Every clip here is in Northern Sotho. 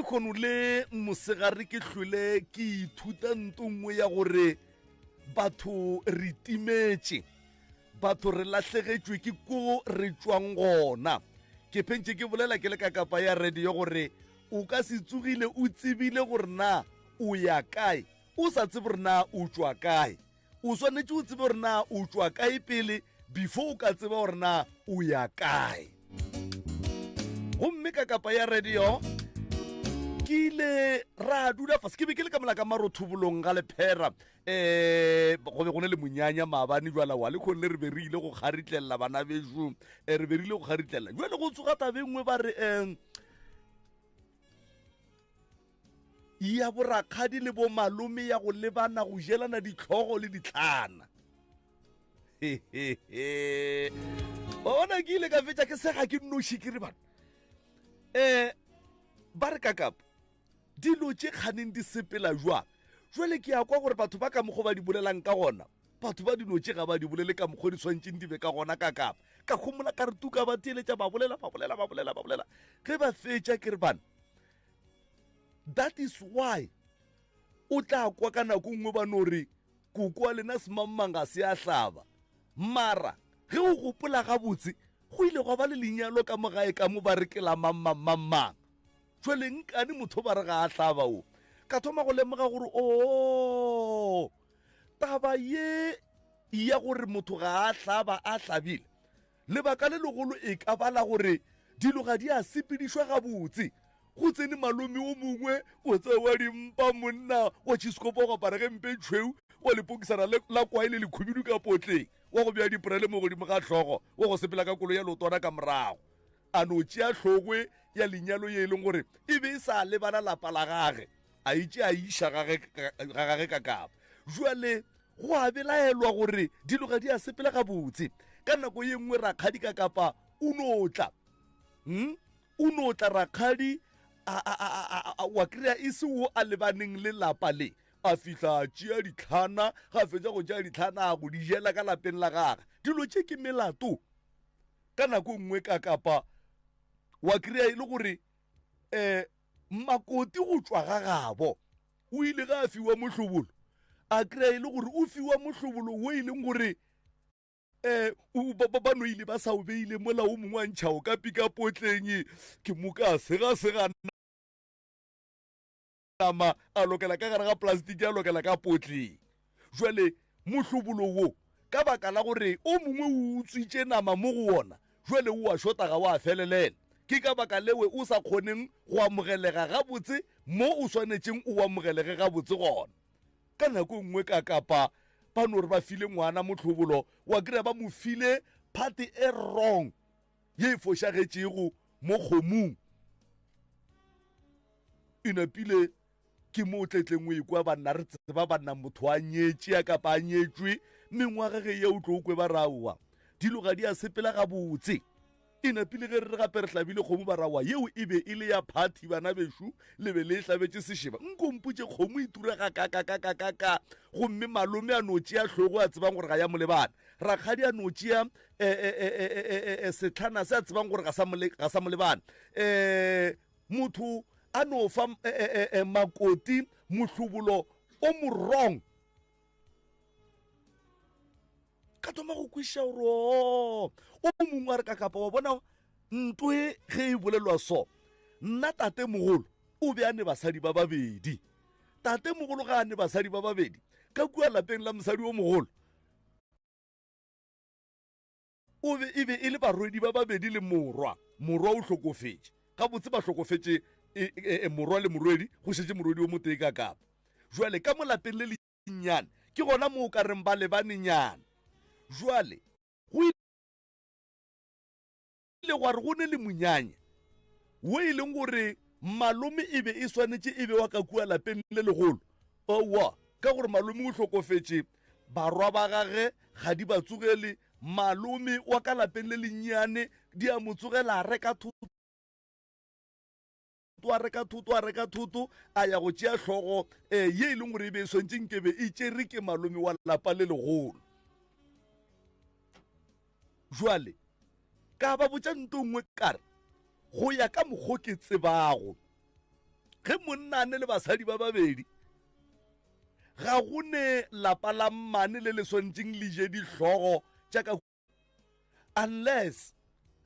lekgono le mosegare ke hlwele ke ithuta nto nngwe ya gore batho re timetše batho re lahlegetšwe ke ko re tšwang gona ke phentše ke bolela ke le ka kapa ya radio gore o ka se tsogile o tsebile gore na o ya kae o sa tsebe gore na o tšwa kae o swanetše o tsebe gore na o tšwa kae pele before o ka tseba gore na o ya kae gomme ka kapa ya radio ke ile ra dula fase ke be ke le ka mola ka marothobolong ga lephera um go be go ne le monyanya maabane jala wa le kgone le re be re ile go kgaritlelela bana beso um re be re ile go kgaritlelela jale go tsoga tabe nngwe ba re um ya borakgadi le bomalome ya go lebana go jelana ditlhogo le ditlhana ona ke ile ka fetša ke sega ke nnoši ke re bana um ba re kakapa dilo tše kganeng di sepela jwang jwale ke ya kwa gore batho ba ka mokgwa ba di bolelang ka gona batho ba dilo tše ga ba di bolele ka mokgwa di tshwanetseng di be ka gona ka kapa ka gomola ka re tuka ba theeletša ba bolela ba bolela ba bolela ba bolela ge ba fetša ke re bana that is why o tla kwa ka nako nngwe ba no re koko wa lena semangmang ga se a hlaba mara ge o gopola gabotse go ile gwa ba le lenyalo ka mo gae ka mo ba re ke la mang jwale nkane motho ba re ga a hlaba o ka thoma go lemoga gore o oh, taba ye ya gore motho ga a hlaba a hlabile Lebaka le legolo e ka ba la gore dilo ga di a sepedišwa gabotse. Go tsene malome o mongwe o tsewa dimpa monna wa tšhiskopo go apara gempe tšhweu wa lepokisana la kwae le lekhubidu ka potleng wa go bea diporele mo godimo ga hlogo wa go sepela ka koloi ya leotwana ka morago a no tšea hlogwe ya lenyalo ye e leng gore e be e sa lebana lapa la gage a itše a iša ga gage ka kapa jwale go a belaelwa gore dilo ga di a sepela gabotse ka nako ye nngwe rakgadi ka kapa o no tla hmm? o no tla rakgadi wa kry-a e se wo a lebaneng le lapa le a fihla a tšea ditlhana ga fetsa go tšea ditlhana a go di jela ka lapeng la gage dilo tše ke melato ka nako nngwe ka kapa wa kry-a e le gore um makoti go tšwa ga gabo o ile ga a fiwa mohlobolo a kry-a e le gore o fiwa mohlobolo wo e leng gore um ba no ile ba sa o beile mola o mongwe a ntšha o ka pika potleng ke moka sega sega nama a lokela ka gare ga plastiki a lokela ka potleng jwale mohlobolo wo ka baka la gore o mongwe o utswitše nama mo go wona jwale o a šota ga wa felelela ke ka baka lewe o sa kgoneng go amogelega gabotse mo o swanetšeng o amogelege gabotse gona ka nako nngwe ka kapa ba no re ba file ngwana mohlobolo wa kry-a ba mo file phate e wrong ye e fošagetšego mo kgomong e napile ke mo o tletleng o ekwa banna re tseba banna motho a nyetše a kapa a nyetšwe mengwaga ge ya o tlo o kwe ba raowa dilo ga di a sepela gabotse e napile ge re re gape re hlabile kgomo ba raowa yeo e be e le ya phathi bana bešo le be le e hlabetše sešeba nko mpotše kgomo e turega kakakakakaka gomme malome a no tšea hlogo a tsebang gore ga ya molebana rakgadi a no tšea eh, eh, eh, setlhana se a tsebang gore ga sa molebana um motho a no fa makoti mohlobolo o morong ka thoma go kwiša gore o o mongwe a re ka kapa wa bona ntwe ge e bolelwa so nna tate mogolo o be a ne basadi ba babedi tate mogolo ga a ne basadi ba babedi ka kua lapeng la mosadi o mogolo o be e be e le barwedi ba babedi le morwa morwa o hlokofetše gabotse ba hlokofetše e, e, e, morwa le morwedi go šetše morwedi o motee ka kapa jwale ka mo lapeng le lennyane ke gona mo o ka reng ba lebanenyana jwale go ile gwa re go ne le monyanya wo e leng gore malome e be e swanetše e be wa ka kua lapeng le legolo owa ka gore malome o hlokofetše barwa ba gage ga di ba tsogele malome wa ka lapeng le lennyane di a mo tsogela a reka thoto a reka thoto a reka thoto a ya go tšea hlogo um ye e leng gore e be e swantše nkebe e tšere ke malome wa lapa le legolo jwale ka ba botša nto nngwe kare go ya ka mokgo ke tsebago Ge monna a ne le basadi ba babedi, ga go ne lapa la mmane le le swantšeng le je dihlogo tša ka unless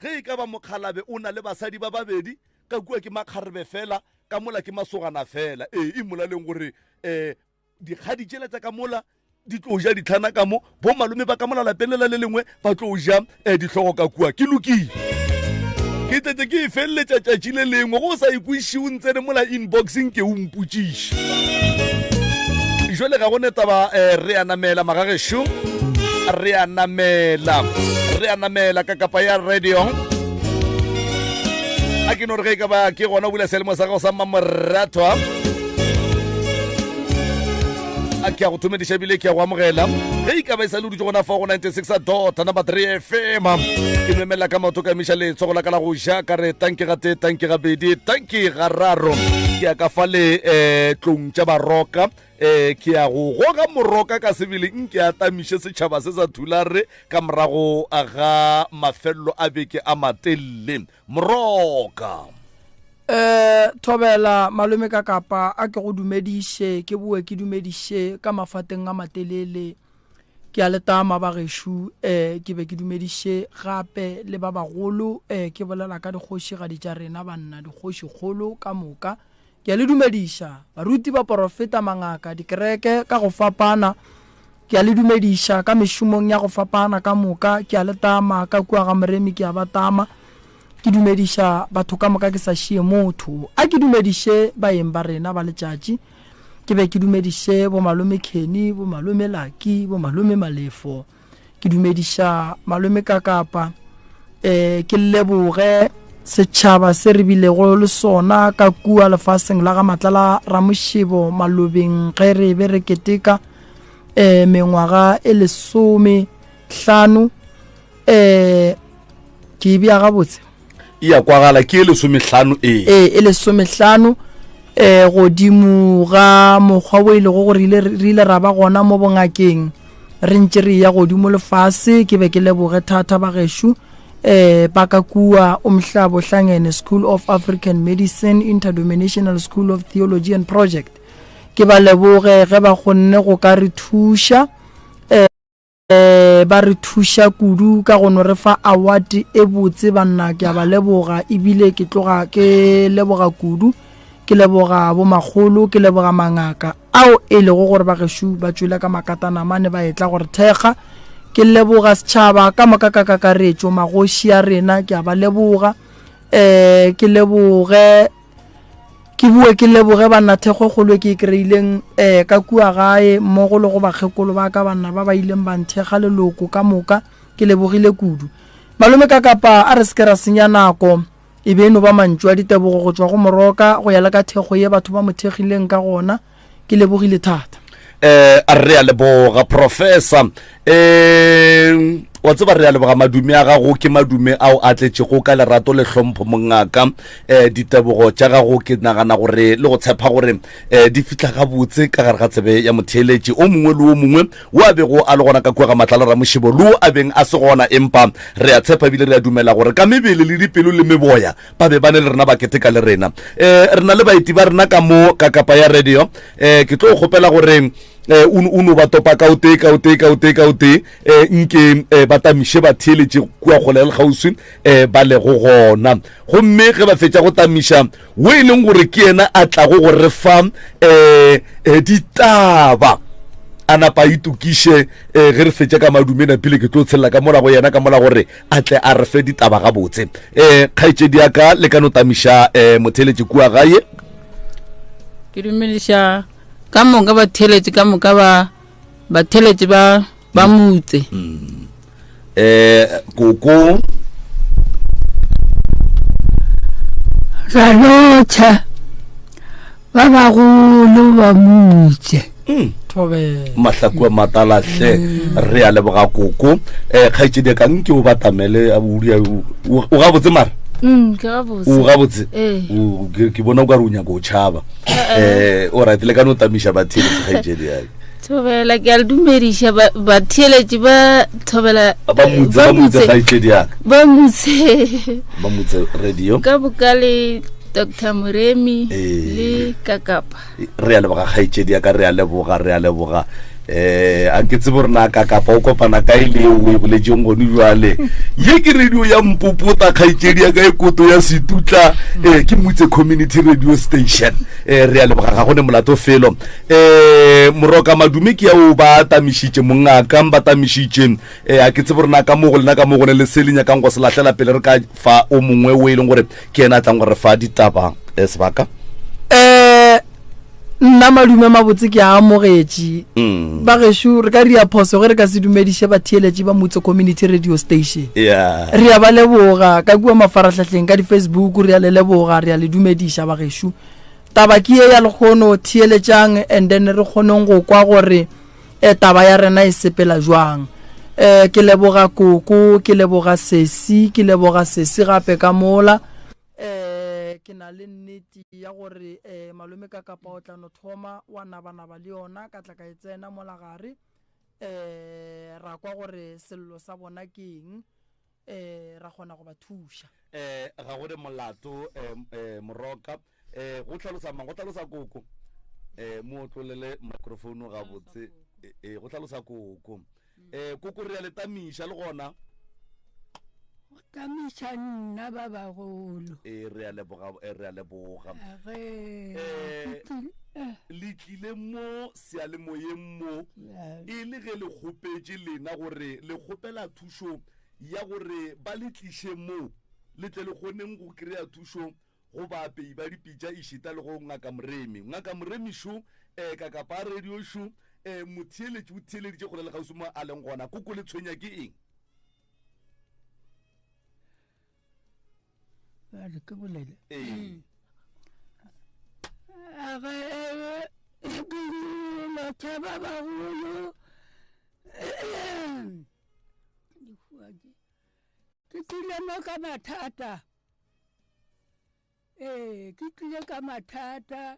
ge e ka ba mokgalabe o na le basadi ba babedi ka kua ke makgarebe fela ka mola ke masogana fela ee e molaleng gore um dikgadi tšela tša ka mola di tlo ja ditlhana ka mo bo malome ba ka mola lapeng lela le lengwe ba tlo ja um dihlogo ka kua ke lokile ke tletse ke e feleletša tšatši le lengwe go sa ikweši o ntsene mola inboxing ke o mpotšiše jale ga go ne taba um re a namela magagešo re a namela re a namela ka kapa ya radio a ke no re ge e ka ba ke gona o bula sealemo sa gago sa mmamoratwa a ke a go thomediša ebile ke a go amogela ge e ka ba e sa le dutse gona fa go 96 dot number 3 fm ke no ka maoto ka emiša letsogo la ka la go ja ka re tanke ga tee tanke ga bedi tanke ga raro ke ya ka fa le um tlong tša baroka um ke ya go goga moroka ka sebele nke a tamiše setšhaba se sa thulare ka morago ga mafelelo a beke a matelele moroka Eh thobela malome ka kapa a ke go dumediše ke boe ke dumediše ka mafateng a matelele ke a letama ba gešo eh ke be ke dumediše gape le ba bagolo eh ke bolela ka dikgošigadi tša rena banna dikgošikgolo ka moka Ke a le dumediša, baruti, baporofeta, mangaka, dikereke ka go fapana. Ke a le dumediša ka mešomong ya go fapana ka moka. Ke a le tama ka kua ga Moremi, ke a ba tama. Ke dumediša batho ka moka ke sa šie motho. A ke dumediše baeng ba rena ba letšatši. Ke be ke dumediše bomalome Kenny, bomalome Lucky, bomalome Malefo. Ke dumediša malome Kakapa eh ke leboge setšhaba se re bilego le sona ka kua lefaseng la ga Matlala Ramošebo malobeng ge re be re keteka eh mengwaga e lesome hlano eh ke e bea gabotse e ya kwagala ke e lesomehlano ee ee e lesomehlano eh godimo ga mokgwa o e lego gore ile re ile ra ba gona mo bongakeng re ntše re ya godimo lefase ke be ke leboge thata bagešo eh ba ka kua umhlabo hlangene school of african medicine interdenominational school of theology and project ke ba leboge ge ba kgonne go ka re thuša eh ba re thuša kudu ka go no re fa award e botse banna ke a ba leboga ebile ke tloga ke leboga kudu ke leboga bomakgolo ke leboga mangaka ao e lego gore ba gešo ba tšwele ka makatana mane ba etla gore thekga ke leboga setšhaba ka moka ka kakaretšo magoši a rena ke a ba leboga um ke leboge Ke boe ke leboge banna thekgo e kgolo e ke e kry-ileng um ka kua gae mmogo le go bakgekolo ba ka banna ba ba ileng ba nthekga leloko ka moka ke lebogile kudu. Malome ka kapa a re se ke ra senya nako e be e no ba mantšu a ditebogo go tšwa go Moroka go ya le ka thekgo ye batho ba mo thekgileng ka gona ke lebogile thata. Eh a re a leboga professor eh wa tseba re a leboga madume a gago ke madume ao a tletšego ka lerato le hlompho mongaka eh ditebogo tša gago ke nagana gore le go tshepa gore eh di fihla gabotse ka gare ga tsebe ya motheeletši o mongwe le o mongwe o a bego a le gona ka kua ga matlala ramošebo le o a beng a se gona empa re a tshepa ebile re a dumela gore ka mebele le dipelo le meboya ba be ba ne le rena ba keteka le rena um re na le baeti ba rena ka mo ka kapa ya radio um ke tlo kgopela gore um o no ba topa ka o tee ka o tee ka o tee ka o tee um nke um ba tamiše ba theeletše kua kgole le kgauswi um ba lego gona gomme ge ba fetša go tamiša o e leng gore ke yena a tlago go re fa um ditaba a napa a itokiše um ge re fetša ka madume napile ke tlo tshelela ka mola go yena ka mola gore a tle a re fe ditaba gabotse um kgaetšedi ya ka le ka no tamiša um motheeletši kua gae ke dumediša ka moka batheeletši ka moka ba batheeletši ba ba mutse um koko ra lotšha ba bagolo ba mutse mm. mahlaku a matalahle mm. re a leboga koko um kgaetšedi ka nke o batamele o gabotse mara mm, o gabotse ke bona o ka re o nyaka o tšhaba um o right le ka no tamiša batheeletši kgaetšedi yake thobela ke a le dumediša batheeletši ba thobela ba mutse kgaetšedi yaka ba mutse ba mutse radio ka boka le. Dr Moremi le Kakapa. Re a leboga kgaetšedi ya ka, re a leboga, re a leboga. Eh, a ke tsebe gore na Kakapa o kopana kae le eo o e boletseng gone jwale. Ye ke radio ya Mpopota kgaetšedi ya ka e koto ya Setutla, eh, ke Mutse Community Radio Station. Eh, re a leboga ga gone molato felo. Eh, Moroka Madume ke ya o ba tamišitše mongaka, ba tamišitše. Eh, a ke tsebe gore na ka mo go lena ka mo go ne le se le nyakang go se lahlela pele re ka fa o mongwe o e leng gore ke yena a tlang go re fa ditaba eh, sebaka um nna madume mabotse ke a amogetše mm. ba gešo re ka ria phoso ge re ka se dumediše batheeletši ba motse community radio station yeah. re a ba leboga ka kua mafaratlhatlheng ka di-facebook re a le leboga re a le dumediša ba gešo taba ke ye ya lekgono theeletšang and then re kgoneng go kwa gore e taba ya rena e sepela jwang um ke leboga koko ke leboga sesi ke leboga sesi gape ka mola um ke na le nnete ya gore um malome ka kapa o tla no thoma wa nabanaba le yona ka tla ka e tsena mola gare um ra kwa gore sello sa bona ke eng um ra kgona go ba thuša um ga go re molato um moroka um go tlhalosa mang go tlhalosa koko um mo otlolele microphone gabotse ee go tlhalosa koko um koko re ya le tamiša le gona go tamiša nna ba bagolo ee re a leboga re a leboga um le tlile mo seyalemoyeng mo e le ge le kgopetše lena gore le kgopela thušo ya gore ba le tliše mo le tle le kgoneng go kry-a thušo go baapei ba dipitša ešita le go Ngaka Moremi. Ngaka Moremi šo, eh, kakapa a radio šo, eh, motheeletši o theeleditše kgole le kgauswi mo a leng gona. Koko le tshwenya ke eng? Ba re ke bolele. Ee. A ge ke lotšha ba bagolo ke tlile mo ka mathata. Ee, ke tlile ka mathata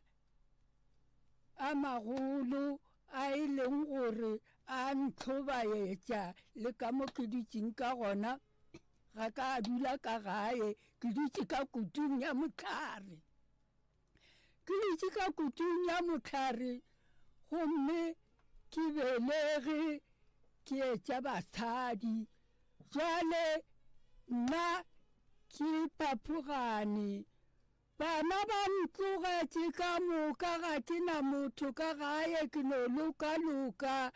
a magolo a e leng gore a ntlhobaetša le ka mo ke dutšeng ka gona ga ka dula ka gae ke dutše ka kutung ya mohlare. Ke dutše ka kutung ya mohlare gomme ke belege ke etša basadi. Bjale nna ke phaphogane. Bana ba ntlogetše ka moka, ga ke na motho ka gae, ke no lokaloka.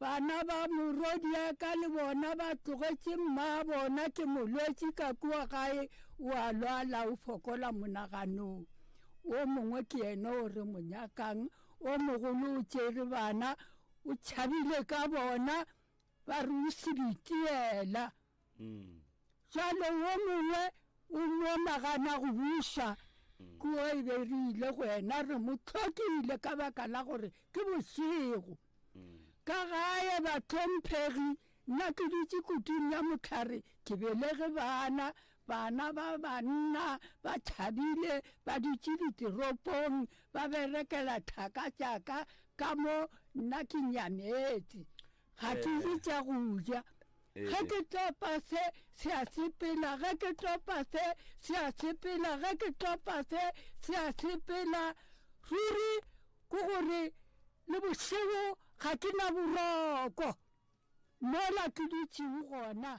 Bana ba morwediaka le bona ba tlogetše mmabona, ke molwetši ka kua gae, o a lwala, o fokola monaganong. O mongwe ke yena o re mo nyakang, o mogolo o tšere bana, o tšhabile ka bona, ba re o se di tiela. Bjale wo mongwe o mo nagana go buša, kua e be re ile go yena re mo hlokile ka baka la gore ke bošego. Ka gae bahlomphegi, nna ke dutše kutung ya mohlare ke belege bana, bana ba banna ba tšhabile ba dutše ditoropong ba berekela thaka tša ka ka mo nna ke nyametše. Ga ke je tša go ja. Ge ke topa se, se a sepela, ge ke topa se, se a sepela, ge ke topa se, se a sepela. Ruri ke gore le bošego ga ke na boroko mola ke dutšego gona.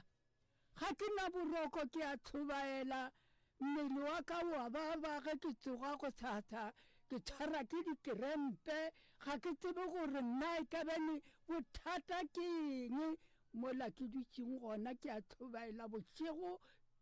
Ga ke na boroko ke a hlobaela, mmele wa ka o a baba ge ke tsoga gosasa, ke tshwara ke dikerempe, ga ke tsebe gore nna e ka bane bothata ke eng mola ke dutšeng gona ke a hlobaela bošego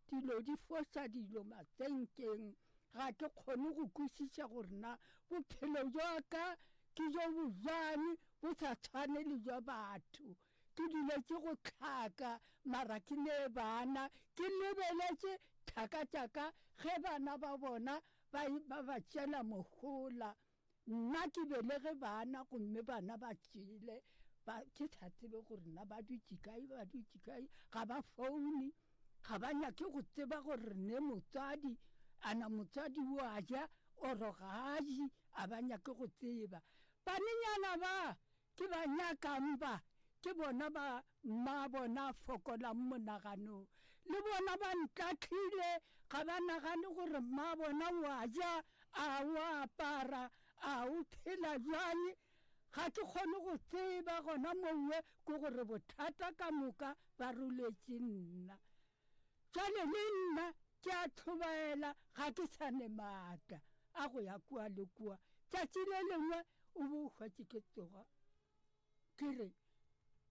dilo di foša dilo masenkeng, ga ke kgone go kwešiša gore na bophelo bja ka ke bjo bojang bo sa tshwane le bja batho. Ke duletše go hlaka mara ke ne bana, ke lebeletše thaka tša ka ge bana ba bona ba ba ba tšela mohola. Nna ke belege bana gomme bana ba tšele, ba ke sa tsebe gore na ba dutše kae, ba dutše kae, ga ba foune, ga ba nyake go tseba gore re ne motswadi, a na motswadi o a ja oro ga a je, a ba nyake go tseba. Banenyana ba Ke ba nyakang ba, ke bona ba mmabona a fokolang monaganong. Le bona ba ntahlile, ga ba nagane gore mma bona o a ja, a o a apara, a o phela bjang. Ga ke kgone go tseba gona mowe ke gore bothata ka moka ba roletše nna. Jwale le nna ke a hlobaela, ga ke sa ne maatla a go ya kua le kua. Tšatši le lengwe o bo o hwetše ke tsoga ke re,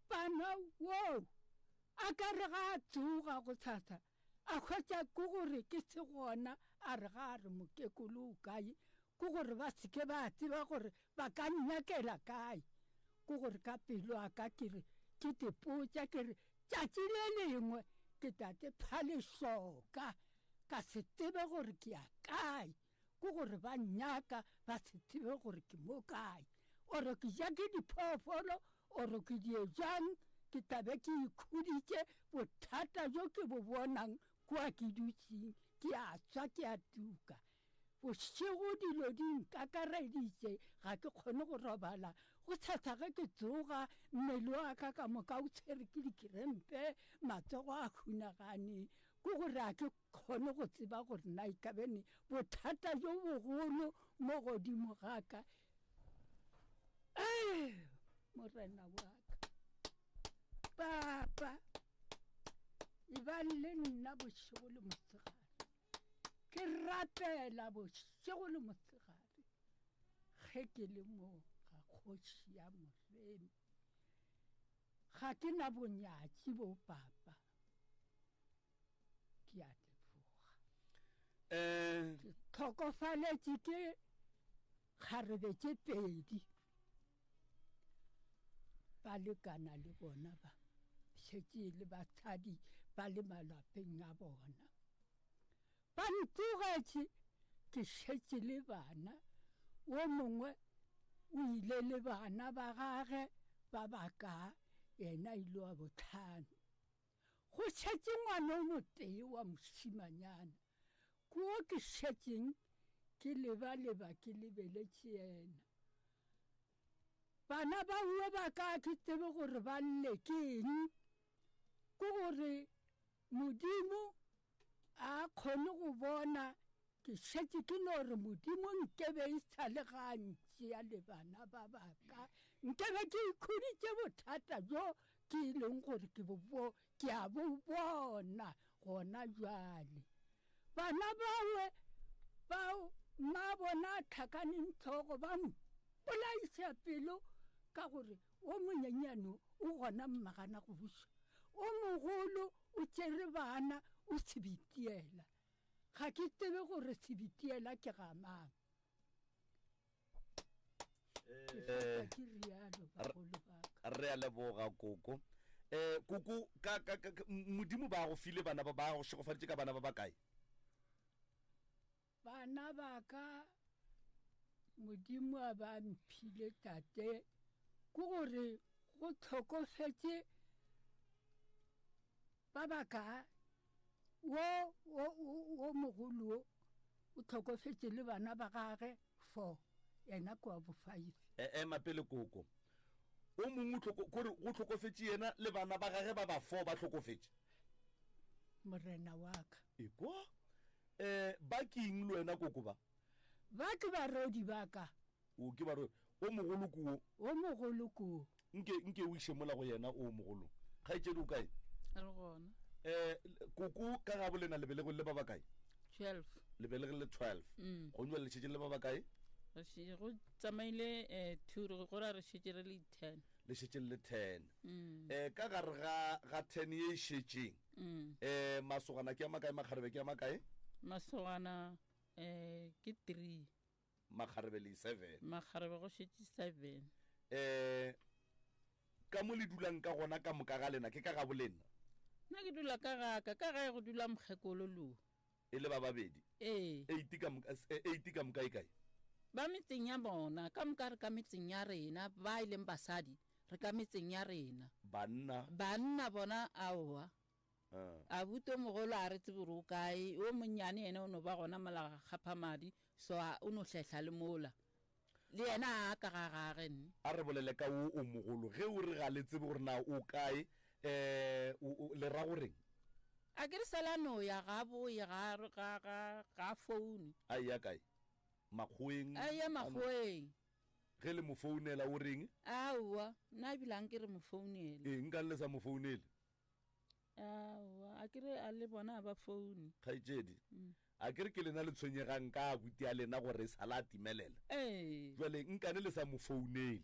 Bana woo! A ka re ga a tsoga gosasa a hwetša ke gore ke se gona, a re ga a re mokekolo o kae, ke gore ba se ke ba tseba gore ba ka nnyakela kae. Ke gore ka pelo ya ka ke re, ke tepotša ke re, tšatši le lengwe ke tla te pha lešoka, ka se tsebe gore ke ya kae. Ke gore ba nnyaka ba se tsebe gore ke mo kae, oro ke ja ke diphoofolo, oro ke die jang, ke tla be ke ikhuditše bothata bjo ke bo bonang kua ke dutšeng, ke a swa ke a tuka. Bošego dilo di nkakareditše, ga ke kgone go robala. Gosasa ge ke tsoga, mmele wa ka ka moka o tshwere ke dikrempe, matsogo a hunagane, ke gore ga ke kgone go tseba gore na e ka bene bothata bjo bogolo mo godimo ga ka. Ee, Morena wa ka, Papa, e ba le nna bošego le mosegare. Ke rapela bošego le mosegare ge ke le mo ga kgoši ya Moremi. Ga ke na bonyatši bo papa. Ke a leboga. Eh. Ke tlhokofaletše ke kgarebe tše pedi. Ba lekana le bona ba šetše e le basadi ba le malapeng a bona. Ba ntlogetše ke šetše le bana, wo mongwe o ile le bana ba gage ba bakaa, yena ile wa bohlano. Go šetše ngwana o motee wa mošimanyana, ke wo ke šetšeng ke lebaleba ke lebeletše yena. Bana ba uwe ba ka ke tsebe gore ba lle ke eng, ke gore Modimo a kgone go bona ke šetše ke no re Modimo nkebe e sa le ga ntšea le bana ba baka, nkebe ke ikhuditše bothata bjo ke e leng gore ke bo bo ke a bo bona gona bjale. Bana bawe bao mma bona a tlhakaneng tlhogo ba mpolaiša pelo ka gore o monyenyane o gona mmagana go buša, o mogolo o tšere bana o sebitiela. Ga ke tsebe gore sebitiela ke ga mang. Ke fetša ke rialo bagolo ba ka. Re a leboga koko. Eh koko ka ka ka Modimo ba go file bana ba ba go šegofaditše ka bana ba ba kae? Bana ba ka Modimo a ba mphile tate ke gore go hlokofetše ba ba ka wo wo wo mogolo wo o hlokofetše le bana ba gage four yena ke wa bo five. E ema pele koko. O mongwe kore go hlokofetše yena le bana ba gage ba ba four ba hlokofetše. Morena wa ka. Ekwa eh ba ke eng le wena koko ba? Ba ke barodi ba ka. O ke barodi. O mogolo ke wo. O mogolo ke wo. Nke nke o iše mola go yena o mogolo. Kgaetšedi o kae? Re gona. Eh koko ka gabo lena le belegwe le ba ba kae? 12. Le belegwe le 12. Mm. Go nywa le šetše le ba ba kae? Re šetše go tsamaile eh 2 re go ra re šetše re le 10. Le šetše le 10. Mm. Eh ka gare ga ga 10 ye e šetšeng. Mm. Eh masogana ke a makae makgarebe ke a makae? Masogana eh ke 3. Makgarebe le 7. Makgarebe go šetše 7. Eh ka mo le dulang ka gona ka moka ga lena ke ka gabo lena? Nna ke dula ka gaka, ka gae go dula mokgekolo lo. E le ba babedi? Ee. Eight ka moka, eight ka moka e kae? Ba metseng ya bona, ka moka re ka metseng ya rena, ba e leng basadi, re ka metseng ya rena. Banna? Banna bona aowa. Abuti o mogolo a re tsebe gore o kae, o monnyane yena o no ba gona mola ga kgaphamadi, so a o no hlehla le mola. Le yena a ka ga gage nne. A re bolele ka wo o mogolo. Ge o re ga le tsebe gore na o kae, um le ra goreng? A ke re sala no ya ga boye ga ga ga ga foune. A eya kae? Makgoweng? A eya Makgoweng. Ge le mo founela o reng? Aowa, nna ebile a nke re mo founele. Ee, nkang le sa mo founele? Aowa, a ke re a le bona a ba foune. Kgaetšedi, a ke re ke lena le tshwenyegang ka abuti a lena gore e sala a timelela? Ee. Jwale nkane le sa mo founele?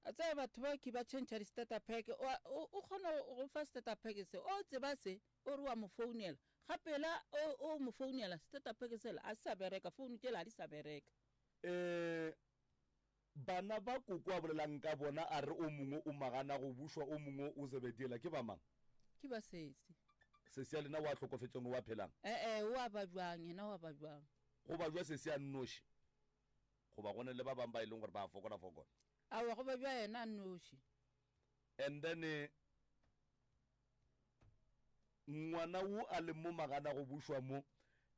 A tseba batho ba ke ba tšhentšha di-starter pack, o, o, o kgona go fa starter pack se, o tseba se, o re wa mo founela. Ga pela o, o mo founela, starter pack sela a se sa bereka, founu tšela ga di sa bereka. Um bana ba koko a bolelang ka bona a re o mongwe o magana go bušwa o mongwe o Zebediela ke ba mang? Ke ba sesi. Sesi ya lena o a hlokofetšeng o a phelang? E-e, o a ba bjang, yena o a ba bjang? Go ba jwa sesi a nnoši? Goba go ne le ba bang ba e leng gore ba a fokola-fokola? Aowa, go ba bja yena a nnoši. And then eh, ngwana wo a leng mo magana go bušwa mo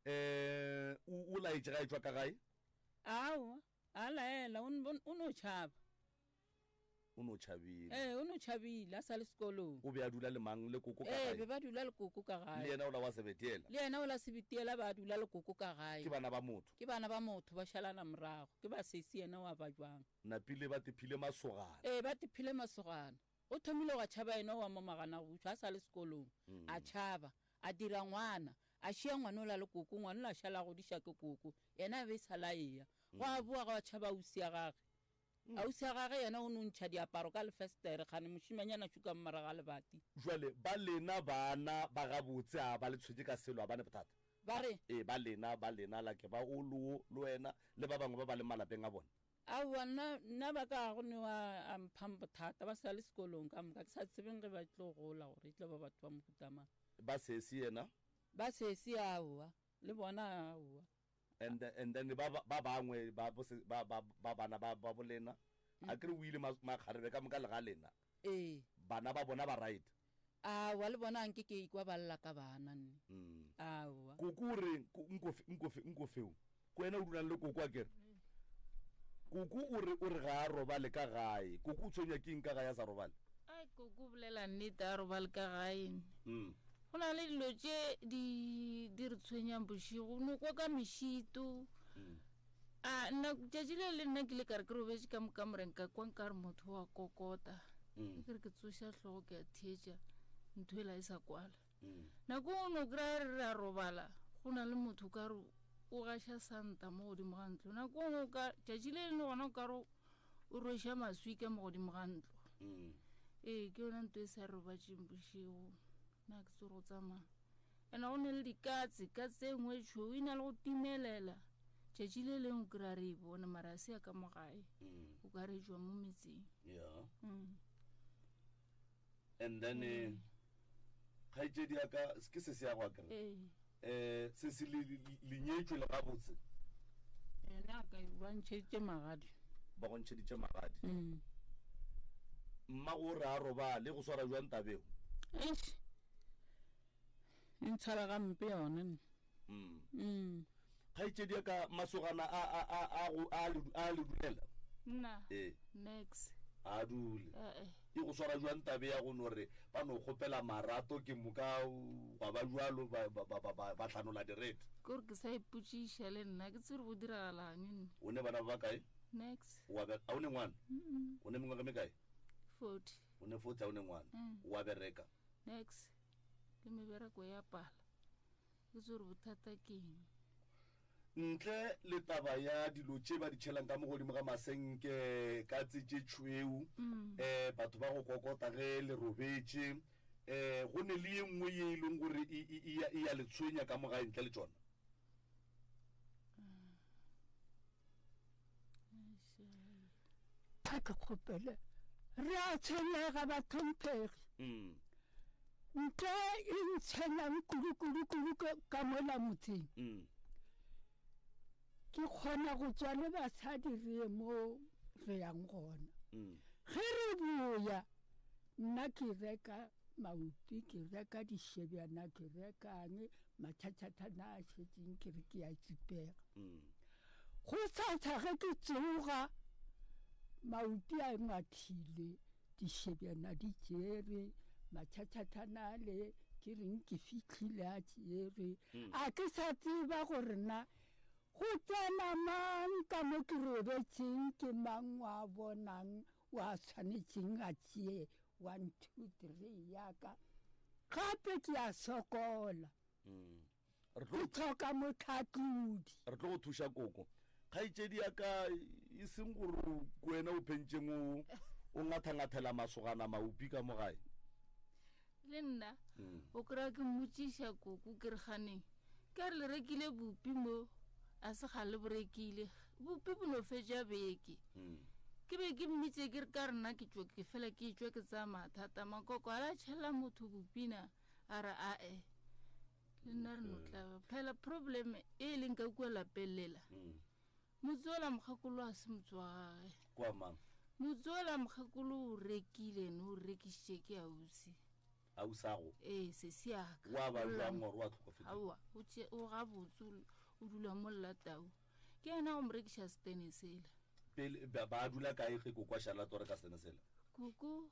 eh o o laetše ga e tšwa ka gae? Aowa, a laela, o o no tšhaba. O no tšhabile. Ee, o no tšhabile a sa le sekolong. O be a dula le mang? Le koko ka gae? Ee, be ba dula le koko ka gae. Le yena ola wa Sebetiela? Le yena ola Sebetiela ba dula le koko ka gae. Ke bana ba motho? Ke bana ba motho, ba šalana morago. Ke ba sesi yena wa ba jwang. Napile ba tephile masogana. Ee, ba tephile masogana. O thomile gwa tšhaba yena wa mo magana go bušwa a sa le sekolong. A tšhaba, a dira ngwana, a šia ngwana ola le koko, ngwana ola a šala a godiša ke koko, yena a be e sa la eya. Gwa boa gwa tšhaba ausi ya gage. Ausi ya gage yena o no ntšha diaparo ka lefestere, kgane mošimanyana šo ka morago ga lebati. Jwale ba lena baana ba gabotse a ba le tshwenye ka selo, a ba ne bothata? Ba re. Ee, ba lena, ba lena, like ba o le wo, le wena, le ba bangwe ba ba leng malapeng a bona. Aowa, nna, nna ba ka ga go ne wa a mphang bothata, ba sa le sekolong ka moka, ke sa tsebeng ge ba tlo gola gore e tlo ba batho ba mohuta mang. Ba sesi yena? Ba sesi, aowa, le bona, aowa. And, and then ba, ba bangwe ba, ba, ba, ba bana ba, ba bolena, a kere o ile makgarebe ka moka le ga lena. Ee. Bana ba bona ba right. Aowa, le bona nke ke ikwa ba lla ka bana nne. Mm. Aowa. Koko o reng? Nko, nko, nko feo. Ko wena o dulang le koko a kere? Koko o re, o re ga a robale ka gae. Koko o tshwenywa ke eng ka gae a sa robale? Ai, koko o bolela nnete, a robale ka gae. Mm. Go na le dilo tše di di re tshwenyang bošego, o no kwa ka mešito. Mm. A nna tšatši le le nna ke ile ka re ke robetše ka mo kamoreng ka kwa nkare motho wa kokota. Mm. Ke re ke tsoša hlogo ke a theetša ntho ela e sa kwala. Mm. Nako o no kry-a re re a robala go na le motho ka re o gaša santa mo godimo ga ntlo. Nako nngwe o ka tšatši le lengwe gona o ka re o rweša maswika mo godimo ga ntlo. Mm. Ee ke yona ntho e sa robatšeng bošego. Nna ke tsore go tsamaya. Ene go ne le dikatse, katse e nngwe e tšhweu e na le go timelela. Tšatši le lengwe o kry-a re e bone mara a se ya ka mo gae. Mm. O ka re e tšwa mo metseng. Yeah. Mm. And then eh, kgaetšedi ya ka ke se se ya go akere. Ee. Eh, se se le le nyetšwe le gabotse. Yena a ka ba ntšheditše magadi. Ba go ntšheditše magadi. Mm. Mmago o re a robale, go swara jwang tabeo? Eish. E ntshwara gampe yone nne. Mm. Mm. Kgaetšedi ya ka masogana a a a a go a le a le dulela. Nna. Ee. Nex. A dule. Eh. E go swara jwang tabe ya go no re ba no kgopela marato ke moka gwa ba jwalo ba ba ba ba ba hlanola direte. Ke gore ke sa ipotšiša le nna ke tsebe gore go diragalang nne. O ne bana ba ba kae? Nex. Wa be a o ne ngwana? Mm. O ne mengwaga me kae? 40. O ne 40 a o ne ngwana. Mm. Wa bereka. Nex. Le mebereko ya pala. Ke tsebe gore bothata ke eng. Ntle le taba ya dilo tše ba di tšhelang ka mo godimo ga masenke, katse tše tšhweu, Mm. eh, batho ba go kokota ge le robetše, eh, go ne le ye nngwe ye e leng gore e, e, e ya, e ya le tshwenya ka mo gae ntle le tšona? A ke kgopele, re a tshwenyega bahlomphegi. Mm. Ntle e ntshwenyang kudu-kudu-kudu ka mola motseng. Mm. Ke kgona go tswa le basadi re ye mo re yang gona. Mm. Ge re boya, nna ke reka maopi, ke reka dišebjana, ke rekang mathathathana a šetšeng ke re ke a tsipega. Mm. Go sasa ge ke tsoga, maopi a ngwathile. Dišebjana di tšerwe, matšhatšhathana ale ke reng ke fihlile a tšerwe. A ke sa tseba gore na go tsena mang ka mo ke robetšeng, ke mang wa bonang wa swanetšeng a tšee one, two, three ya ka. Gape ke a sokola. Re tlo Ke tlhoka motlhatlodi. Re tlo go thuša koko. Kgaetšedi ya ka e seng gore ke wena o phentšeng o o ngathangathela masogana maupi ka mo gae. Le nna o kry-a ke mmotšiša koko ke re ganeng ka re le rekile bupi mo a se ga le bo rekile bupi bo no fetša beke. Ke be ke mmitše ke re ka re nna ke tšwe ke fela ke tšwe ke tsaya mathata makoko a la tšhela motho bupi na a re ae. Le nna re no tla phela problem e e leng ka kua lapeng lela. Motse ola mokgekolo a se motse wa gage. Kwa mang? Motse ola mokgekolo o rekile no o rekišitše ke ausi. Ausago? Ee, sesi ya ka. Wa ba jwang gore wa tlhokofetse? Aowa, o tše o gabotse o dula mo Llatau. Ke yena go mo rekiša setene sela. Pele ba ba dula kae ge koko a šala tlo reka setene sela? Koko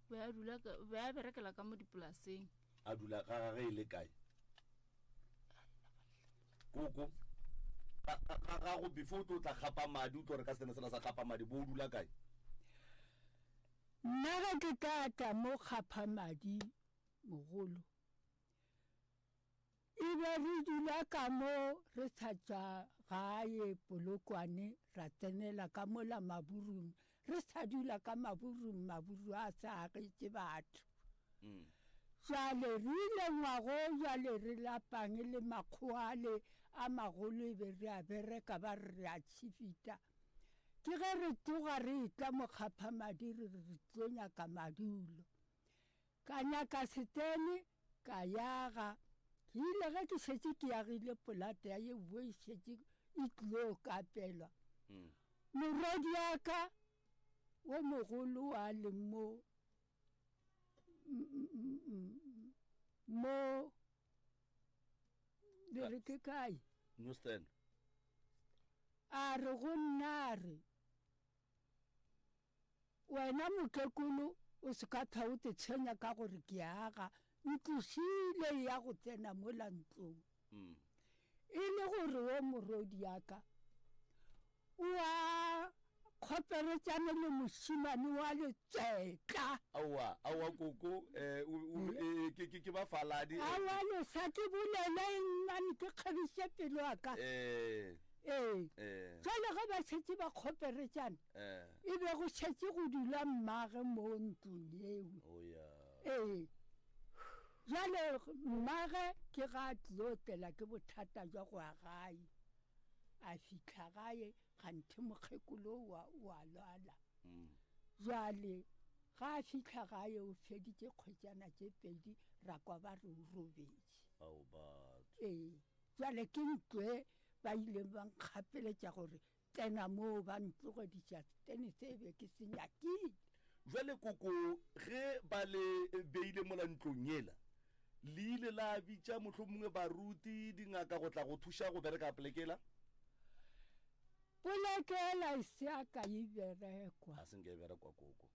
be a dula ka be a berekela ka mo dipolaseng. A dula ga gage e le kae? Koko, ga, ga, ga gago before o tlo tla gapa madi, o tlo reka setene sela sa gapa madi, bo o dula kae? Nna ge ke ka tla mo gapa madi mogolo, e be re dula ka mo re sa tšwa gae Polokwane ra tsenela ka mola Maburung, re sa dula ka Maburung, Maburu a sa agetše batho. Jwale re ile ngwago jwale re lapang le makgowa ale a magolo e be re a bereka ba re re a tšhifita. Ke ge re tloga re etla mo Kgaphamadi re re re tlo nyaka madulo. Ka nyaka setene ka yaga. Ke ile ge ke šetše ke yagile polata ya ye bo e šetše e tlilo kapelwa. Morwedi wa ka wo mogolo a leng mo mo le re ke kae? Newsstand. A re go nna a re Wena mokekolo o se ka hlwa o te tshwenya ka gore ke aga ntlo šile ya go tsena mola ntlong. E le gore wo morwediaka o a kgoperetšane le mošemane wa letswetla. Aowa, aowa koko, eh, o, o, eh, ke, ke, ke bafaladi. Eh. Aowa lesa ke bolele eng mane ke kgabiše pelo ya ka. Eh. Ee. Eh. Jwale ge ba šetše ba kgoperetšane, Eh. e be go šetše go dula mmage mo ntlong yeo. Oh, ya. Ee. Jwale mmage ke ga a tlilo tlela ke bothata jwa go ya gae. A fihla gae kganthe mokgekolo wa o a lwala. Jwale ga a fihla gae o feditše kgwetšana tše pedi ra kwa ba re o robetše. Ao batho. Ee. Jwale ke ntlo e ba ileng ba nkgapeletša gore tsena moo ba ntlogediša setene se be ke se nyakile. Jwale koko ge ba le beile mola ntlong yela, le ile la bitša mohlomongwe baruti, dingaka go tla go thuša go bereka poleke yela? Poleke yela e se ya ka e berekwa. A se nke e berekwa koko.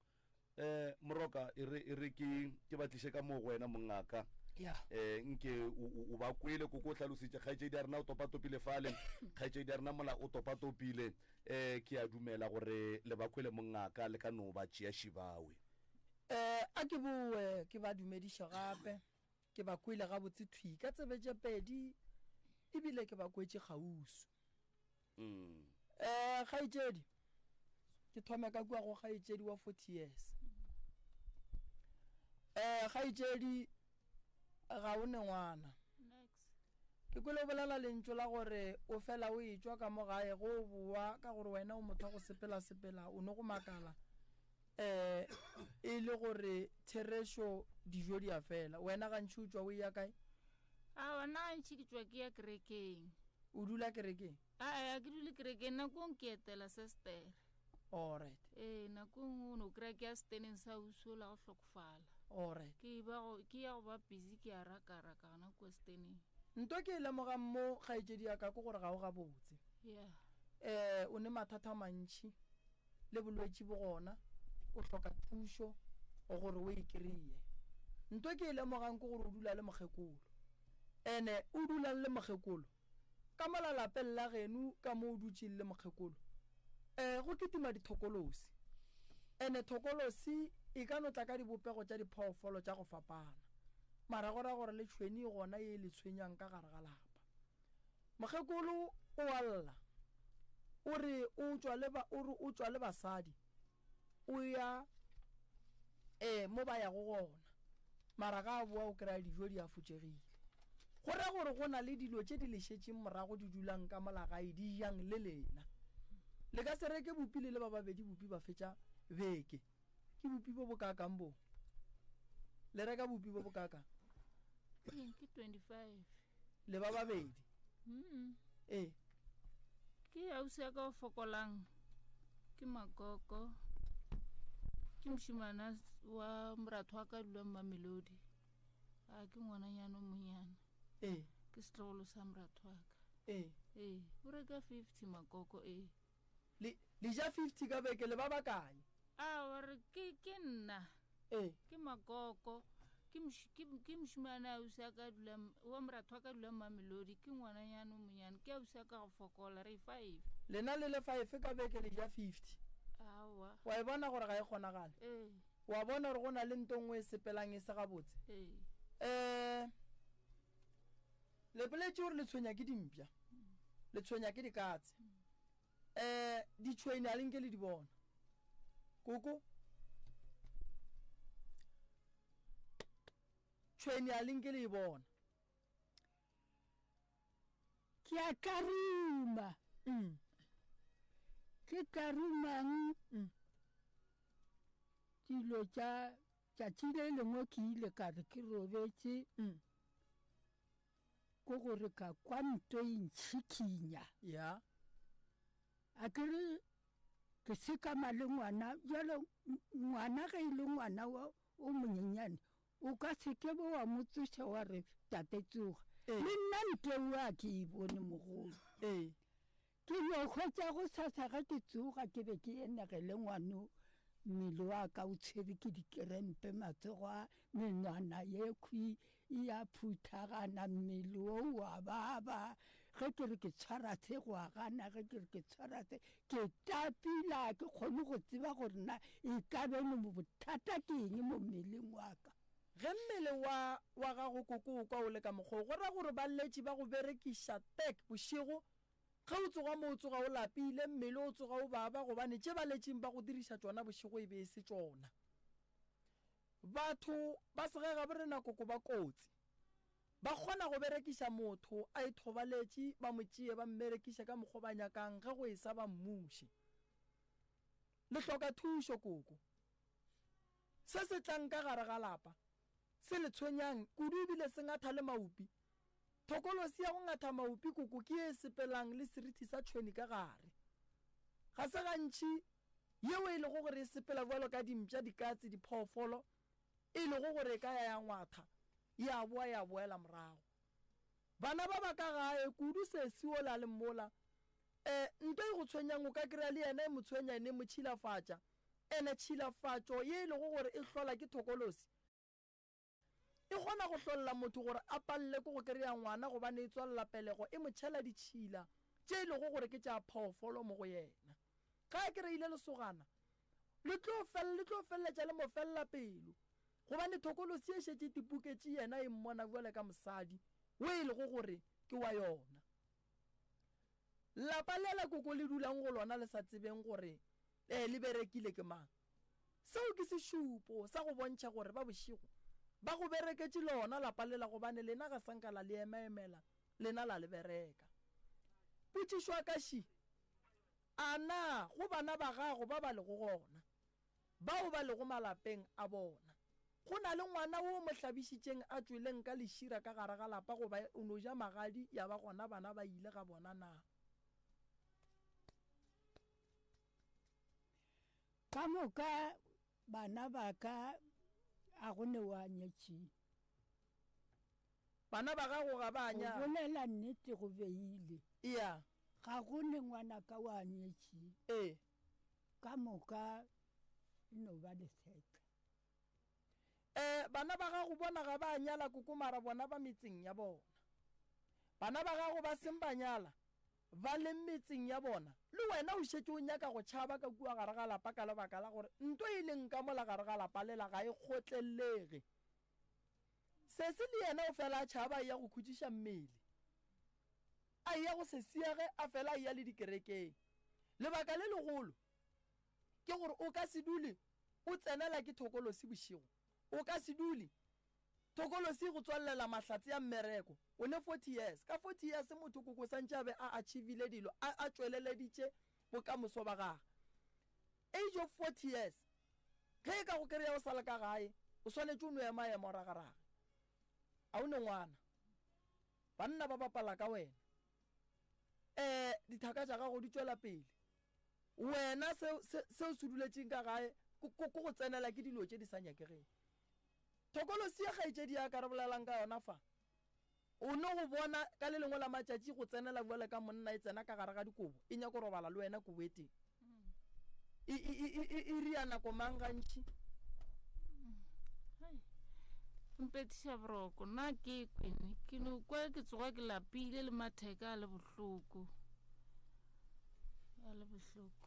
Eh, Moroka, e re, e re ke, ke ba tliše ka moo go wena, mongaka. Ya. Eh, nke o, o, o ba kwele, koko o hlalositše, kgaetšedi ya rena o topatopile fale, kgaetšedi ya rena mola o topatopile. Eh, ke a dumela gore le ba kwele, mongaka, le ka no ba tšea šibawe. Eh, a ke boe, ke ba dumediše gape. Ke ba kwele gabotse thwi ka tsebe tše pedi, ebile ke ba kwetše kgauswi. Mm. Eh, kgaetšedi, ke thome ka kua go kgaetšedi wa 40 years. Eh, kgaetšedi, ga o ne ngwana. Next. Ke kwele o bolela lentšu la gore o fela o etšwa ka mo gae go o boa ka gore wena o motho wa go sepela-sepela, o no go makala eh e le gore therešo dijo di a fela. Wena gantši o tšwa o eya kae? Aowa, nna gantši ke tšwa ke ya kerekeng. O dula kerekeng? Ae, a ke dule kerekeng, nakong ke etela sestere. Alright. Ee, nakong o no kry-a ke ya seteneng sa ausi ola go hlokofala. Alright. Ke ba go, ke ya go ba busy ke a rakaraka gona kua seteneng. Nto ke e lemogang mo kgaetšedi ya ka ke gore ga o gabotse. Yeah. Eh, o ne mathata a mantši le bolwetši bo gona. O hloka thušo gore o e kry-e. Nto ke e lemogang ke gore o dula le mokgekolo. Ene o dulang le mokgekolo? Ka mola lapeng la geno ka mo o dutšeng le mokgekolo, um go kitima dithokolosi. Ene thokolosi e ka no tla ka dibopego tša diphoofolo tša go fapana. Mara go ra gore le tšhweni e gona ye e le tshwenyang ka gare ga lapa. Mokgekolo o a lla, o re o tšwa le ba, o re o tšwa le basadi, o ya eh mo ba yago gona. Mara ga a boa o kry-a dijo di afotšegile. Go ra gore go na le dilo tše di le šetšeng morago di dulang ka mola gae di jang le lena. Le ka se reke bupi le le ba babedi bupi ba fetša beke. Ke bupi bo bo kaakang bo? Le reka bupi bo bo kaakang? Ke 25. Le ba babedi? Mm. Ee. Ke ausi ya ka o fokolang. Ke makoko. Ke mošimana wa moratho wa ka dulang Mamelodi. A ke ngwananyana o monyane. Ee. Ke setlogolo sa moratho wa ka. Ee. Ee, o reka 50 makoko ee. Le le ja 50 ka beke le ba bakae? Aowa re ke ke nna. Ee. Ke makoko. Ke moš, ke, ke mošemane ausi a ka dulang, wa moratho wa ka dulang Mamelodi, ke ngwananyana o monyane, ke ausi a ka go fokola, re five. Lena le le five ka beke le ja 50. Aowa. Wa e bona gore ga e kgonagale? Ee. Wa bona gore go na le nto nngwe e sepelang e se gabotse? Ee. Eh, le boletše gore le tshwenya ke dimpša, le tshwenya ke dikatse. Um ditšhwene a le nke le di bona. Koko. Tšhwene a le nke le e bona. Ke a tlaruma. Mm. Ke tlarumang mm. dilo tša tšatši le lengwe ke ile ka re ke robetše mm. Ko gore ka kwa nto e ntšhikinya. Ya. A ke re ke sekama le ngwana, bjalo ngwana ge e le ngwana wa o monyenyane, o ka se ke be wa mo tsoša wa re tate tsoga. Ee. Le nna nto eo a ke e bone mogolo. Ee. Ke no hwetša gosasa ge ke tsoga ke be ke enegele ngwano, mmele wa ka o tshwere ke dikerempe, matsogo a menwana yekhwi e a phuthagana, mmele wo o a baba. Ge ke re ke tshwara se go a gana, ge ke re ke tshwara se ke tapile, ga ke kgone go tseba gore na e ka be no bothata ke eng mo mmeleng wa ka. Ge mmele wa wa gago koko o kwa o le ka mokgwa wo, go ra gore baletši ba go berekiša tek bošego Ge o tsoga mo o tsoga o lapile, mmele o tsoga o baba gobane tše ba letšeng ba go diriša tšona bošego e be e se tšona. Batho ba segagabo rena koko ba kotsi. Ba kgona go berekiša motho a ithobaletše ba mo tšee ba mmerekiše ka mokgo ba nyakang ge go esa ba mmuše. Le hloka thušo koko. Se se tlang ka gare ga lapa se le tshwenyang kudu ebile se ngatha le maupi. Thokolosi ya go ngatha maupi koko ke ye e sepelang le serithi sa tšhweni ka gare. Ga se gantši yeo e lego gore e sepela bjalo ka dimpša, dikatse, diphoofolo, e lego gore e ka ya ya ngwatha ya boa ya boela morago. Bana ba ba ka gae, kudu sesi wola le mmola, e, nto e go tshwenyang o ka kry-a le yena e mo tshwenya ene e mo tšhilafatša. Ene tšhilafatšo ye e lego gore e hlola ke thokolosi, E kgona go hlolla motho gore a palele ke go kereya ngwana gobane e tswalela pelego e mo tšhela ditšhila tše e lego gore ke tša phoofolo mo go yena. Ge a kereile lesogana, le tlo le tlo feleletša le mo felela pelo gobane thokolosi e šetše e tipuketše yena e mmona bjale ka mosadi wo e lego gore ke wa yona. Lapa lela koko le dulang go lona le sa tsebeng gore eh le berekile ke mang. Seo ke sešupo sa go bontšha gore ba bošego ba go bereketše lona lapa lela gobane lena ga sa nka la le emaemela, lena la le bereka. Potšišo ya ka še, A na go bana ba gago ba ba lego gona, bao ba lego malapeng a bona, go na le ngwana wo o mo hlabišitšeng a tšweleng ka lešira ka gare ga lapa goba o no ja magadi ya ba gona bana ba ile ga bona na? Ka moka bana ba ka a go ne wa nyetšeng. Bana ba gago ga ba Go nyala. bolela nnete go beile. Eya. Ga go ne ngwanaka wa nyetšeng. Ee. Ka moka. E no ba lesetla. E, bana ba gago bona ga ba nyala koko mara bona ba metseng ya bona. Bana ba gago ba seng ba nyala ba leng metseng ya bona, le wena o šetše o nyaka go tšhaba ka kua gare ga lapa ka lebaka la gore nto e leng ka mola gare ga lapa lela ga e kgotlelege. Sesi le yena o fela a tšhaba a eya go khutšiša mmele. A eya go sesiage a fela a eya le dikerekeng. Lebaka le legolo ke gore o ka se dule o tsenela ke thokolosi bošego. O ka se dule thokolosi go tswallela mahlatse a mmereko. O ne 40 years. Ka 40 years motho koko santše a be a achievile dilo, a a tšweleleditše bokamoso ba gage. Age of 40 years, ge e ka go kereya o sa le ka gae, o swanetše o no ema ema o ragarage. A o ne ngwana. Banna ba bapala ka wena. Eh, dithaka tša gago di tšwela pele. Wena se, se, se o se duletšeng ka gae ke, ke, ke go tsenela ke dilo tše di sa nyakegeng. Thokolosi ye kgaetšedi ya ka re bolelang ka yona fa, o no go bona ka le lengwe la matšatši go tsenela bjale ka monna e tsena ka gare ga dikobo e nyako robala le wena kobo e tee. E, e, e, e, e, e ria nako mang gantši? Hai, mpetiša boroko nna ke kwene ke no kwa ke tsoga ke lapile le matheka a le bohloko a le bohloko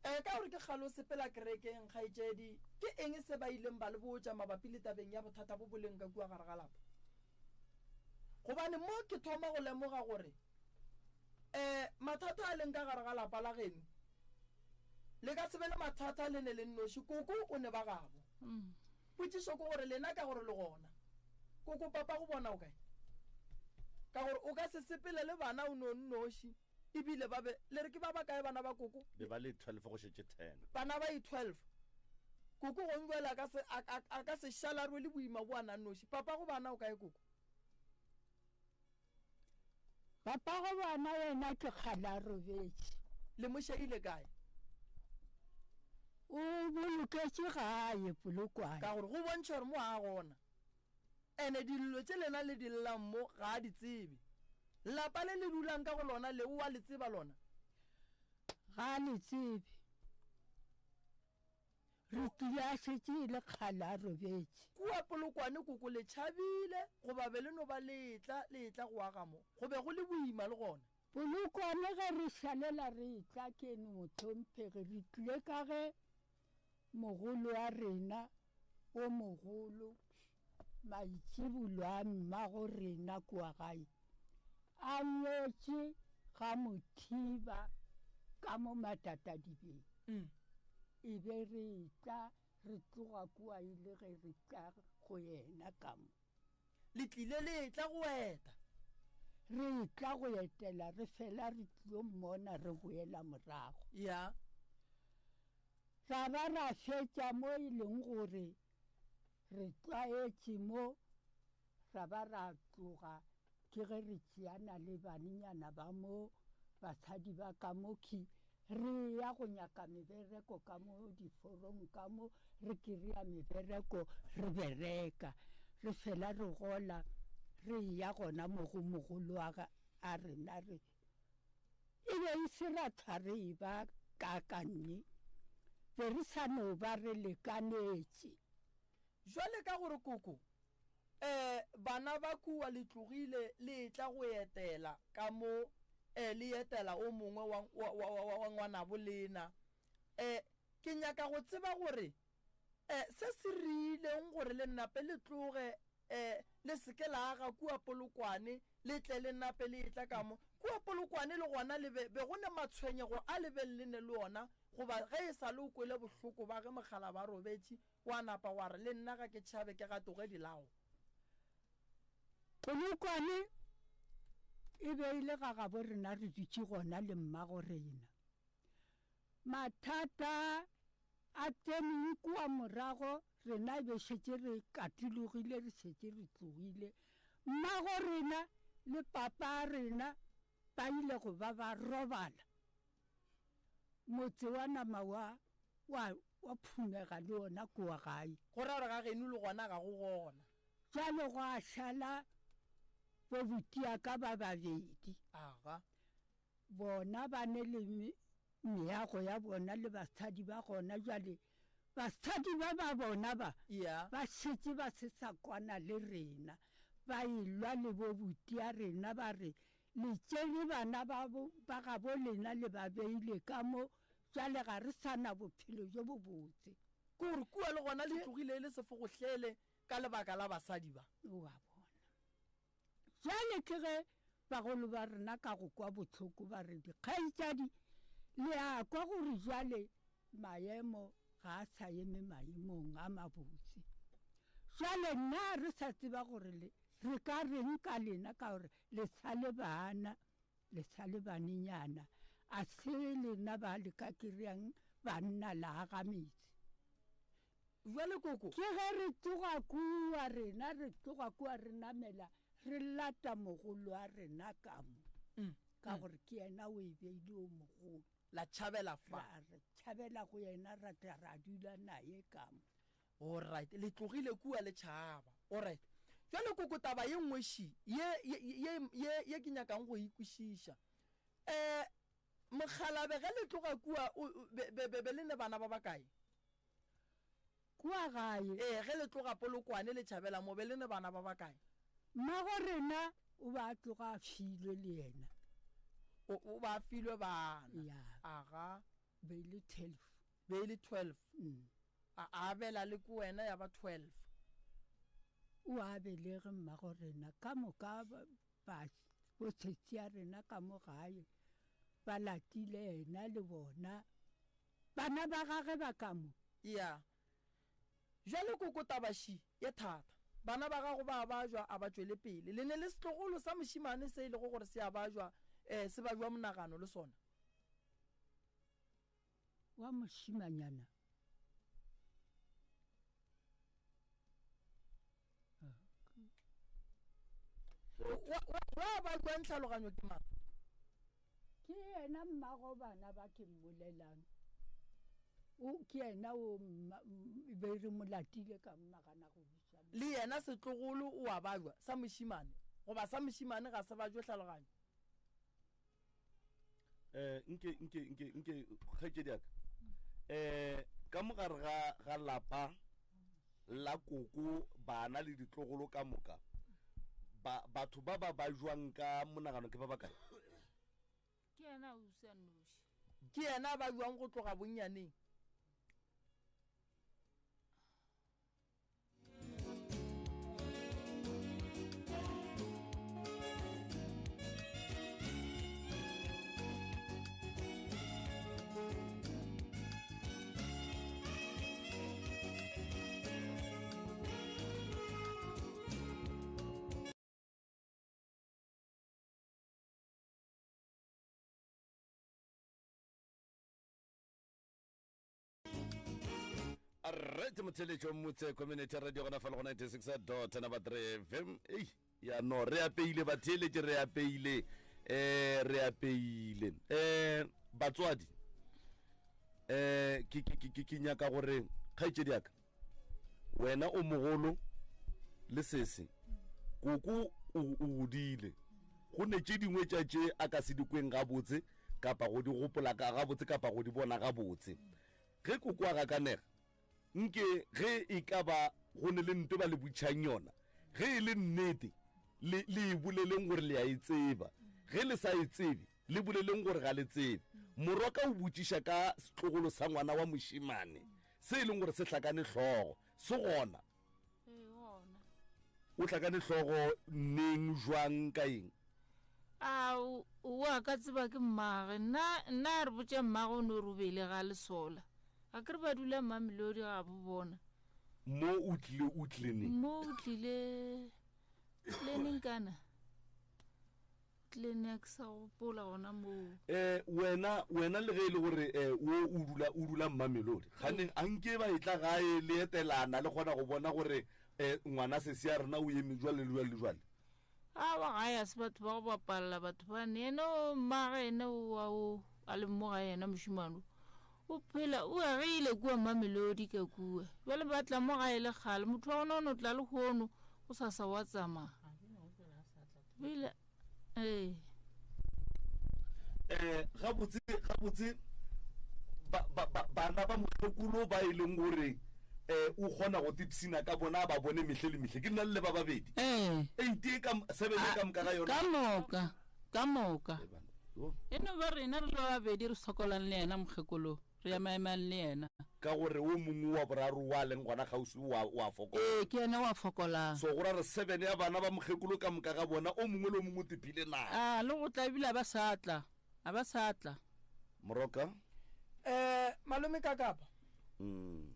E, ka gore ke kgale o sepela kerekeng, kgaetšedi, ke eng se ba ileng ba le botša mabapi le tabeng ya bothata bo bo leng ka kua gare ga lapa? Gobane mo ke thoma go lemoga gore e, mathata a leng ka gare ga lapa la geno, le ka se be le mathata le ne le nnoši, koko o ne ba gabo. Potšišo ke gore lena ka gore le gona, koko papa go bona o kae? Ka gore o ka se sepele le bana o no nnoši, ebile ba be, le re ke ba bakae bana ba koko? Be ba le 12 go šetše 10. Bana ba i-12. Koko gong jwale a ka se, a, a, a ka se šale a rwele boima bo a na nnoši. Papa go bana o kae koko? Papa go bana yena ke kgale a robetše. Le mo šeile kae? O boloketše gae Polokwane. Ka gore go bontšha gore mo a gona. Ene dillo tše lena le di llang mo ga a di tsebe. Lapa le le dulang ka go lona le o a le tseba lona? Ga a le tsebe. Re tlile a šetše e le kgale a robetše. Kua Polokwane koko le tšhabile goba be le no ba le etla le etla go aga mo? Go be go le boima le gona. Polokwane ge re šalela re etla keno mohlomphegi re tlile ka ge mogolo wa rena o mogolo maitšibulo a mmago rena kua gae a nyetše ga Mothiba ka mo Matatadibeng. E be re etla re tloga kua e le ge re tla go yena ka mo. Le tlile le etla go eta. Re etla go etela re fela re tlilo mmona re boela morago. Ya. Ra ba ra fetša mo e leng gore re tlwaetše mo, ra ba ra tloga ke ge re tšeana le banenyana ba mo, basadi ba ka mo khi re ya go nyaka mebereko ka mo diforong ka mo, re kry-a mebereko re bereka, re fela re gola re eya gona mo go mogolo wa a rena re E be e se ra hlwa re eba kakanne, be re sa no ba re lekanetše. Jwale ka gore koko, eh, bana ba kua le tlogile le etla go etela ka mo, eh, le etela o mongwe wa, wa, wa, wa, wa ngwanabo lena, eh, ke nyaka go tseba gore, eh, se se riileng gore le nape le tloge, E, le se ke la aga kua Polokwane, le tle le nape le etla ka mo. Kua Polokwane le gona le be, be go ne matshwenyego a le beng le ne le ona, goba ge e sa le o kwele bohloko ba ge mokgalaba a robetše, wa napa wa re, Le nna ga ke tšhabe, ke gatoge dilao. Polokwane e be e le ga gabo rena re dutše gona le mmago rena. Mathata a tseneng kua morago rena e be šetše re katologile, re šetše re tlogile. Mmago rena le papa rena ba ile go ba ba robala. Motse wa nama wa, wa, wa phumega le ona kua gae. Go ra gore ga geno le gona ga go gona. Bjale gwa šala bo butiaka ba babedi. Aga. Bona ba ne le meago ya bona le basadi ba gona. Bjale. Basadi ba ba bona ba, Yeah. ba šetše ba se sa kwana le rena, ba elwa le bo buti a rena ba re, Le tšere bana ba, ba gabo lena le ba beile ka mo, bjale ga re sa na bophelo bjo bobotse. Ke gore kua le gona le tlogile e le sefogohlele ka lebaka la basadi ba. O a bona. Bjale ke ge bagolo ba rena ka go kwa bohloko ba re, Dikgaetšadi, le a kwa gore bjale maemo ga a sa eme maemong a mabotse. Bjale na re sa tseba gore le re ka reng ka lena ka gore le sa le bana, le sa le banenyana, a se lena ba le ka kry-ang banna la aga metse. Bjale koko. Ke ge re tloga kua, rena re tloga kua re namela re lata mogolo wa rena ka mo, ka gore ke yena o e beile o mogolo. La tšhabela fa. Ra re tšhabela go yena ra tla ra dula naye ka mo. Alright, le tlogile kua le tšhaba. Alright. Bjale koko taba ye nngwe ši ye, ye, ye, ye, ye ke nyakang go e kwešiša. Eh, mokgalabe ge le tloga kua o, be, be, be, be le ne bana ba bakae? Kua gae. Ee, ge le tloga Polokwane le tšhabela mo, be le ne bana ba bakae? Mmago rena o be a tloga a filwe le yena. O, o be a filwe bana? Ya. Aga. Be e le 12. Be e le 12? Mm. A, a abela le ko wena ya ba 12? O a belege mmago rena ka moka ba, ba, bo tshetsi ya rena ka mo gae ba latile yena le bona. Bana ba gage ba ka mo. Ya. Bjale koko taba ši ye thata. Bana ba gago ba a bajwa, a ba tšwele pele. Le ne le setlogolo sa mošemane se e lego gore se a bajwa, eh, se bajwa monagano le sona. Wa mošemanyana. Wa, wa, wa bajwang tlhaloganyo ke mang? Ke yena mmago bana ba ke mmolelang. O, ke yena o mma, be re mo latile ka mmagana go buša. Le yena setlogolo o a bajwa, sa mošemane, goba sa mošemane ga se bajwe tlhaloganyo. Eh, nke, nke, nke, nke, kgaetšedi ya ka. Eh, ka mo gare ga, ga lapa la koko, bana le ditlogolo ka moka, ba, batho ba ba bajwang ka monagano ke ba bakae? Ke yena ausi a nnoši. Ke yena a bajwang go tloga bonnyaneng. Right motheletšo motse community radio gona fa le go 96 dot number 3 fm ei ya no re apeile batheeletše re apeile eh re apeile eh batswadi eh ke ke ke ke nyaka gore kgaetšedi ya ka wena o mogolo le sese koko o godile go ne tše dingwe tša tše a ka se di kweng gabotse kapa go di gopola ka gabotse kapa go di bona gabotse ge koko a gakanega nke ge e ka ba go ne le nto ba le butšhang yona ge e le nnete le le e boleleng gore le a e tseba ge le sa e tsebe le boleleng gore ga le tsebe morwa ka o botšiša ka setlogolo sa ngwana wa mošemane se e leng gore se hlakane hlogo se gona Ee, gona. O hlakane hlogo neng, jwang, ka eng? A o a ka tseba ke mmage. Nna, nna a re botša mmage o no re o bele ga lesola. A ke re ba dula Mamelodi ga bo bona. Mo o tlile, o tlile neng? Mo o tlile, tlile neng kana? Tlile neng a ke sa gopola gona moo. Eh, wena, wena le ge e le gore eh, wo o dula, o dula Mmamelodi, kganeng a nke ba etla gae le etelana le kgona go bona gore eh, ngwana sesi ya rena o eme jwale le jwale le jwale? Aowa gae a se batho ba go bapalla batho bane. Yena o mmage yena o wa o a le mo gae yena mošemane o, o phela o agile kua Mamelodi ka kua. Bjale ba tla mo gae le kgale, motho wa gona o no tla lehono go sasa wa tsamaya. Bile ee. Eh, gabotse, gabotse. Ba, ba, ba, bana ba mokgekolo ba e leng gore um o kgona go tipshina ka bona a ba bone mehle le mehle. Ke nna le le ba babedi. Ee. Eight e ka, seven e ka moka ga yona. Ka moka, ka moka. Eh, bana, yo. E no ba rena re le ba babedi re sokolang le yena mokgekolo, re emaemang le yena. Ka gore o mongwe wa boraro wa leng gona kgauswi wa, wa fokola. Ee, ke yena wa fokolang. So go ra re seven ya bana ba mokgekolo ka moka ga bona, o mongwe le o mongwe o tiphile naga. A, le go tla ebile a ba sa tla, a ba sa tla. Moroka. Eh, malome Kakapa. Mm.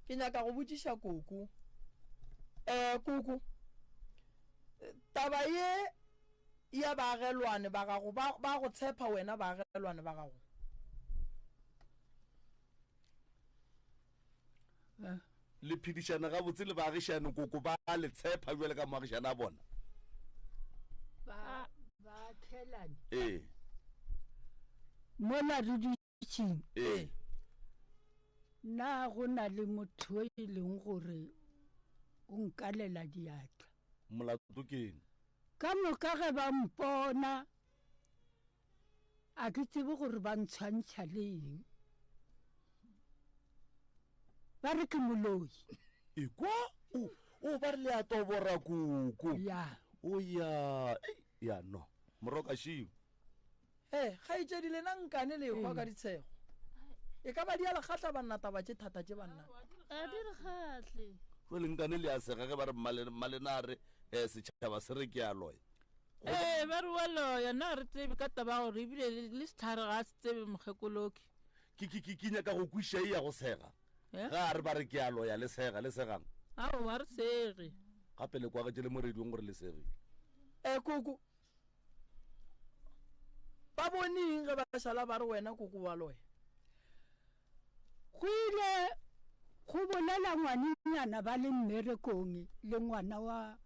Ke nyaka go botšiša koko. Eh, koko. Taba ye ya baagelwane ba gago, ba, ba go tshepa wena baagelwane ba gago? Le phedišana gabotse le baagišane koko, ba le tshepa bjale ka moagišane a bona? Ba, baagelane. Ee. Mola re dutšeng. Ee. Na go na le motho e leng gore o nkalela diatla? Molato ke eng? Ka moka ge ba mpona, a ke tsebe gore ba ntshwantšha le eng. Ba re ke moloi. Ekwa, o, o ba re le a tobora koko. Ya. O ya, ei, ya no. Moroka šiu. He, kgaetšedi lena nkane le ehwa ka ditshego. E ka ba di a le kgahla banna taba tše thata tše banna? Ga di re kgahle. Jwale nkane le a sega ge ba re mmalena a re eh, setšhaba se re ke a loya. Ee, ba re wa loya, na re tsebe ka taba ya gore ebile le sehlare ga a se tsebe mokgekoloki. Ke, ke, ke, ke nyaka go kwiša e ya go sega. Eh? Ga a re ba re ke a loya le sega, le segang? Aowa, re sege. Gape le kwagetše le mo radiong gore le segile. Eh, koko, Ba bone eng ge ba šala ba re wena koko wa loya? Go ile go bolela ngwanenyana ba le mmerekong le ngwana wa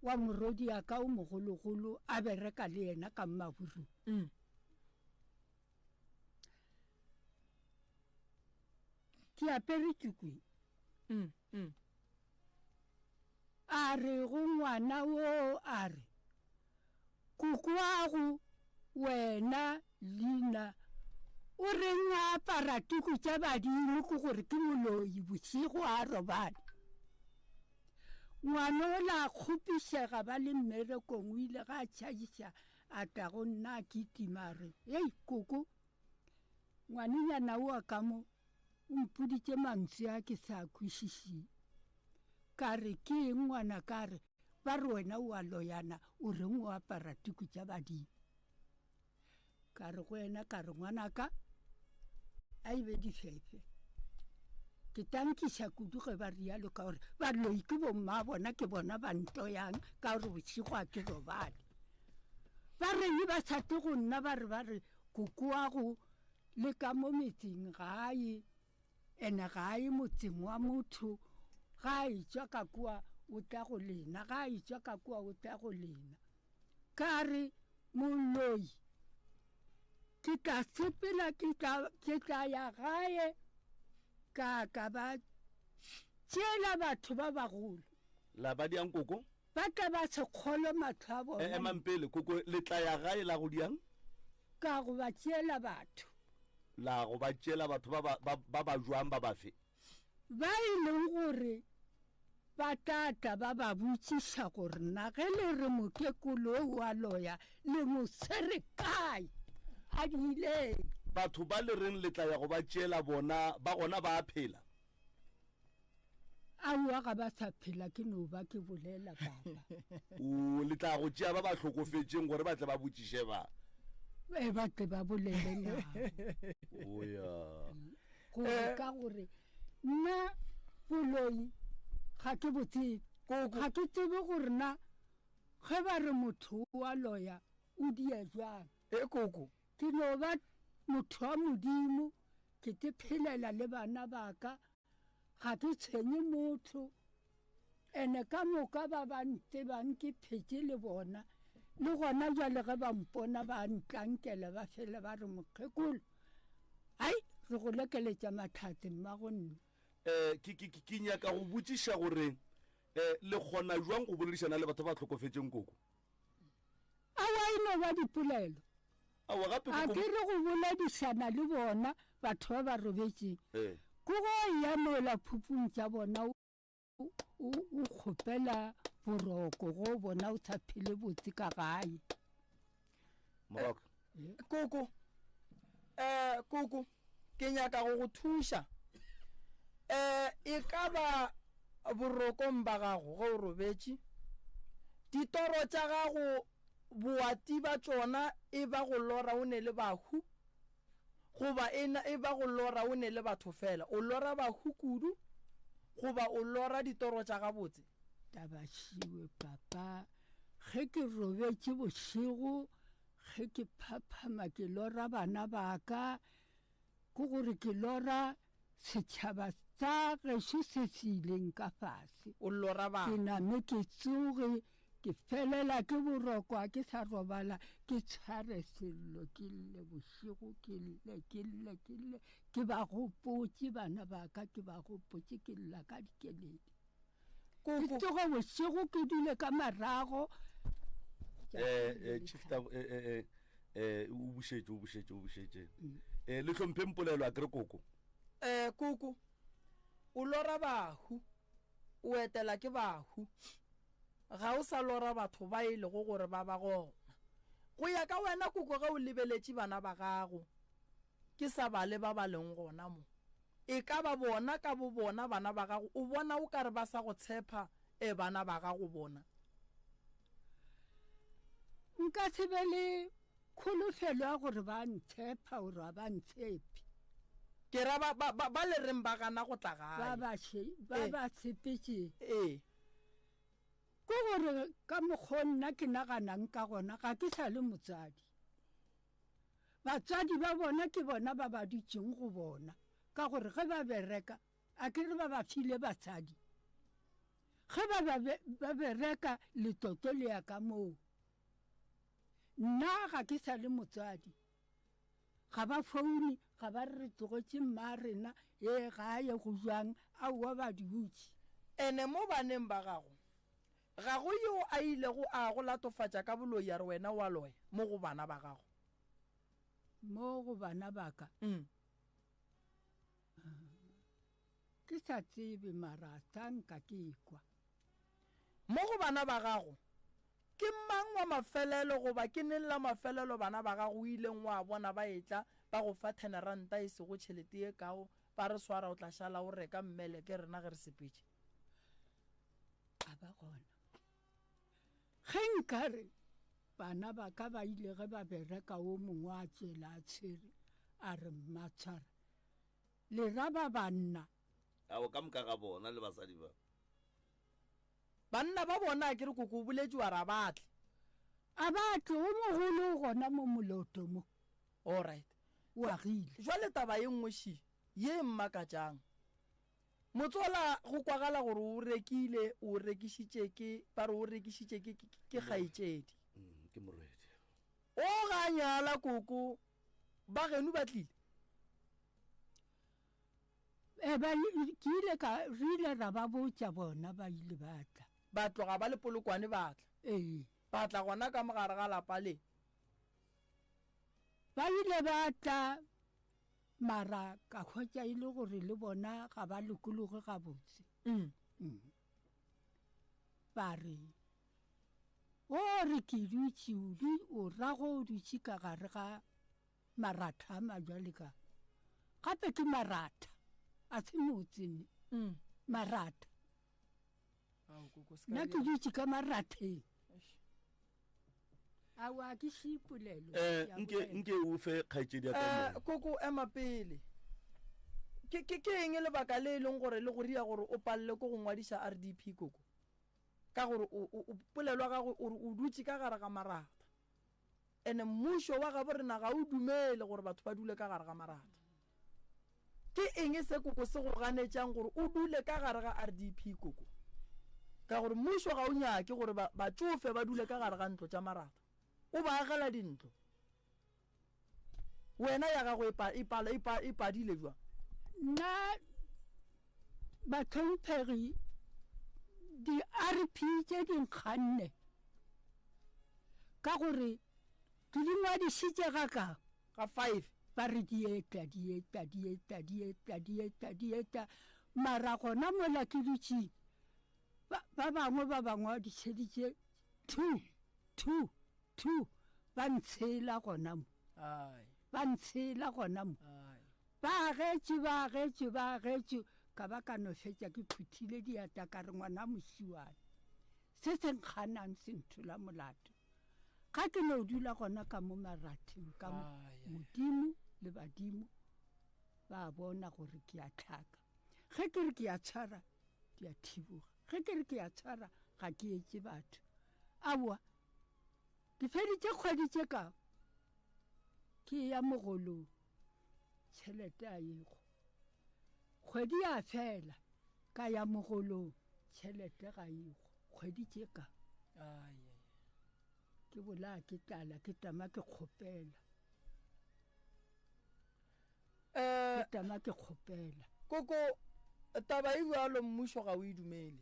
wa morwediaka o mogologolo a bereka le yena ka Mmaburung. Mm. Ke apere tukwi. Mm, mm. A re go ngwana woo a re, Kokoago wena Lina o reng a apara tuku tša badimo ke gore ke moloi bošego a robale. Ngwana ola a kgopišega ba le mmerekong o ile ga a tšhaiša a tla go nna a kitima a re, Hei koko, ngwanenyana oa ka mo O mpoditše mantswe a ke sa a kwešišeng. Ka re, Ke eng ngwanaka? A re, Ba re wena o a loyana, o reng o apara tuku tša badimo? Ka re go yena, ka re, Ngwanaka, a e be difefe. Ke tankiša kudu ge ba rialo ka gore baloi ke bomma bona, ke bona ba ntoyang ka gore bošego a ke robale. Ba reng ba sa tle go nna ba re ba re kokoago Le ka mo metseng ga a ye, ene ga a ye motseng wa motho, ga a etšwa ka kua o tla go lena, ga a etšwa ka kua o tla go lena. Ka re, Moloi, ke tla sepela, ke tla, ke tla ya gae, ka ka ba tšeela batho ba bagolo. La ba diang koko? Ba tla ba se kgolwe mahlo a bona. Emang pele, koko, le tla ya gae la go diang? Ka go ba tšeela batho. La go ba tšeela batho ba ba, ba, ba ba jwang, ba bafe? Ba e leng gore ba tla tla ba ba botšiša gore na ge le re mokekolo o a loya, le mo swere kae? A diileng? Batho ba le reng le tla ya go ba tšeela bona, ba gona ba a phela? Aowa ga ba sa phela ke no ba ke bolela papa. O le tla go tšea ba ba hlokofetšeng gore ba tle ba botšiše ba. E ba tle ba bolele nabo. O ya. Gore eh. ka gore nna boloi ga ke bo tsebe. Ga ke tsebe gore na ge ba re motho wa loya o dia jwang. E koko. Ke no ba motho wa Modimo ke te phelela le bana ba ka Ga ke tshwenye motho, ene ka moka ba ba ntsebang ke phetše le bona, le gona bjale ge ba mpona ba ntlankela ba fele ba re, Mokgekolo, ai, re go lekeletša mahlatse mmagonna. Um ke, ke, ke nyaka go botšiša gore um le kgona jwang go boledišana le batho ba hlokofetšeng, Koko? Aowa, e no ba dipolelo. Aowa gape A ke re go boledišana le bona batho ba ba robetšeng Ee. ke go ya mola phupung tša bona o, o, o kgopela boroko go bona o sa phele botse ka gae. Morwaka. Koko, eh, koko, ke nyaka go go thuša. Eh, e ka ba borokong ba gago ge o robetše, ditoro tša gago boati ba tšona e ba go lora o ne le bahu, goba e, e ba go lora o ne le batho fela. O lora bahu kudu, goba o lora ditoro tša gabotse? Tabašiwe, Papa, ge ke robetše bošego, ge ke phaphama ke lora bana ba ka, ke gore ke lora setšhaba sa gešo se se ileng ka fase. O lora Ke batho. name ke tsoge, ke felela ke boroko, ga ke sa robala, ke tshware sello, ke lle bošego, ke lle, ke lle, ke lle, ke ba gopotše bana ba ka, ke ba gopotše, ke lla ka dikeledi. Ke tsoge bošego ke dule ka marago. Eh, eh, chief ta eh, eh, eh, eh, o bušetše, o bušetše, o bušetše. Eh, le hlompheng polelo a kere koko. Eh, koko, o lora bahu, o etela ke bahu. Ga o sa lora batho ba e lego gore ba ba gona. Go ya ka wena koko ge o lebeletše bana ba gago, ke sa bale ba ba leng gona mo. E ka ba bona ka bobona bana ba gago, o bona o ka re ba sa go tshepa, e bana ba gago bona. Nka se be le kholofelo ya gore ba ntshepa or ga ba ntshepe. Ke ra ba, ba, ba, ba le reng ba gana go tla gae. Ba ba še, ba Ee. ba tshepetše. Ee. Ke gore ka mokgo nna ke naganang ka gona, ga ke sa le motswadi. Batswadi ba bona ke bona ba ba dutšeng go bona, ka gore ge ba bereka, a ke re ba ba file basadi? Ge ba ba, ba bereka, letlotlo le ya ka moo. Nna ga ke sa le motswadi. Ga ba foune, ga ba re re tlogetše mma rena, ee gae go bjang, aowa ba dutše. Ene mo baneng ba gago, Ga go yo a ilego a go latofatša ka boloi a re wena o a loya, mo go bana ba gago. Mo go bana ba ka? Mm. Ke sa tsebe, mara sa nka ke ekwa. Mo go bana ba gago, ke mang wa mafelelo goba ke neng la mafelelo bana ba gago o ileng wa bona ba etla ba go fa theneranta e sego tšhelete ye kago ba re swara o tla šala o reka mmeleke rena ge re sepetše? A ba gona. Ge nkare bana ba ka ba ile ge ba bereka wo mongwe a tšwela a tshwere a re mma tshwara le ra ba banna. Ao ka moka ga bona le basadi ba. Banna ba bona a ke re koko o boletše wa re a ba tle. A ba tle, o mogolo o gona mo moloto mo. All right. O agile. Jwale taba ye nngwe še ye e mmakatšang. Motsola go kwagala gore o rekile, o rekišitše ke, ba re o rekišitše ke, ke, ke kgaetšedi. Mm, ke morwedi. O ga a nyala koko, ba genu ba tlile? E, ba, ke ile ka, re ile ra ba botša bona, ba ile ba tla. Ba tloga ba le Polokwane ba tla. Ee. Ba tla gona ka mogare ga lapa le. Ba ile ba tla. Mara ka hwetša e le gore le bona ga ba lokologe gabotse. Mm. Mm. Ba re, O re ke dutše, o du, o rago o dutše ka gare ga maratha a majwale ka. Gape ke maratha, a se motse ne. Mm. Maratha. Ao, koko, se ka Nna ke dira. dutše ka maratheng. Eish. Aowa, ke šie polelo. Eh, Ke a nke bolela. nke o fe kgaetšedi ya ka Eh, moya. koko ema pele. Ke ke ke eng lebaka le e leng gore le go ria gore o palele ko go ngwadiša RDP koko? Ka gore o o o polelo ya gago o re o dutše ka gare ga maratha. Ene mmušo wa gabo rena ga o dumele gore batho ba dule ka gare ga maratha. Ke eng se koko se go ganetšang gore o dule ka gare ga RDP koko? Ka gore mmušo ga o nyake gore ba, batšofe ba dule ka gare ga ntlo tša maratha. O ba agela dintlo. Wena ya gago e pa, e pala, e pa, e padile bjang? Nna bahlomphegi di-RP tše di nkganne ka gore. Ke di ngwadišitše ga ka. Ga five. Ba re di etla, di etla, di etla, di etla, di etla, di etla. Mara gona mola ke dutše, ba, ba bangwe ba ba ngwadišeditše two, two, two, ba ntshela gona mo. Ai. Ba ntshela gona mo. Ai. Ba agetše, ba agetše, ba agetše, ka ba ka no fetša ke phuthile diatla ka re ngwana mošiwane, se se nkganang se nthola molato. Ga ke no dula gona ka mo maratheng ka mo, Modimo le badimo ba bona gore ke a tlhaka. Ge ke re ke a tshwara, di a thiboga. Ge ke re ke a tshwara, ga ke etše batho. Aowa, ke feditše kgwedi tše ka ke ya mogolong, tšhelete a ego. Kgwedi ya fela, ka ya mogolong, tšhelete ga ego. Kgwedi tše ka. Ke bolaya ke tlala, ke tama ke kgopela. Eh, Ke tama ke kgopela. Koko, taba e bjalo mmušo ga o e dumele.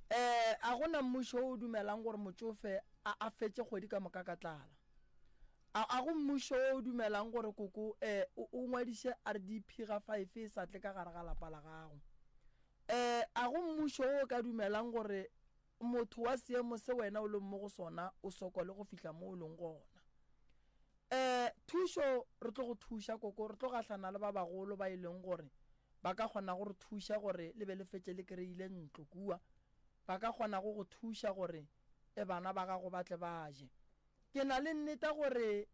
Eh, a gona mmušo o dumelang gore motšofe a, a fetše kgwedi ka moka ka tlala. A, a go mmušo o dumelang gore koko eh, o, o ngwadiše RDP ga five e sa tle ka gare ga lapa la gago. Eh, a go mmušo o ka dumelang gore motho wa seemo se wena o leng mo go sona o sokole go fihla mo o leng gona. Eh, thušo re tlo go thuša koko, re tlo gahlana le ba bagolo ba e leng gore ba ka kgona go re thuša gore le be le fetše le kry-ile ntlo kua, ba ka kgona go go thuša gore e bana ba gago ba tle ba je. Ke na le nneta gore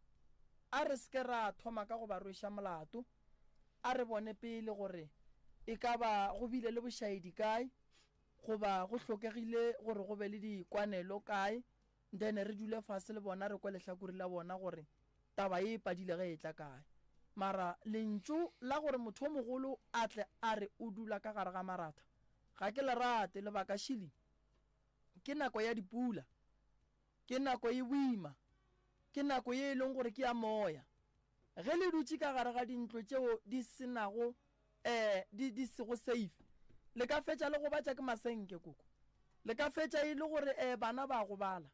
a re se ke ra thoma ka go ba rweša molato, a re bone pele gore e ka ba go bile le bošaedi kae goba go hlokegile gore go be le dikwanelo kae, then re dule fase le bona re kwe lehlakore la bona gore taba ye e padile ge e tla kae. Mara lentšu la gore motho o mogolo a tle a re o dula ka gare ga maratha ga ke le rate, lebaka šili ke nako ya dipula, ke nako e boima, ke nako ye e leng gore ke ya moya. Ge le dutše ka gare ga dintlo tšeo di se nago eh di di sego safe, le ka fetša le gobatša ke masenke koko. Le ka fetša e le gore eh bana ba gobala.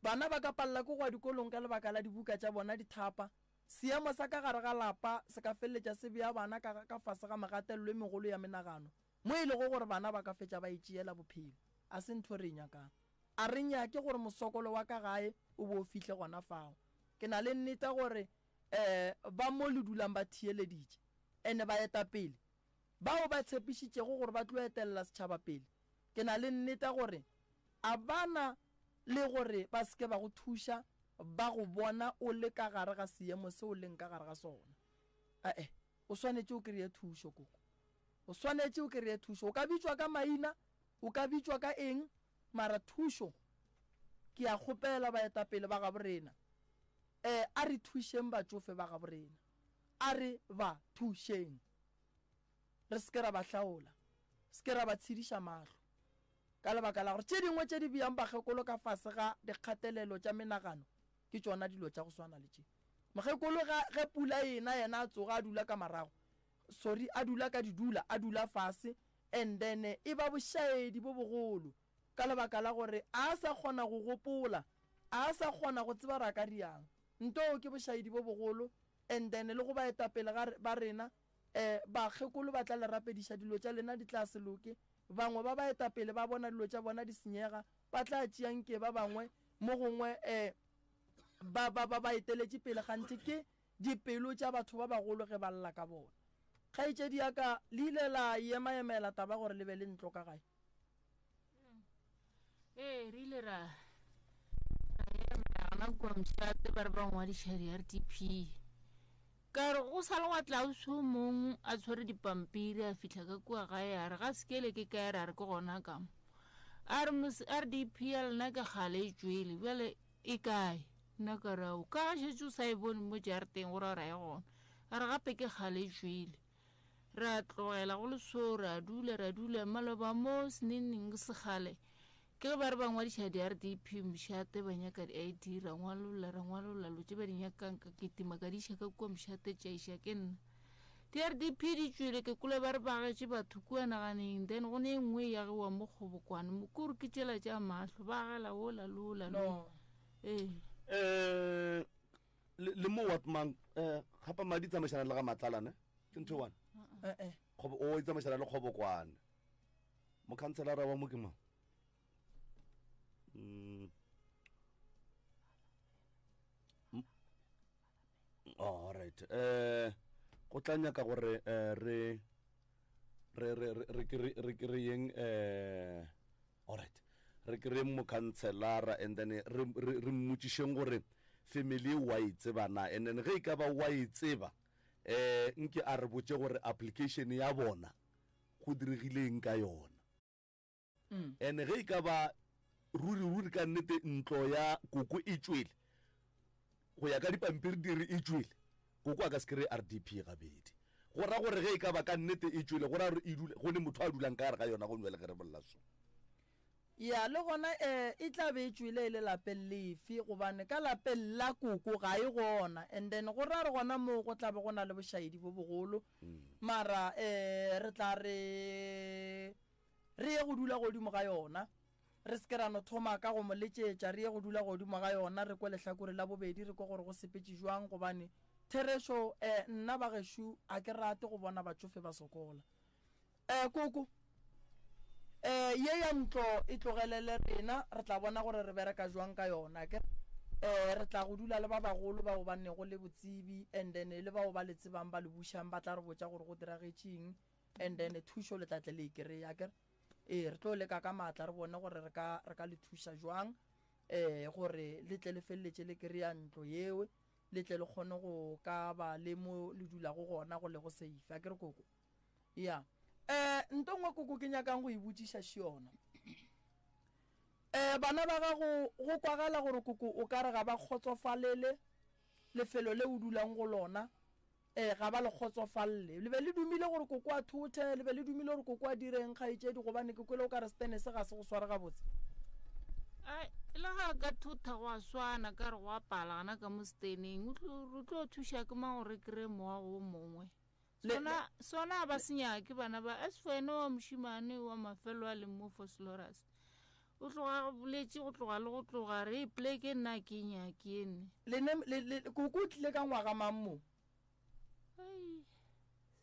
Bana ba ka palela ke go ya dikolong ka lebaka la dibuka tša bona di thapa. Seemo sa ka gare ga lapa se ka feleletša se bea bana ka ka fase ga megatelelo e megolo ya menagano, mo e lego gore bana ba ka fetša ba itšeela bophelo. A se ntho re e nyakang. A re nyake gore mosokolo wa ka gae o bo o fihle gona fao. Ke na le nneta gore um ba mo le dulang ba theeleditše. Ene baetapele bao ba tshepišitšego gore ba tlo etelela setšhaba pele, ke na le nneta gore a ba na le gore ba se ke ba go thuša ba go bona o le ka gare ga seemo se o leng ka gare ga sona. Ae, o swanetše o kreye thušo, koko. O swanetše o kreye thušo. O ka bitšwa ka maina, o ka bitšwa ka eng, mara thušo, ke a kgopela baetapele ba gabo rena, eh, a re thušeng batšofe ba gabo rena. A re ba thušeng. Re se ke ra ba hlaola, se ke ra ba tshediša mahlo, ka lebaka la gore tše dingwe tše di beang bakgekolo ka fase ga dikgatelelo tša menagano ke tšona dilo tša go swana le tše. Mokgekolo ga, ge pula e ena yena a tsoga a dula ka marago, sorry, a dula ka didula, a dula fase, and then e ba bošaedi bo bogolo ka lebaka la gore a sa kgona go gopola, a sa kgona go tseba gore a ka riang. Ntoo ke bošaedi bo bogolo and then le go baetapele ga ba rena, eh, bakgekolo ba tla le rapediša dilo tša lena di tla se loke. Bangwe ba baetapele ba bona dilo tša bona di senyega, ba tla tšea nke ba bangwe mo gongwe eh, ba, ba, ba, ba eteletše pele kganthe ke dipelo tša batho ba bagolo ge ba lla ka bona. Kgaetšedi ya ka, le ile la emaemela taba gore le be le ntlo ka gae? Ee, re ile ra ra emela gona kua mošate ba re ba ngwadiša di-R_D_P. Ka re go sa le gwa tla ausi o mong a tshwere dipampiri a fihla ka kua gae a re ga sekele ke kae ra re ke gona ka mo. A re mos R_D_P ya lena ke kgale e tšwele bjale e kae? Nna ka re ao ka ga šetše o sa e bone mo jarateng go ra gore ga e gona. A re gape ke kgale e tšwele. Ra tlogela go le so, ra dula, ra dula, maloba mo seneneng sekgale. Ke ge ba re ba ngwadiša di-R_D_P mošate, ba nyaka di-I_D, ra ngwalolla, ra ngwalolla lo tše ba di nyakang, ka kitima ka di iša ka kua mošate, tša iša ke nna. Di-R_D_P di tšwele, ke kwele ba re ba agetše batho kua naganeng, then go ne e nngwe e agiwa mo Kgobokwane mo, kore ke tšela tša mahlo, ba agela wola le wola le wola. No. Ee. Um le mo wat mang um gape madi tsamaišana le ga matlalane ke ntho e one Eh, eh. Kgobo- o e tsamaišana le kgobokwane mokhanselara wa mo ke mang Mm. Mm. All right eh go tla nyaka gore eh, re re re re re kry- re kry-eng eh all right re kry-eng mokhanselara and then re re re mmotšišeng gore family e wa e tseba na and then ge e ka ba wa e tseba eh nke a re botše gore application ya bona go diregileng ka yona And ge e ka ba ruri ruri ka nnete ntlo ya koko e tšwele, go ya ka dipampiri di re e tšwele, koko a ka se kry-e RDP gabedi. Go ra gore ge e ka ba ka nnete e tšwele, go ra gore e dule, go ne motho a dulang ka gare ga yona go bjale ge re bolela so. Ya, le gona e, e tla be e tšwele e le lapeng lefe, gobane ka lapeng la koko ga e gona. And then go ra gore gona moo go tla be go na le bošaedi bo bogolo. Mara e, re tla re. Re ye go dula godimo ga yona. Re se ke ra no thoma ka go mo letšetša, re ye go dula godimo ga yona, re kwe lehlakore la bobedi, re kwe gore go sepetše bjang, gobane, therešo, eh, nna bagešo ga ke rate go bona batšofe ba sokola. Eh, koko, eh, ye ya ntlo e tlogelele rena, re tla bona gore re bereka bjang ka yona, akere? Eh, re tla go dula le ba bagolo bao ba nego le botsebi, and then le bao ba le tsebang ba le bušang, ba tla re botša gore go diragetše eng. And then thušo le tla tle le e kry-a akere? Ee, re tlo leka ka maatla re bone gore re ka re ka le thuša jwang um gore le tle le feleletše le kry-a ntlo yeo, le tle le kgone go ka ba le mo le dulago gona go lego safe akere koko? Ya. Um nto nngwe koko ke nyakang go e botšiša še yona. Um bana ba gago go kwagala gore koko o ka re ga ba kgotsofalele lefelo le o dulang go lona. Ee, ga ba le kgotsofalle. Le be le dumile gore koko a thothe, le be le dumile gore koko a direng, kgaetšedi, gobane ke kwele o ka re setene se ga se go sware gabotse. Ai, le ga a ka thotha go a swana, ka re go a pala gana ka mo seteneng. O tlo, re tlo thuša ke mang gore re kry-e moago o mongwe? Le, Sona, sona a ba se nyake bana ba. As for ene wa mošemane wa mafelo a leng mo Vosloorus, O tloga a boletše go tloga le go tloga re e pleke nna ke nyake ene. Le ne le le koko o tlile ka ngwaga mang mo? Ai,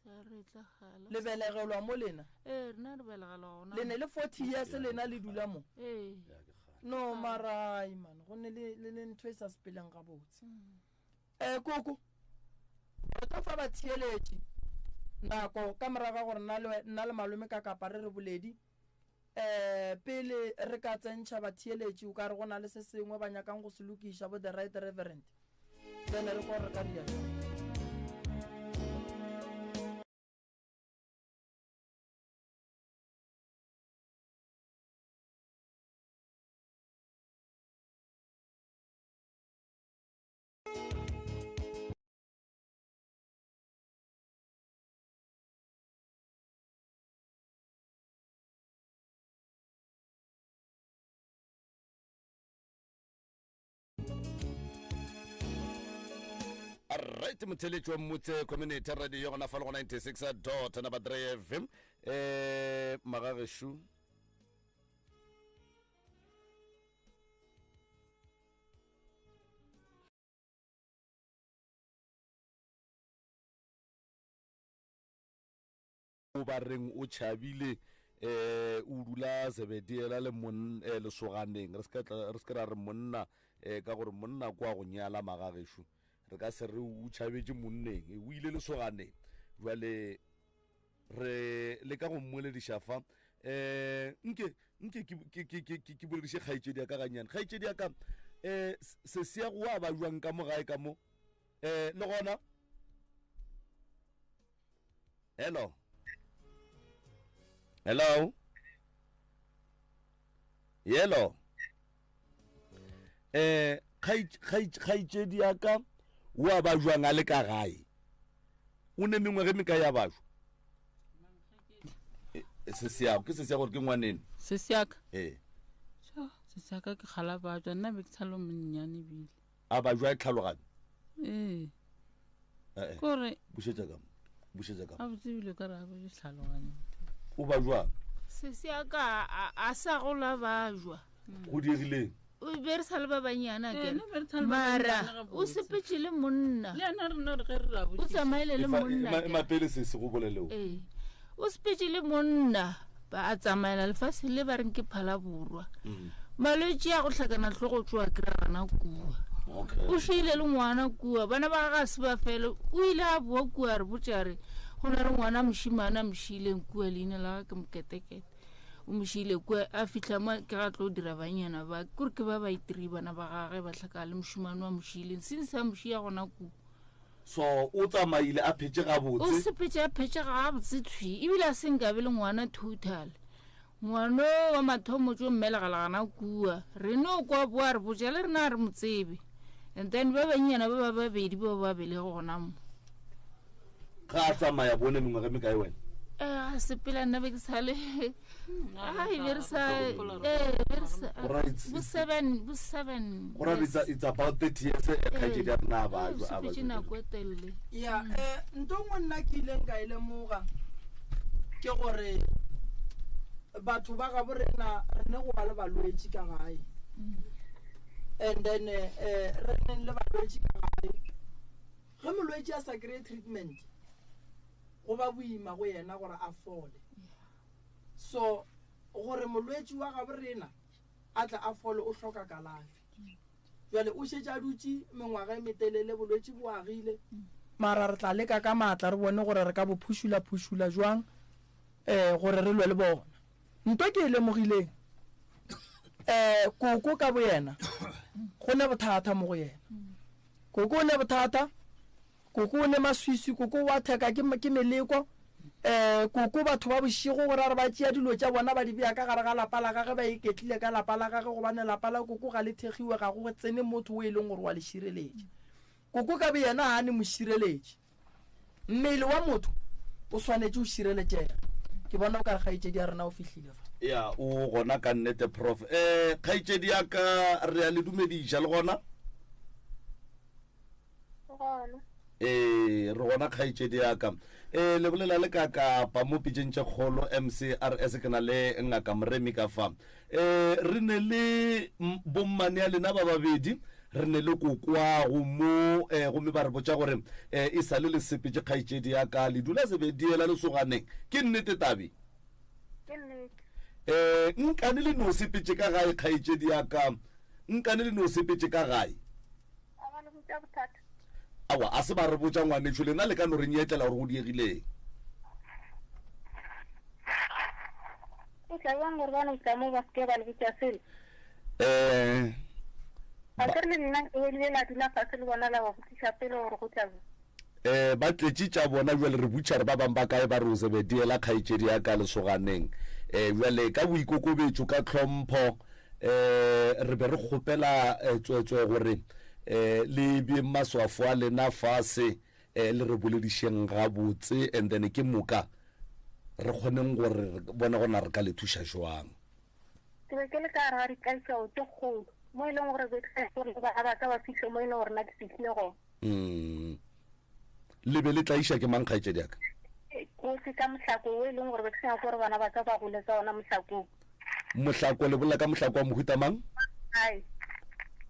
sa re tla gala. Le belegelwa mo lena? Ee, rena re belegelwa gona. Le ne le 40 years lena le dula mo? Ee. No mara ai man, go ne le le le ntho e sa sepeleng gabotse. Eh koko, re tlo fa batheeletši nako ka morago ga gore nna le nna le malome ka kapa re re boledi. Um pele re ka tsentšha batheeletši, o ka re go na le se sengwe ba nyakang go se lokiša, bo The Right Reverend. Then re kwa gore re ka dira bjang. Right motheletši wa Mmutse Community Radio gona fa le go 96 dot number 3 FM eh magageshu O ba reng o tšhabile um o dula Zebediela le mon eh, lesoganeng re se re se ra re monna um ka gore monna kwa go nyala magagešo re ka se re o tšhabetše monneng o ile lesoganeng jwale re leka go mmolediša fa um nke nke ke bolediše kgaetšedi ya ka gannyane kgaetšedi ya ka um sesiago wa ba jwang ka mo gae ka mo um le gona Hello. Hello. Hello. Eh kgaitšedi ya ka o a ba jwang a le ka gae o ne mengwe ge meka ya bajwa eh, se seago ke se sea gore ke ngwaneno se seaka ee se seaka ke kgala bajwa nna be ke tshalo monnyane ebile A ba jwa tlhaloganyo? Ee. Eh, eh. Kore bušetša ka mo. Bušetša ka mo. A botsebile ka re a ba jwa tlhaloganyo. O ba jwang? Sesi a ka a sa gola ba jwa. Go diegileng? o be re sa le ba bannyane a Ee, kere no, be re sa le ba mara bannyane o gabotse. sepetse le monna Le yena re no re ge re ra o botšiša. tsamaile le Efa- monna ema- akere. ema pele se se go boleleo ee o sepetse le monna ba a tsamaela lefase le ba reng ke phala borwa Mm. malwetse a go hlakana hlogo tsoa kry gana kua okay o šoile le ngwana kua bana ba gage a se ba fele o ile a boa kua a re botša a re go na le ngwana mošimane a mošiileng kua leina la gage ke moketekete o mošiile kua a fitlha mo ke ga tlo dira banyana ba kore ke ba ba itiri bana ba gage ba hlaka le mošimane wa mošiileng since a mošia gona kua So o tsamaile a phetše O gabotse. sepetše a phetše gabotse thwi ebile a se nkabe le ngwana total. Ngwano wa mathomo tšo mmelegela gana kua. Re no kwa boa re botša le rena a re mo tsebe. And then ba bannyana ba ba babedi bao ba belege gona mo. Ga a tsamaya bone mengwaga e mekae wena? Eh, a sepela nna be ke sale. Ai, be re sa eh be re sa Go ra it's- bo 7 bo 7. Go ra it's, it's about 30 years eh, kgaetšedi ya rena a ba a ba sepetse nako e telele. ya um nto nngwe nna ke ileng ka e lemoga ke gore batho ba gabo rena re ne go ba le balwetši ka gae and then um re neng le balwetši ka gae ge molwetši a sa kry-e treatment go ba boima go yena gore a fole So, gore molwetši wa gabo rena a tle a fole o hloka kalafi. Bjale o šetše a dutše mengwaga e metelele, bolwetši bo agile. Mara re tla leka ka maatla re bone gore re ka bo phušula-phušula jwang um gore re lwe le bona. Nto ke e lemogileng, um koko ka boyena go ne bothata mo go yena. Koko o ne bothata. Koko o ne maswiswi, koko wa theka ke, ke meleko. Um koko batho ba bošego go ra re ba tšea dilo tša bona ba di bea ka gare ga lapa la gage, ba iketlile ka lapa la gage gobane lapa la koko ga le thekgiwe, ga go tsene motho o e leng gore wa le šireletša. Koko ka boyena ga a ne mošireletši. Mmele wa motho o swanetše o šireletšege. Ke bona o ka re kgaetšedi ya rena o fihlile fa. Ya, o gona ka nnete, Prof. Um kgaetšedi ya ka, re a le dumediša le gona. Gona. Ee, re gona kgaetšedi ya ka. Ee, le bolela le ka Kapa mo pitšeng tše kgolo MCRS ke na le ngaka Moremi ka fa. Ee, re ne le bommane ya lena ba babedi, re ne le kokwago mo eh, gomme ba re botša gore eh, e sa le le sepetše kgaetšedi ya ka le dula Sebediela lesoganeng. Ke nnete tabe? Ke nnete. Eh, nkane le no sepetše ka gae kgaetšedi ya ka? Nkane le no sepetše ka gae? A ba le botša bothata? Aowa, a se ba re botša ngwanešo, lena le ka no re nyetlela gore go diegileng. Go tla bjang gore ba no tla mo ba se ke ba le botša selo? Um A ke re le nna ke le la dula fase le bona la ba botšiša pele gore go tla bjang. Um ba tletše tša bona bjale re butša re ba bang ba kae ba re o Zebediela kgaetšedi ya ka lesoganeng. Um bjale ka boikokobetšo ka tlhompho um re be re kgopela eh, tsweetswee gore um le beeng maswafo a lena fase um le re boledišeng gabotse and then ke moka re kgoneng gore re bone gona re ka le thuša jwang. Ke be ke le ka gare ga ditlaišego tše kgolo mo e leng gore be ke sa gore bana ba ka ba fihle mo e leng gore nna ke fihlile gona. Mm. Le be le tlaiša ke mang kgaetšedi ya ka? Kgoši ka mohlako wo e leng gore be ke sa nyake gore bana ba ka ba gole ka ona mohlakong. Mohlako le bolela ka mohlako wa mohuta mang? Ai.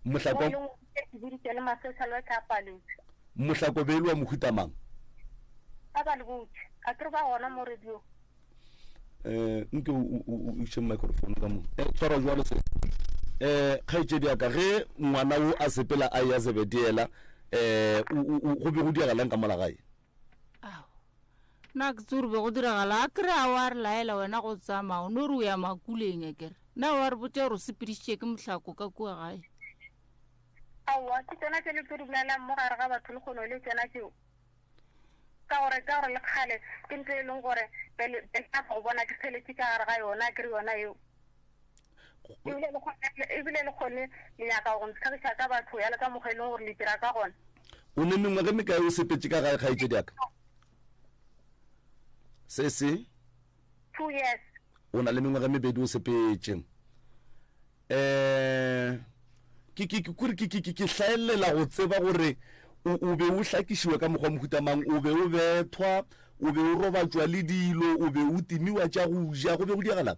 Mohlako Mo e leng gore ke biditše le ma-social worker a paletswe. Mohlako be e le wa mohuta mang? A ba le botše. A ke re ba gona mo radio. um nke o iše microphone ka mo eh, tshwara jwalo se um kgaetšedi ya ka ge ngwana o a sepela a ya zebediela um go be go diragalang ka mola gae ao nna ke tsore be go diragala a kry a wa re laela wena go tsamaya o no re o ya makuleng a kere na wa re botša gore o sepedišitše ke mohlako ka kua gae Aowa, ke tsona tše le tlo di bolelang mo gare ga batho lekgono le tsona tšeo. Ka gore, ka gore le kgale ke ntho e leng gore pele pele ka go bona ke feletše ka gare ga yona, ke re yona eo. Ebile le kgone, ebile le kgone le nyaka go ntlhagiša ka batho ya le ka mokgwa e leng gore le dira ka gona. O ne mengwaga e mekae o sepetše ka gae kgaetšedi ya ka? Se se? Two years. O na le mengwaga e mebedi o sepetše. um ke ke ke kore ke ke ke ke hlaelela go tseba gore o o be o hlakišiwa ka mokgwa mohuta mang o be o bethwa o be o robatšwa le dilo o be o timiwa tša go ja go be go diragalang?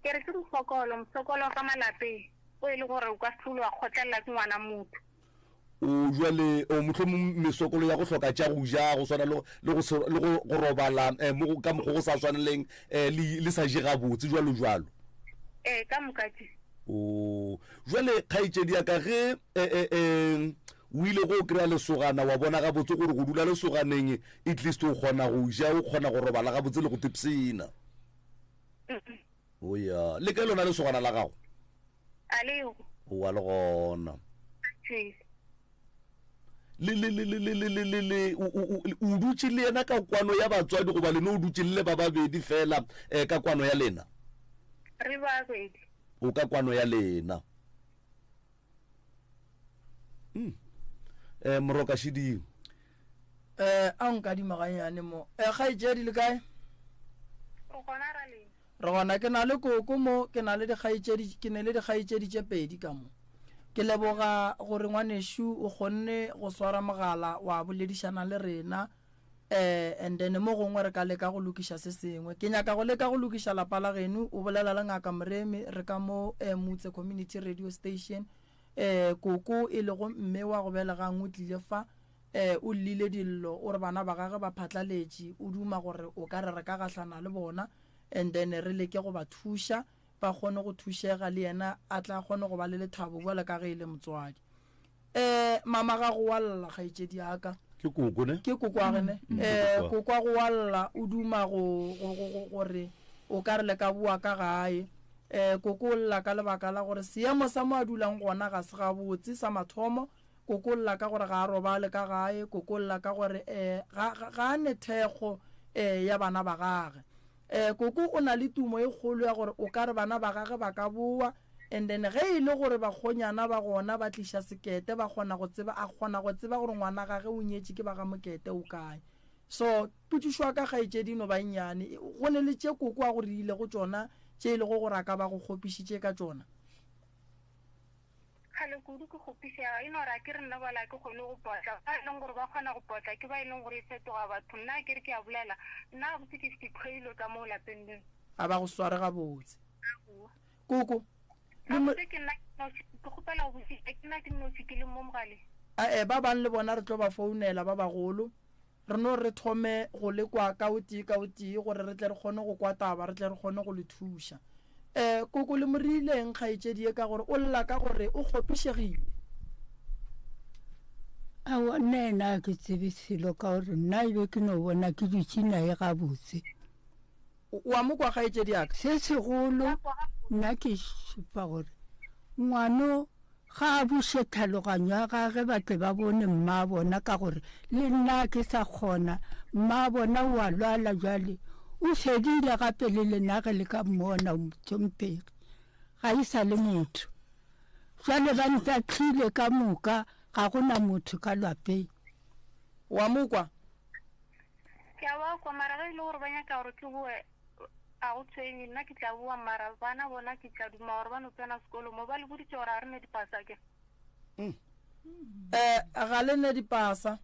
Ke re ke mofokolo, mofokolo wa ka malapeng, o e le gore o ka se hlole wa kgotlelela ke ngwana motho. O jwale o mohlomong mesokolo ya go hloka tša go ja, go swana le, le go se, le go, go robala eh, mo go, ka mokgwa go sa swaneleng eh, le, le sa je gabotse jwalo jwalo. Ee, ka moka tše. O jwale kgaetšedi ya ka ge eh, eh, eh, o ile go kry-a lesogana wa bona gabotse gore go dula lesoganeng at least o kgona go ja, o kgona go robala gabotse le go tipsina. O ya le kae lona lesogana la gago? A le go. O a le gona. Le le le le le le le le le o o o dutše le yena ka kwano ya batswadi goba le no o dutše le le ba babedi fela eh, ka kwano ya lena? Re babedi. O ka kwano ya lena. Mm. Eh, moroka šiding. Eh, a nkadima ganyane mo. Eh, kgaetšedi le kae? O gona ra leng? Re gona ke na le koko mo, ke na le dikgaetšedi, ke ne le dikgaetšedi tše pedi ka mo. Ke leboga gore ngwanešu o kgonne go swara mogala wa boledišana le rena. Eh, and then mo gongwe re ka leka go lokiša se sengwe. Ke nyaka go leka go lokiša lapa la geno. O bolela le Ngaka Moremi, re ka mo eh, Mutse Community Radio Station. Eh, koko e lego mme wa go belegang o tlile fa, eh, o llile dillo, o re bana ba gage ba phatlaletše, o duma gore o ka re re ka gahlana le bona and then re leke go ba thuša, ba kgone go thušega le yena a tla kgone go ba le lethabo bjalo ka ge e le motswadi. Eh, mama gago wa lla, kgaetšedi ya ka. Ke koko ne? Ke koko wa gene. Mm, Eh, koko wa go wa lla, o duma go, go, go, go, gore o ka re le ka boa ka gae. Eh, koko o lla ka lebaka la gore seemo sa mo a dulang gona ga se gabotse, sa mathomo. Koko o lla ka gore ga a robale ka gae, koko o lla ka gore eh, ga, ga, ga a ne thekgo eh, ya bana ba gage. Eh, koko o na le tumo e kgolo ya gore o ka re bana ba gage ba ka boa, and then ge e le gore bakgonyana ba gona ba tliša sekete ba kgona go tseba, a kgona go tseba gore ngwana gage o nyetše ke ba ga Mokete o kae. So potšišo ya ka kgaetšedi e no ba e nnyane, go ne le tše koko a go reilego tšona tše e lego gore a ka ba go kgopišitše ka tšona? Kgale kudu ke kgopišega, e no re a ke re nna bjale a ke kgone go potla. Ba e leng gore ba kgona go potla ke ba e leng gore e fetoga batho. Nna a ke re ke a bolela, nna gabotse ke ke tlhoilwe ka moo lapeng leo. A ba go sware gabotse. Aowa. Koko, le mo. Gabotse ke nna ke nnoši, ke kgopela go botšiša, ke nna ke nnoši ke leng mo mogaleng? Ae, ba bang le bona re tlo ba founela, ba bagolo. Re no re thome go le kwa ka o tee ka o tee gore re tle re kgone go kwa taba, re tle re kgone go le thuša. Um koko le mo reileng kgaetšedi ye ka gore o lla ka gore o kgopišegile? Aowa, nna yena ga ke tsebe selo ka gore nna e be ke no bona ke dutše naye gabotse. O a mo kwa kgaetšedi ya ka? Se segolo nna ke šupa gore ngwano Ga a buše tlhaloganyo ya gage ba tle ba bone mmabona ka gore le nna ke sa kgona. Mmabona o a lwala bjale o fedile gape le lena ge le ka mmona mohlomphegi ga e sa le motho. Jwale ba ntahlile ka moka ga go na motho ka lwapeng. Wa mo kwa? Ke a ba kwa mara ge e le gore ba nyaka gore ke boe A go tshwenye, nna ke tla boa, mara bana bona ke tla duma gore ba no tsena sekolo mo. Ba le boditše gore ga re ne dipasa ke? Um ga le ne dipasa.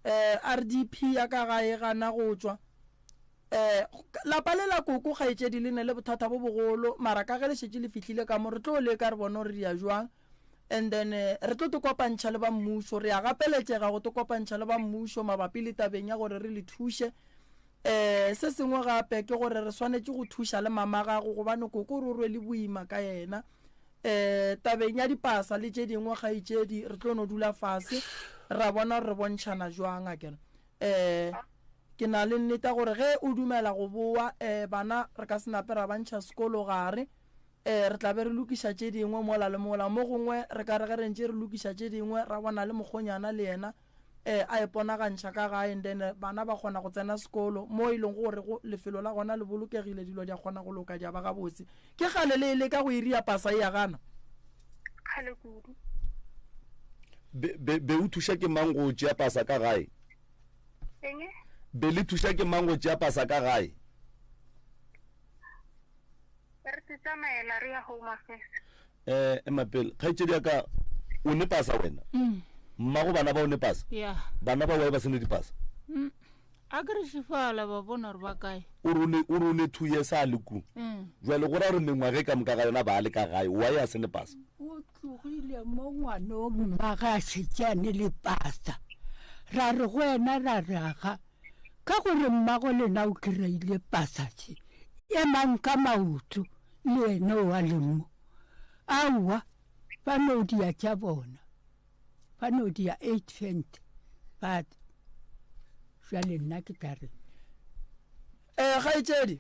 Um RDP ya ka gae gana go tšwa. Um lapa le la koko kgaetšedi le ne le bothata bo bogolo, mara ka ge le šetše le fihlile ka mo re tlo leka re bone gore di ya jwang. And then re tlo te kopantšha le ba mmušo, re a gapeletšega go te kopantšha le ba mmušo mabapi le tabeng ya gore re le thuše. Um se sengwe gape ke gore re swanetše go thuša le mama gago gobane koko re o rwele boima ka yena. Um tabeng ya dipasa le tše dingwe kgaetšedi re tlo no dula fase ra bona gore re bontšhana jwang akere. Um ke na le nnete ya gore ge o dumela go boa um bana re ka se nape ra ba ntšha sekolo gare. Um re tla be re lokiša tše dingwe mola le mola. Mo gongwe re ka re ge re ntše re lokiša tše dingwe ra bona le mokgonyana le yena um a iponagantšha ka gae and then bana ba kgona go tsena sekolo mo e leng gore go lefelo la gona le bolokegile dilo di a kgona go loka di a ba gabotse. Ke kgale le e leka go e ria pasa e ya gana. Kgale kudu. Be, be, be o thuša ke mang go tšea pasa ka gae? Eng? Be le thuša ke mang go tšea pasa ka gae? Re te tsamaela re ya Home Affairs. Eh, ema pele. Kgaetšedi ya ka, o ne pasa wena? Mm. Mmago bana ba o ne pasa? Yeah. Bana ba wae ba se ne dipasa? Mm. A ke re šifala ba bona gore ba kae. O re o ne, o re o ne 2 years a le ku. Mm. Jwale go ra gore mengwaga e ka moka ga yona ba le ka gae. Why a se ne pasa? O tlogile mo ngwanong mmage a šetše a ne le pasa. Ra re go yena ra re aga ka gore mmago lena o kry-ile pasa še, emang ka maoto le yena o a leng mo. Aowa, ba no dia tša bona. Ba no dia 8 cent ba jwale nna ke tla re. Eh kgaetšedi.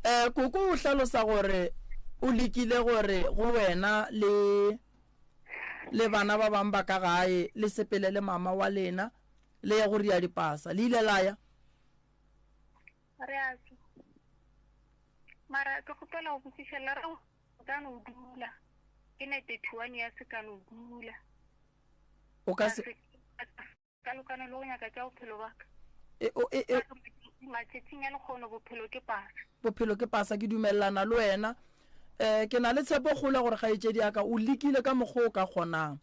Eh koko o hlalosa gore o lekile gore go wena le le bana ba bang ba ka gae le sepele le mama wa lena le ye go ria dipasa le ile la ya Re a tšwa. Mara ke kgopela go botšiša le re o ka no dula. Ke ne 31 years ka no dula. O ka se ka lokana le go nyaka tša bophelo ba ka. E, o, e, e. Matšatšing a lekgono bophelo ke pasa. Bophelo ke pasa ke dumelelana le wena. Eh ke na le tshepo kgolo gore kgaetšedi ya ka o lekile ka mokgwa o ka kgonang.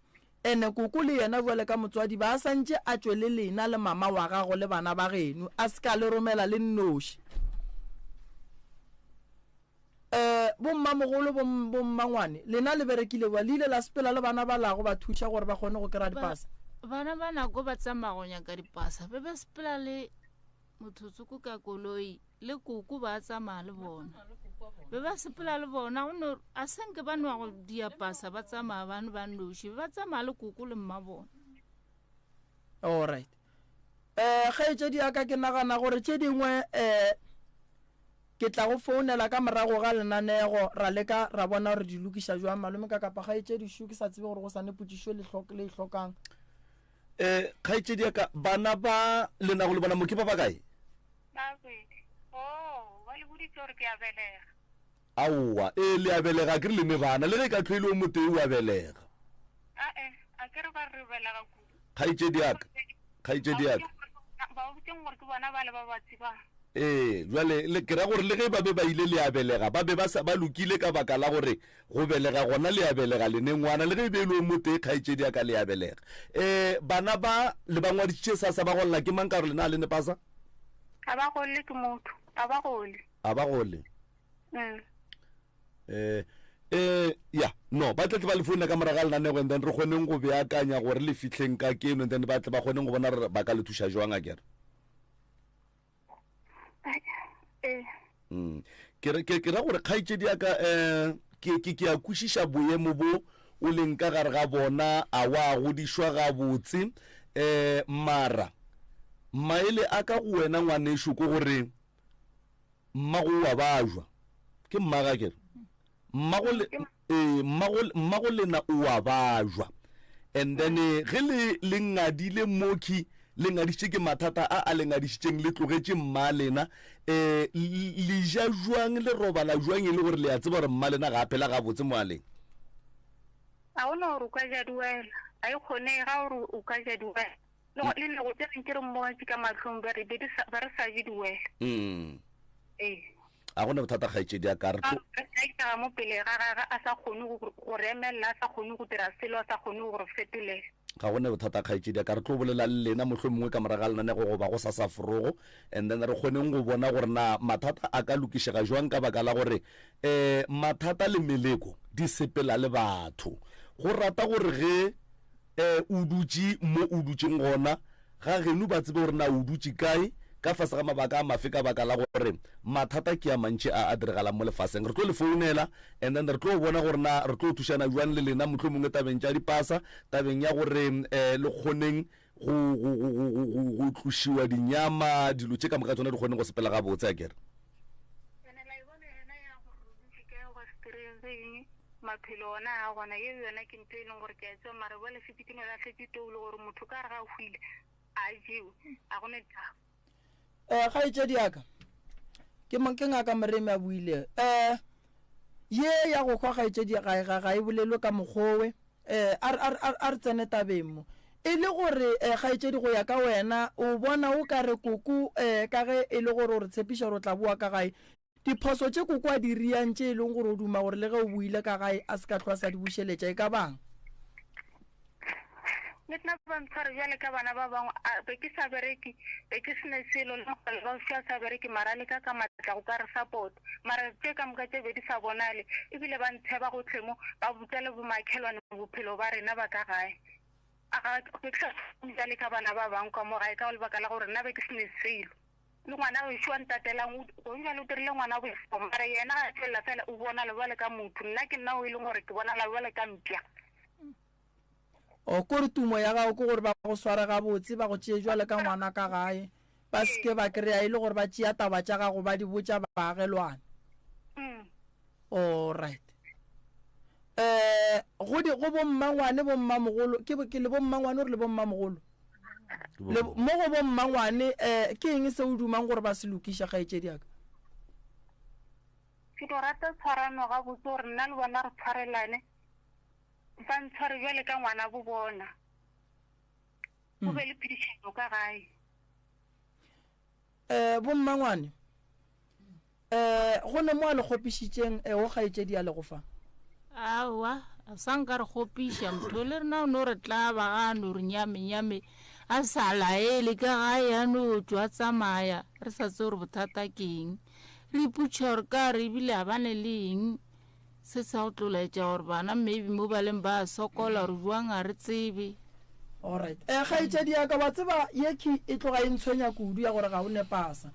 Ene koko le yena bjale ka motswadi ba a santše a tšwe le lena le mama wa gago le bana ba geno a se ka le romela le nnoši. Eh bommamogolo bo bommangwane lena le berekile bjang le ile la sepela le bana ba lago ba thuša gore ba kgone go kry-a dipasa? Bana ba nako ba tsamaya go nyaka dipasa be ba sepela le motho tsoko ka koloi le koko ba tsamaya le bona be ba sepela le bona go no a senke ba nwa go diapasa ba tsamaya ba ba noši be ba tsamaya le koko le mma bona all right eh kgaetšedi ya ka ke nagana gore tše dingwe eh ke tla go founela ka morago ga lenanego ra leka ra bona gore di lokiša jwang malome ka kapa kgaetšedi šo ke sa tsebe gore go sa ne potšišo le e hlokang um kgaetšedi ya ka bana ba le nago le bona mo ke ba ba kae Babedi. Oh, ba le boditse gore ke a belega. Aowa, ee le a belega, a ke re le ne bana, le ge e ka hlwe e le o motee o a belega. Ae, a ke re ba re re belega kudu. Kgaetšedi ya ka, kgaetšedi ya ka. Ba botseng gore ke bona bale ba ba tsebang. Ee, bjale le ke ra gore le ge ba be ba ile le a belega, ba be ba sa ba lokile ka baka la gore go belega gona le a belega le ne ngwana, le ge e be e le o motee kgaetšedi ya ka le a belega. Ee, bana ba le ba ngwadišitše sasa ba golla ke mang ka gore lena a le ne pasa? A ba golle ke motho, a ba gole. A ba gole. Mm. Eh, eh, ya no ba tle tle ba le founa ka morago ga lenanego and then re kgoneng go beakanya gore le fihleng ka keno and then ba tle ba kgoneng go bona re ba ka le thuša jwang a kere Eh. Mm. Ke re ke ke ra gore kgaetšedi ya ka eh ke ke ke a kwešiša boemo bo o leng ka gare ga bona a wa godišwa gabotse eh mara maele a ka go wena ngwanešo ke gore mmago o a bajwa ke mmaga kere mmago le ee mmago mmago lena o a bajwa and then eh, ge le le ngadile moki le ngadišitše ke mathata a a le ngadišitšeng le tlogetše mma lena um le ja jwang le robala jwang e le gore le a tseba gore mma lena ga a phela gabotse mo a leng A gona gore o ka ja diwela. A e kgonege ga gore o ka ja diwela. Le go- le nako tse dingwe ke re mmontse ka mahlong ba re be di sa- ba re sa je diwela. Mm. Ee. A gona bothata kgaetšedi ya ka re tlo A itaga mo pele ga gage a sa kgone go go re emelela, a sa kgone go dira selo, a sa kgone go re fetolela. Ga gona bothata kgaetšedi ya ka re tlo bolela le lena mohlomongwe ka morago ga lenanego goba go sasa forogo and then re kgoneng go bona gore na mathata a ka lokišega jwang ka baka la gore um mathata le meleko di sepela le batho. Go rata gore ge um o dutše mo o dutšeng gona ga geno ba tsebe gore na o dutše kae ka fase ga mabaka a mafe ka baka la gore mathata ke a mantši a a diregalang mo lefaseng. Re tlo le founela and then re tlo bona gore na re tlo thušana jwang le lena mohlomongwe tabeng tša dipasa, tabeng ya gore um le kgoneng go, go, go, go, go, go, go tlošiwa dinyama, dilo tše ka moka tsona di kgoneng go sepela gabotse akere. Ene la e bona yona ya gore re dutše kae goba setereng se eng, maphelo ona a gona, yeo yona ke ntho e leng gore ke a e tseba, mara bjale šetše ke no lahletše toulo gore motho ka re ga a hwile a jewe, a go ne taba. Eh, kgaetšedi ya ka, ke ke ngaka Moremi a buile. Eh, ye ya go hwa kgaetšedi ga ga ga e bolelwe ka mokgowe. Eh, a a a re tsene tabeng mo. E le gore eh, kgaetšedi go ya ka wena o bona o ka re koko eh, ka ge e le gore o re tshepiša gore o tla boa ka gae, diphoso tše koko a di riang tše e leng gore o duma gore le ge o boile ka gae a se ka hlwa sa di bušeletša e ka bang? Le nna ba ntshware bjale ka bana ba bangwe. A be ke sa bereke, be ke se ne selo, le mogala ba šo a sa bereke, mara a leka ka matla go ka re support. Mara tše ka moka tše be di sa bonale, ebile ba ntsheba gohle mo, ba botša le bomakhelwane bophelo ba rena ba ka gae. A ga be ke sa tshwane bjale ka bana ba bangwe ka mo gae ka lebaka la gore nna be ke se ne selo. Le ngwana wešo wa ntatelang o, gong bjale o dirile ngwana bošego, mara yena ga a tšwelela fela o bonala bjale ka motho, nna ke nna o e leng gore ke bonala bjale ka mpša. O kore tumo ya gago ke gore ba go sware gabotse, ba go tšee bjalo ka ngwana ka gae, ba se ke ba kry-a e le gore ba tšea taba tša gago ba di botša baagelwane. All right. Eh, go di go bommangwane bommamogolo ke ke le bommangwane gore le bommamogolo le mo go bommangwane eh ke eng se o dumang gore ba se lokiša kgaetšedi ya ka? Ke do rata tshwarano gabotse gore nna le bona re tshwarelane. Ba ntshware bjale ka ngwana bo bona. Go be le phedišano ka gae. Eh, bommangwane, eh, go ne mo a le kgopišitšeng eh, o kgaetšedi a lego fa? Aowa, a sa nka re kgopiša motho le rena o no re tlaba ga a no re nyame nyame a sa laele ka gae a no tšwa a tsamaya re sa tsebe gore bothata ke eng. Re ipotšiša gore ka re ebile a ba ne le eng. Se sa go tlo laetša gore bana maybe mo ba leng ba a sokola or bjang a re tsebe. Alright. Eh, kgaetšedi ya ka, wa tseba ye key e tloga e ntshwenya kudu ya gore ga o ne pasa.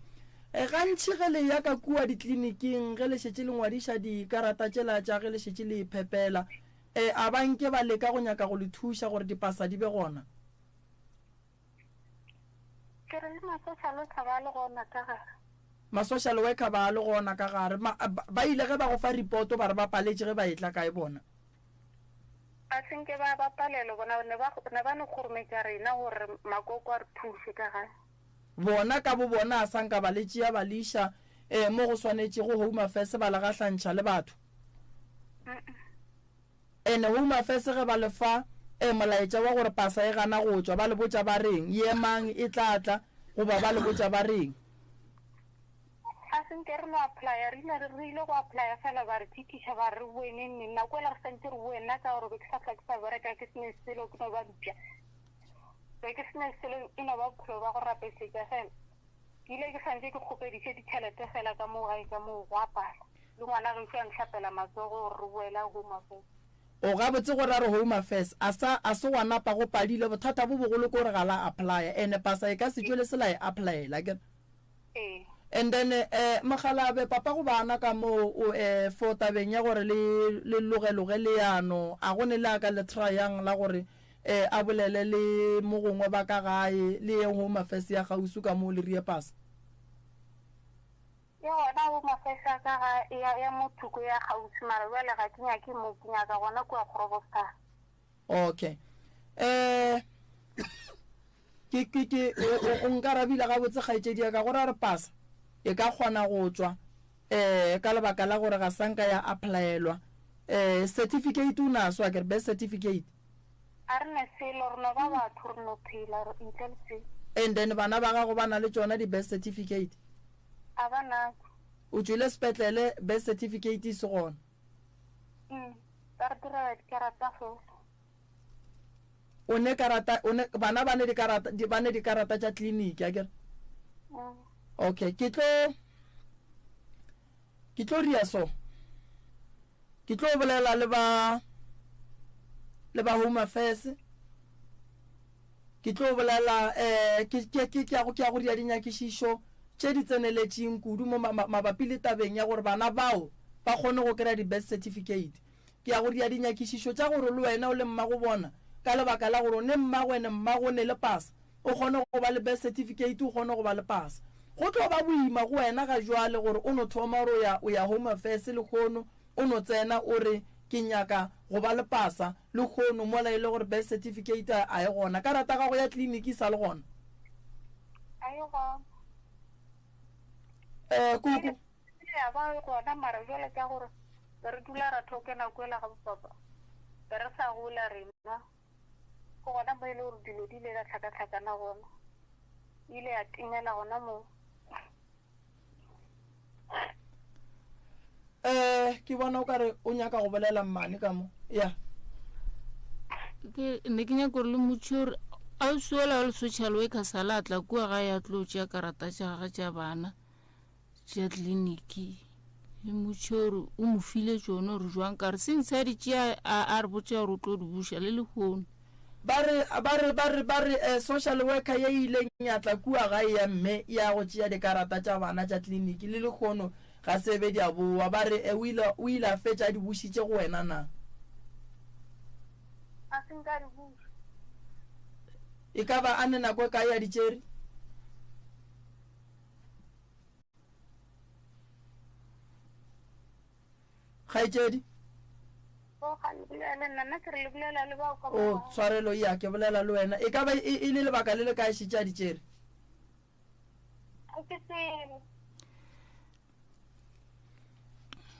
Eh, gantši ge le ya ka kua ditleliniking ge le šetše le ngwadiša dikarata tšela tša ge le šetše le iphepela, eh, a ba nke ba leka go nyaka go le thuša gore dipasa di be gona? Ke re le ma-social worker ba le gona ka gare. Ma-social worker ba le gona ka gare. Ma, ba, ba ile ge ba go fa ripoto ba re ba paletše ge ba etla kae bona? A se nke ba ba palelo bona, ne ba, ne ba no kgorometša rena gore makoko a re thuše ka gae. Bona ka bo bona a sa nka ba le tšea ba le iša eh, mo go swanetšego Home Affairs ba le gahlantšha le batho. Mm-mm. Ene Home Affairs ge ba le fa e molaetša wa gore pasa e gana go tšwa, ba le botša ba reng? Yemang, e tla tla, goba ba le botša ba reng? A se nke re no applya, re ile re ile go applya fela ba re tšhithiša ba re re boe neng neng, nako ela re santše re boe, nna ka gore be ke sa hlwa ke sa bereka ke se ne selo ke no ba mpša, be ke se ne selo e no ba bophelo ba go rapesetša fela. Ke ile ke santše ke kgopediše ditšhelete fela ka moo gae ka moo gwa pala. Le ngwana gešo a nhlapela matsogo gore re boele Home Affairs. O gabotse gore a re Home Affairs a sa a se gwa napa go padile bothata bo bogolo ke gore ga la applya ene pasa e ka se tšwele se la e applyela akere? Ee. And then eh mokgalabe papa go bana ka moo o eh for tabeng ya gore le le logeloge leano a go ne le a ka le tryang la gore eh a bolele le mogongwe ba ka gae le ye Home Affairs ya kgauswi ka moo le rie pasa? E gona bo mafesa ka ga ya, ya mo thoko ya kgauswi, mara bjale ga ke nyake mo, ke nyaka gona kua Groblersdal. Okay. Eh, ke, ke, ke, o, o, o nkarabile gabotse kgaetšedi ya ka, gore a re pasa e ka kgona go tšwa, eh, ka lebaka la gore ga sa nka ya applyelwa. Eh, certificate o naso akere, birth certificate? A re ne selo, re no ba batho, re no phela, re, ntle le selo. And then bana ba gago ba na le tšona di-birth certificate? A ba natšo. O tšwele sepetlele birth certificate e se gona? Mm, ba re direla dikarata fela. O ne karata, o ne, bana ba ne dikarata, di, ba ne dikarata tša kliniki, akere? Mm. Okay, ke tlo, ke tlo ria so. Ke tlo bolela le ba, le ba Home Affairs. Ke tlo bolela, eh, ke, ke, ke, ke ya go, ke ya go ria dinyakišišo tše di tseneletšeng kudu mo ma, ma, mabapi le tabeng ya gore bana bao ba kgone go kry-a di-birth certificate. Ke ya go ria dinyakišišo tša gore le wena o le mmago bona, ka lebaka la gore o ne mmago ene mmago o ne le pasa, o kgone go ba le birth certificate, o kgone go ba le pasa. Go tlo ba boima go wena ga jwale gore o no thoma gore o ya, o ya Home Affairs lehono, o no tsena o re ke nyaka go ba le pasa lehono mola e le gore birth certificate a e gona. Karata gago ya tleliniki e sa le gona? A e gona. Eh, koko. E ya ba e gona mara jwale ka gore be re dula ra thokena kwela ga bopapa, be re sa gola rena. Ke gona mo e le gore dilo di ile tša hlakahlakana gona. E ile ya timela gona moo. Eh, ke bona o ka re o nyaka go bolela mmane ka mo. Ya. Ke ne ke nyaka gore le motšhe gore ausi ola wa le social worker sala a tla kua gae a tlo tšea karata tša gage tša bana tša tleliniki le motšhe gore o mo file tšone gore jwang ka re since a di tšea a re botša gore o tlo di buša le lehono. Ba re, ba re, ba re, ba re, eh, social worker ye e ileng ya tla kua gae ya mme ya go tšea dikarata tša bana tša tleliniki le lehono ga se be di a bowa. Ba re, eh, o ile, o ile a fetša a di bušitše go wena na? Ga se nka di buša. E ka ba a ne nako e kae a di tšere? Kgaetšedi? O, ga le bolela le nna, nna ke re le bolela le bao ka O, tshwarelo, ya, ke bolela le wena. E ka ba e, e le lebaka le le kae šetše a di tšere? Ga ke tsebe.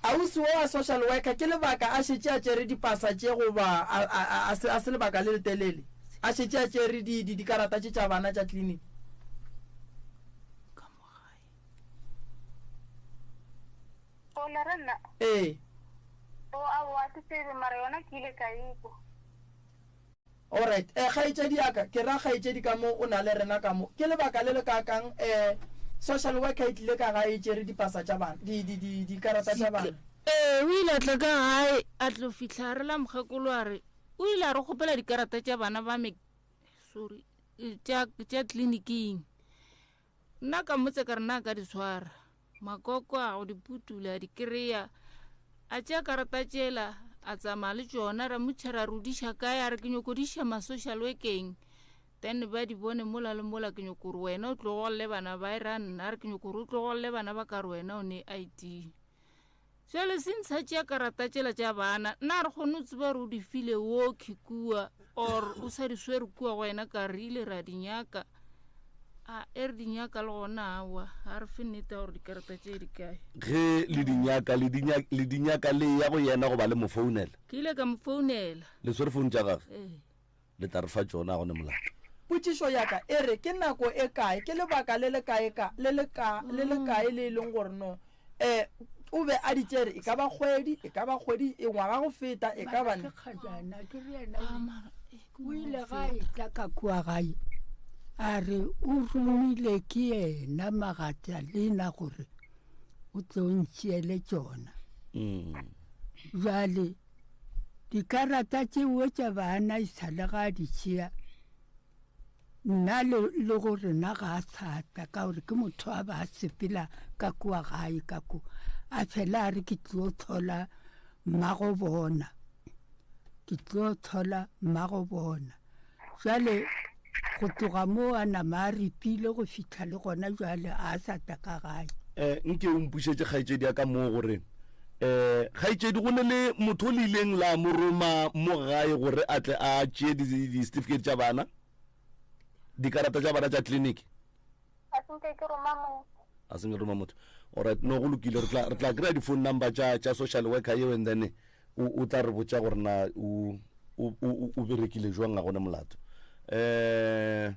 Ausi wo wa social worker ke lebaka a šetše a tšere dipasa tše goba a, a, a, a se, a se lebaka le letelele a šetše a tšere di, di, dikarata tše tša bana tša clinic? Ka mo gae. O le re nna? Ee. O, aowa, ke tsebe, mara yona ke ile ka ikwa. Alright, eh, kgaetšedi ya ka, ke ra kgaetšedi ka mo o na le rena ka mo. Ke lebaka le le kaakang eh, social worker e tlile ka gae e tšere dipasa tša bana, di, di, di, dikarata tša bana? Ee, o ile a tla ka gae, a tlo fihla a re la mokgekolo a re, o ile a re kgopela dikarata tša bana ba me, sorry, tša, tša tleliniking. Nna ka mmotsa ka re na ka di tshwara. Makoko a go di putula a di kry-a. A tšea karata tšela a tsamaya le tšona ra motšha ra re o diša kae a re ke nyoko diša ma-social workeng then ba di bone mola le mola ke nyoko gore wena o tlogolole bana ba e ra nna a re ke nyoko gore o tlogolole bana ba ka re wena o ne ID. Jale since a tšea karata tšela tša bana, nna re kgone o tseba gore o di file woki kua or o sa di swere kua go wena ka re ile ra di nyaka. A e re di nyaka le gona awa, ga re fe nnete ya gore dikarata tše di kae. Ge le di nyaka, le di nyaka, le di nyaka le ya go yena goba le mo founela? Ke ile ka mo founela. Le swere founu tša gage? Ee. Le tla re fa tšona, ga go ne molato. Potšišo ya ka e re, ke nako e kae, ke lebaka le le kae ka, le le ka, le le kae le e leng gore no, eh, o be a di tšere, e ka ba kgwedi, e ka ba kgwedi, e ngwaga go feta, e ka ba Mara ke kgajana, ke re yena o ile ga a etla ka kua gae, a re o romile ke yena Magadalena gore o tlo ntšeele tšona. Bjale Dikarata tšeo tša bana e sa le ga a di tšea, nna le, le go rena ga a sa tla ka gore ke motho a ba a sepela ka kua gae ka ko. A fela a re ke tlo thola mmago bona, ke tlo thola mmago bona. Jwale go tloga moo a nama a ripile go fihla le gona jwale a sa tla ka gae. Eh, nke o mpušetše kgaetšedi ya ka moo gore eh kgaetšedi go ne le motho o le ileng la mo roma mo gae gore a tle a tšee di-certificate tša bana dikarata tša bana tša clinic A se nke ke roma motho. A se nke roma motho. Alright, no go lokile re tla re tla kry-a di-phone number tša tša social worker eo and then o o tla re botša gore na o o o o berekile jwang ga gone molato. Eh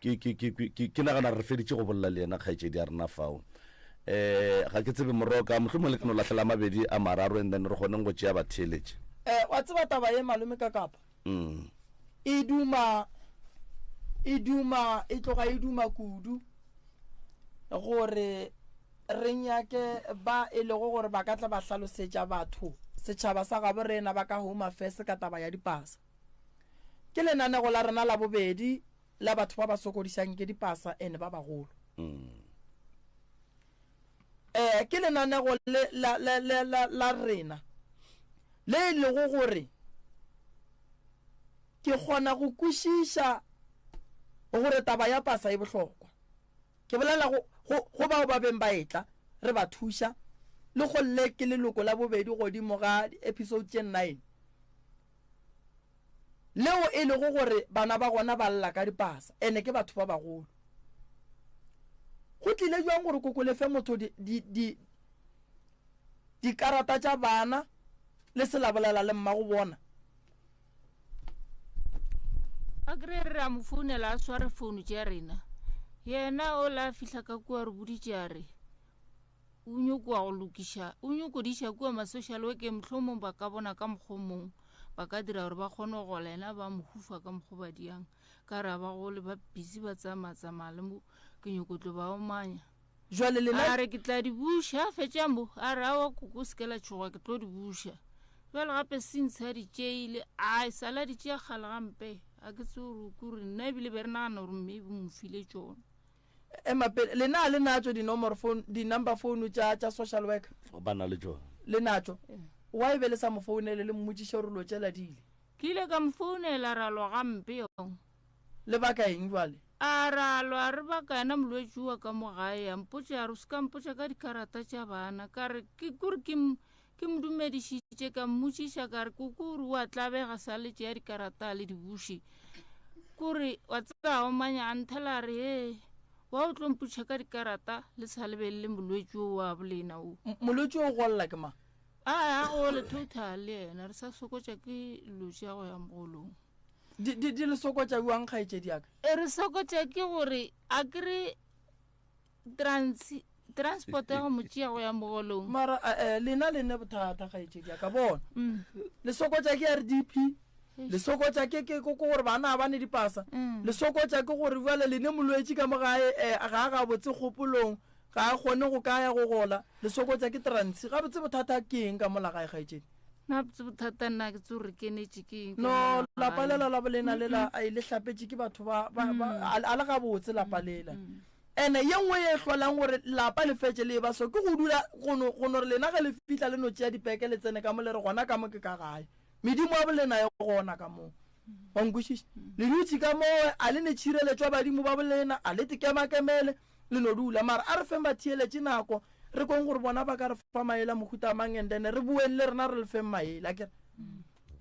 ke ke ke ke ke nagana re feditše go bolela le yena kgaetšedi ya rena fao. Eh ga ke tsebe moroka mohlomong le ka no lahlela mabedi a mararo and then re kgoneng go tšea batheeletše. Eh wa tseba taba ye malome ka kapa? Mm. E duma, e duma, e tloga e duma kudu gore re nyake ba e lego gore ba ka tla ba hlalosetša batho setšhaba sa gabo rena ba ka Home Affairs ka taba ya dipasa. Ke lenanego la rena la bobedi la batho ba ba sokodišang ke dipasa ene ba bagolo. Mm. Eh, ke lenanego le la, la, la, la, la rena le e lego gore ke kgona go kwešiša gore taba ya pasa e bohlokwa. Ke bolela go, go, go bao ba beng ba etla, re ba thuša, le go le ke leloko la bobedi godimo ga di-episode tše nine, leo e lego gore bana ba gona ba lla ka dipasa, ene ke batho ba bagolo. Go tlile bjang gore koko le fe motho di, di, di, dikarata tša bana le se la bolela le mmago bona? A kry re a mo founela a sware founu tša rena. Yena o la fihla ka kua re boditše a re o nyoko wa go lokiša, o nyoko di iša kua ma-social workeng mohlomong ba ka bona ka mokgwa o mongwe. Ba ka dira gore ba kgone go gola, yena ba mo hufa ka mokgo ba diang. Ka re a ba gole, ba busy ba tsamaya-tsamaya le mo, ke nyoko tlo ba omanya. Jwale lena. A re ke tla di buša, a fetša mo, a re aowa koko o se ke la tšhoga, ke tlo di buša. Bjale gape since a di tšeile, a e sala a di tšea kgale gampe, a ke tsebe gore o kore nna ebile be re nagana gore maybe o mo file tšona. Ema pele, lena a le natšo dinomoro phone, di-number phone tša, tša social worker? Ba na le tšona. Le natšo? Why be le sa mo founele le mmotšiše gore lo tšela di ile? Ke ile ka mo founela ra lwa gampe yo. Le baka eng jwale? A ra lwa re baka yena molwetši wa ka mo gae, a mpotša a re o se ka mpotša ka dikarata tša bana. Ka re ke kore ke ke mo dumedišitše ka mmotšiša ka re koko o re o a tlabega sa le tšea dikarata a le di buše. Kore wa tseba omanya a nthela a re ee wa o tlo mpotšiša ka dikarata le sa lebelele molwetši o wa bolena o. Molwetši o golla ke mang? A a gole total le yena re sa sokotša ke dilo tša go ya mogolong. Di, di, di le sokotša bjang kgaetšedi ya ka? E re sokotša ke gore a ke re trans, transport ya go mo tšea go ya mogolong. Mara eh, lena le ne bothata kgaetšedi ya ka bona. Mm. Le sokotša ke RDP. Le sokotša ke ke ke gore bana ga ba ne dipasa. Mm. Le sokotša ke gore bjale le ne molwetši ka mo gae eh, ga a gabotse kgopolong. Ga a kgone go ka ya go gola. Le sokotša ke transi. Gabotse bothata ke eng ka mola gae, kgaetšedi? Nna botse bothata nna ke tse gore kenetše ke eng ka No, mola lapa gae. lela la bolena lela, ai, le hlapetše ke batho ba, ba, ba, a, a le gabotse lapa lela. Ene ye nngwe ye e hlolang gore lapa le fetše le eba so, ke go dula, go no, go no re lena ge le fihla le no tšea dipeke le tsene ka mo le re gona ka mo ke ka gae. Medimo ya bolena e gona ka mo. Wa nkwešiša? Le dutše ka mo, a le ne tšhireletšo ya badimo ba bolena, a le tekemakemele. Le no dula. Mara a re feng batheeletši nako, re kweng gore bona ba ka re fa maele a mohuta mang, and then re boeng le rena re le feng maele, akere?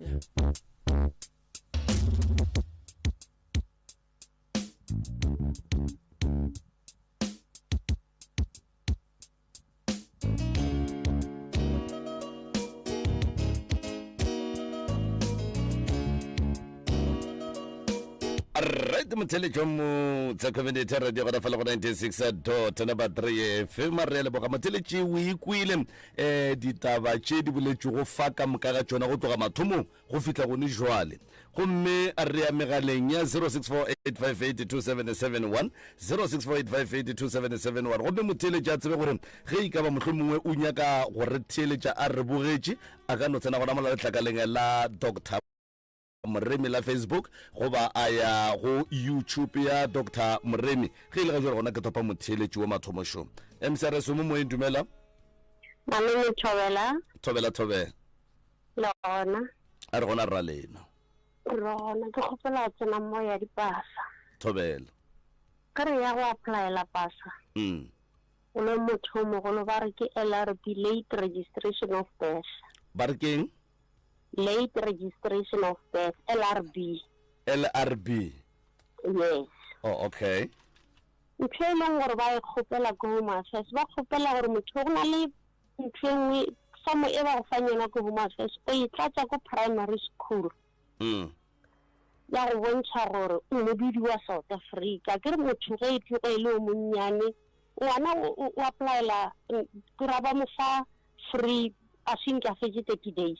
Yeah. Right motheletšo motse community radio gona fela go 96 dot number 3 fm re a leboga motheletši o ikwile um ditaba tše di boletšego fa ka moka ga tšona go tloga mathomong go fihla gone jwale. Gomme re ya megaleng ya 0648582771, 0648582771. Gomme motheeletši a tsebe gore ge e ka ba mohlomongwe o nyaka go re theeletša a re bogetše, a ka no tsena gona mola letlakaleng la Doctor Moremi la Facebook goba a ya go YouTube ya Doctor Moremi. Ge e le ga jwale gona ke thopa motheeletši wa mathomo šo. MCRS o mo moyeng, dumela. Malome Thobela. Thobela, Thobela. Le gona. A re gona rra lena. Re gona, ke kgopela go tsena mo ya dipasa. Thobela. Ge re ya go applyela pasa. Mm. O le motho o mogolo ba re ke LRB, late registration of birth. Ba re keng? Late registration of birth, LRB. LRB. Yes. Oh, okay. Ntho e leng gore ba e kgopela ko Home Affairs, ba kgopela gore motho go na le Ntho e nngwe, fomo e ba go fang yona ko Home Affairs, o e tlatša ko primary school. Mm. Ya go bontšha gore o modudi wa South Africa. Ke re motho ge e tloga e le o monnyane, ngwana o, o applyela, ke ra ba mo fa free a senke a fetše 30 days.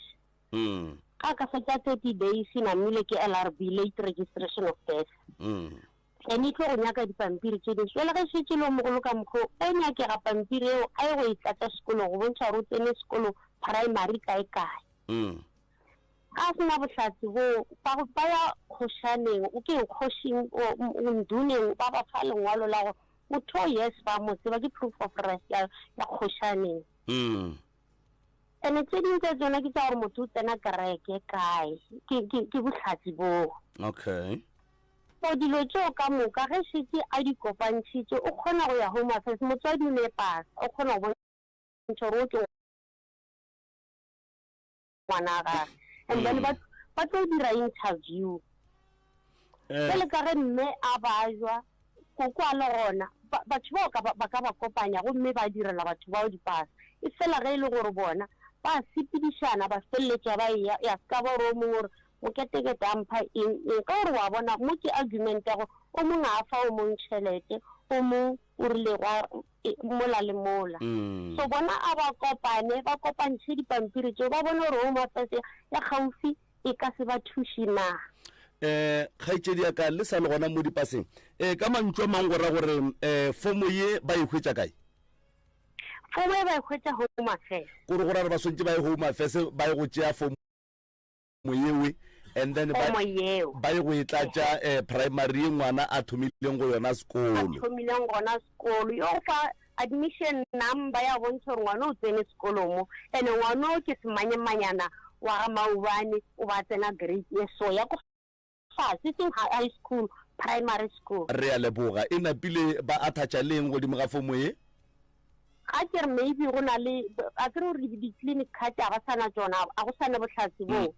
Mm. Ga a ka fetša 30 days, namile ke LRB, late registration of birth. Mm. Ene e tlo go nyaka dipampiri tše dintši. Bjale ge e šetše e le o mogolo ka mokgwa wo, o nyakega pampiri eo a ye go e tlatša sekolong go bontšha gore o tsene sekolo primary kae kae. Ga a se na bohlatse boo, ba go ba ya kgošaneng, o ke kgošing, nduneng, ba ba fa lengwalo la gore motho o yes ba mo tseba, ke proof of res ya ya kgošaneng. Ene tše dingwe tša tšona ke tša gore motho o tsena kereke kae, ke ke ke bohlatse boo. Okay. So dilo tšeo ka moka ge šetše a di kopantšhitše o kgona go ya Home Affairs, motswadi o ne pasa, o kgona go bontšha gore o ke ngwana wa gage and then ba ba tlo dira interview. Bjale ka ge mme a bajwa, koko a le gona, batho bao ka ba ka ba kopanya gomme ba direla batho bao dipasa. E fela ge e le gore bona ba sepedišana ba feleletša ba eya, ya se ka ba gore o mongwe o re Moketekete a mpha eng eng ka gore wa bona mo ke argument ya gore o mong a fa o mong tšhelete o mong o rile gwa mola le mola. So bona a ba kopane ba kopantšhe dipampiri tšeo ba bone gore Home Affairs ya kgaufi. E ka se ba thuše na? Um kgaetšedi ya ka le sa le gona mo dipaseng um ka mantšu a mangwe go ra gore um fomo ye ba e hwetša kae? Fomo e ba e hwetša Home Affairs. Kore go ra gore ba swantše ba ye Home Affairs ba ye go tšea fomo yewe and then ba Fomo yeo. ba ye go e tlatša um primary ye ngwana a thomileng go yona A sekolo. thomileng gona sekolo. Yo fa admission number ya bontšha gore ngwana o tsene sekolo mo, and ngwana o ke semanyemanyana wa ga maobane o ba tsena grade ye so ya ko fase, e seng high school, primary school. Re a leboga. E napile ba attacca le eng godimo ga fomo ye? Ga ke re maybe go na le, a ke re gore di-clinic card ga ba sa na tšona, a go sa na bohlatse boo.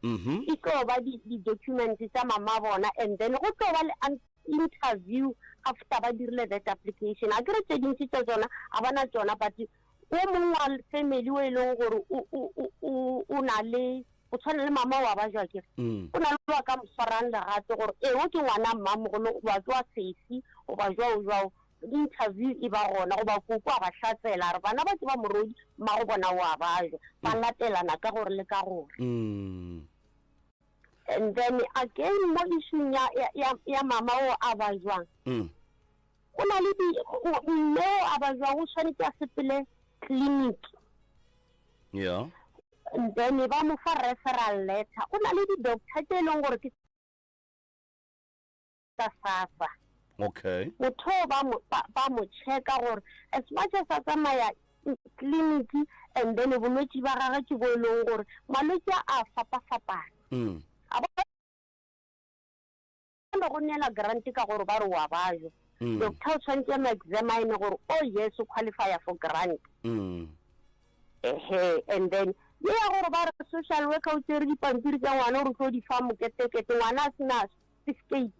E tlo ba di-documents tša mama bona and then go tlo ba le interview after ba dirile that application. A ke re tše dintši tša tšona ga ba na tšona, but o mongwe wa family o e leng gore o na le, go tshwana le mama wa ba jwa kere, o na le wa ka mo swarang legato gore ee o ke ngwana mmamogolo goba ke wa sesi goba jwao jwao. Interview e ba gona goba koko a ba hlatsela a re bana ba ke ba morodi, mmago bona o a ba jwa, ba latelana ka gore le ka gore. And then again mo issue ya, ya, ya, ya mama o a ba jwang, go na le di, mme o a ba jwang o tshwanetse a sepele clinic. Yeah. And then ba mo fa referral letter. Go na le di-doctor tse e leng gore ke tsa SASSA. Okay. Motho o ba mo, ba, ba mo checka gore as much as a tsamaya clinic and then bolwetši ba gagwe ke bo e leng gore malwetši a a fapafapana. A ba no go neela grant ka gore ba re wa bajwa. Doctor o tshwanetse a mo examine gore oh yes o qualifya for grant. Ehe, and then ye ya gore ba re social worker o tsere dipampiri tša ngwana gore o tlo di fa moketekete, ngwana a sena certificate.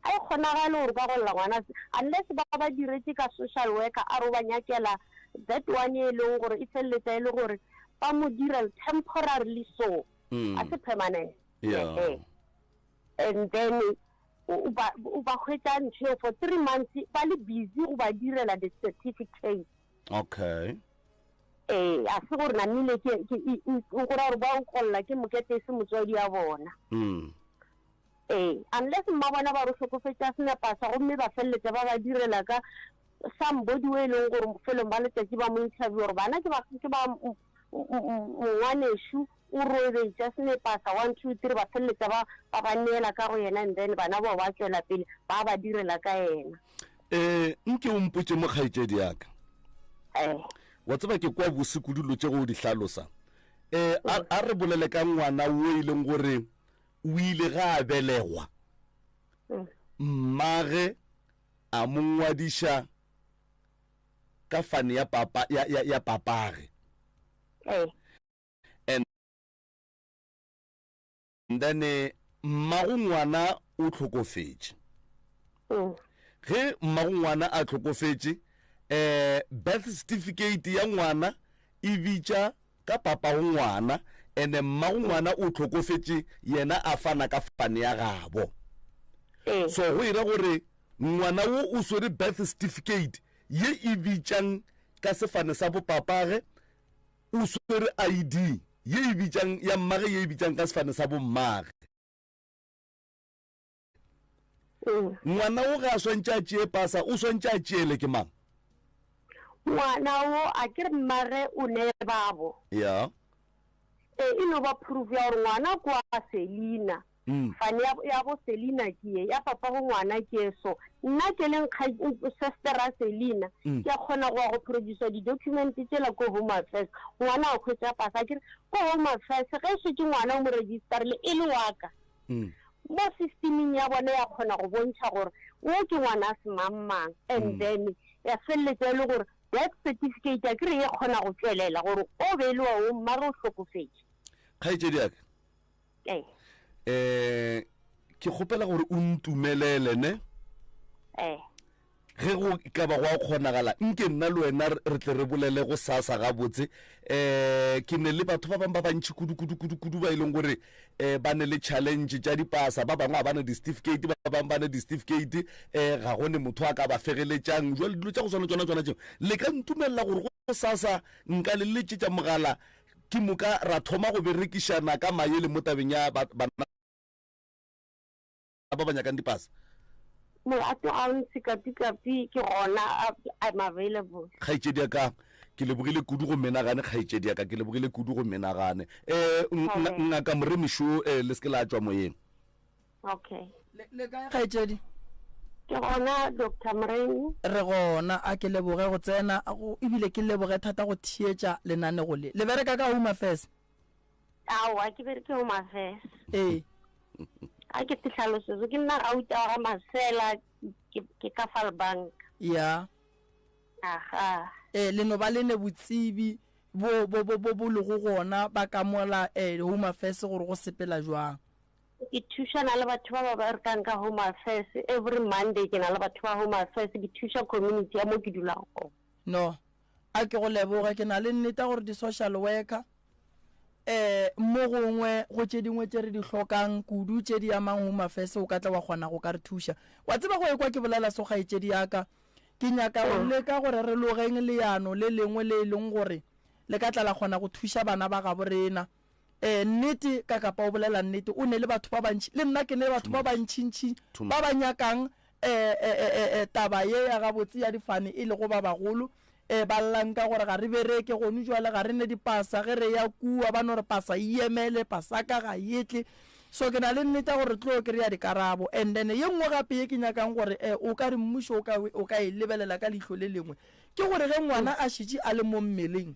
A e kgonagale gore ka golla ngwana unless ba ba diretše ka social worker a re o ba nyakela that one e leng gore e feleletsa e le gore ba mo dira temporarily so, a se permanent. Yeah. And then o ba, o ba hwetša ntho eo for 3 months ba le busy go ba direla the certificate. Okay. Ee, a se gore namile ke, ke, e, e, o go ra gore ba o kolla ke mokete e se motswadi ya bona. Ee, unless mma bona ba re hlokofetše a sena pasa gomme ba feleletša ba ba direla ka somebody o e leng gore bofelong ba letšatši ba mo interview gore bana ke ba, ke ba mongwanešu o robetše a sene pasa, 1, 2, 3, ba feleletša ba, ba ba neela ka go yena and then bana bao ba tšwela pele ba ba direla ka yena. Eh, nke o mpotše mo kgaetšedi ya ka. Eh. Wa tseba ke kwa bose kudu dilo tše go di hlalosa. Eh, a, a re bolele ka ngwana wo e leng gore o ile ga a belegwa, mmage a mo ngwadiša ka fane ya papa, ya, ya, ya papage. And then mmago ngwana o hlokofetše. Ge mmago ngwana a hlokofetše, eh, birth certificate ya ngwana e bitša ka papago ngwana, ene mmago ngwana o hlokofetše yena a fana ka fane ya gabo. So go ira gore ngwana wo o swere birth certificate ye e bitšang ka sefane sa bopapage, o swere ID ye e bitšang ya mmage ye e bitšang ka sefane sa bommage. Ngwana wo ga a swantše a tšee pasa, o swantše a tšeele ke mang? Ngwana wo a ke re mmage o ne babo. Ya. E, e no ba proof ya gore ngwana ke wa Selina. Fane ya, ya bo Selina ke ye, ya papa go ngwana ke ye. So nna ke leng sister ya Selina, ke a kgona go ya go producer di-document tšela ko Home Affairs, ngwana a hwetša pasa. A ke re ko Home Affairs ge e šetše ngwana o mo registerile e le wa ka, mo systeming ya bona ya kgona go bontšha gore wo ke ngwana a semangmang, and then ya feleletša e le gore death certificate a ke re e kgona go tšwelela gore o be e le wa o mmage o hlokofetše. Kgaetšedi ya ka, Ee. Eh, ke kgopela gore o ntumelele ne. Ee. Ge go ka ba go a kgonagala, nke nna le wena re tle re bolele go sasa gabotse. Eh, ke ne le batho ba bangwe ba bantši kudu, kudu, kudu, kudu ba e leng gore, eh, ba ne le challenge tša dipasa, ba bangwe ga ba ne di-certificate, ba bangwe ba ne di-certificate, eh, ga go ne motho a ka ba fegeletšang. Jwale dilo tša go swana tšona tšona tšeo, le ka ntumelela gore go sasa nka le letšetša mogala? Ke moka ra thoma go berekišana ka maele mo tabeng ya bana ba ba nyakang dipasa. Molato ga o ntshe kapikapi ke gona I'm available. Kgaetšedi ya ka, ke lebogile kudu go menagane kgaetšedi ya ka, ke lebogile kudu go menagane. Um ngaka Moremišo um le se ke la tšwa moyeng. Okay. Le kae kgaetšedi? Ke gona Doctor Moremi. Re gona, a ke leboge go tsena ebile ke leboge thata go theetša lenanego le. Le bereka ka Home Affairs? Aowa, ke bereke Home Affairs. Ee. A ke te hlalosetso, ke nna Gauta wa ga Masela, ke ka Falbank. Ya. Aga. Ee, le no ba le ne botsebi bo bo bo bo bo lego gona ba ka mola eh, Home Affairs gore go sepela jwang. Ke thušana le batho ba ba berekang ka Home Affairs every Monday, ke na le batho ba Home Affairs, ke thuša community ya mo ke dulang gona. No, a ke go leboge, ke na le nnete gore di-social worker eh mo gongwe go tše dingwe tše re di hlokang kudu tše di amang Home Affairs o ka tla wa kgona go ka re thuša. Wa tseba go ekwa ke bolela so kgaetšedi ya ka, ke nyaka go leka gore re logeng leano le lengwe le e leng gore le ka tla la kgona go thuša bana ba gabo rena. Ee, nnete, ka kapa o bolela nnete, o ne le batho ba bantši, le nna ke ne batho ba bantšintši ba ba nyakang e, e, e, e, taba ye ya gabotse ya difane e lego ba bagolo, e, ba llang ka gore ga re bereke gonu jwale, ga re ne dipasa, ge re ya kua ba no re pasa e emele, pasaka ga e tle. So ke na le nnete ya gore re tlo kry-a dikarabo. And then ye nngwe gape ye ke nyakang gore e, o ka re mmušo o ka, o ka e lebelela ka leihlo le lengwe, ke gore ge ngwana a šetše a le mo mmeleng,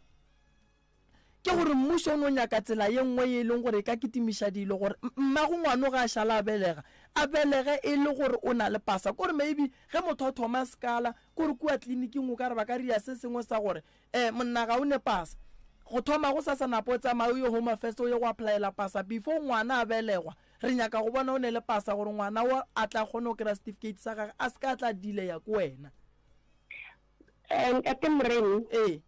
Ke gore mmušo o no nyaka tsela ye nngwe ye e leng gore e ka kitimiša dilo gore mmago ngwano ge a šala a belega, a belege e le gore o na le pasa. Kore maybe ge motho a thoma sekala, kore kua tleliniking o ka re ba ka ria se sengwe sa gore um monna ga o ne pasa. Go thoma go sasa napa o tsamaye o ye Home Affairs o ye go applyela pasa before ngwana a belegwa. Re nyaka go bona o ne le pasa gore ngwana o a tla kgone go kry-a certificate sa gage a se ka tla delaya ke wena. Ntate Moremi. Ee.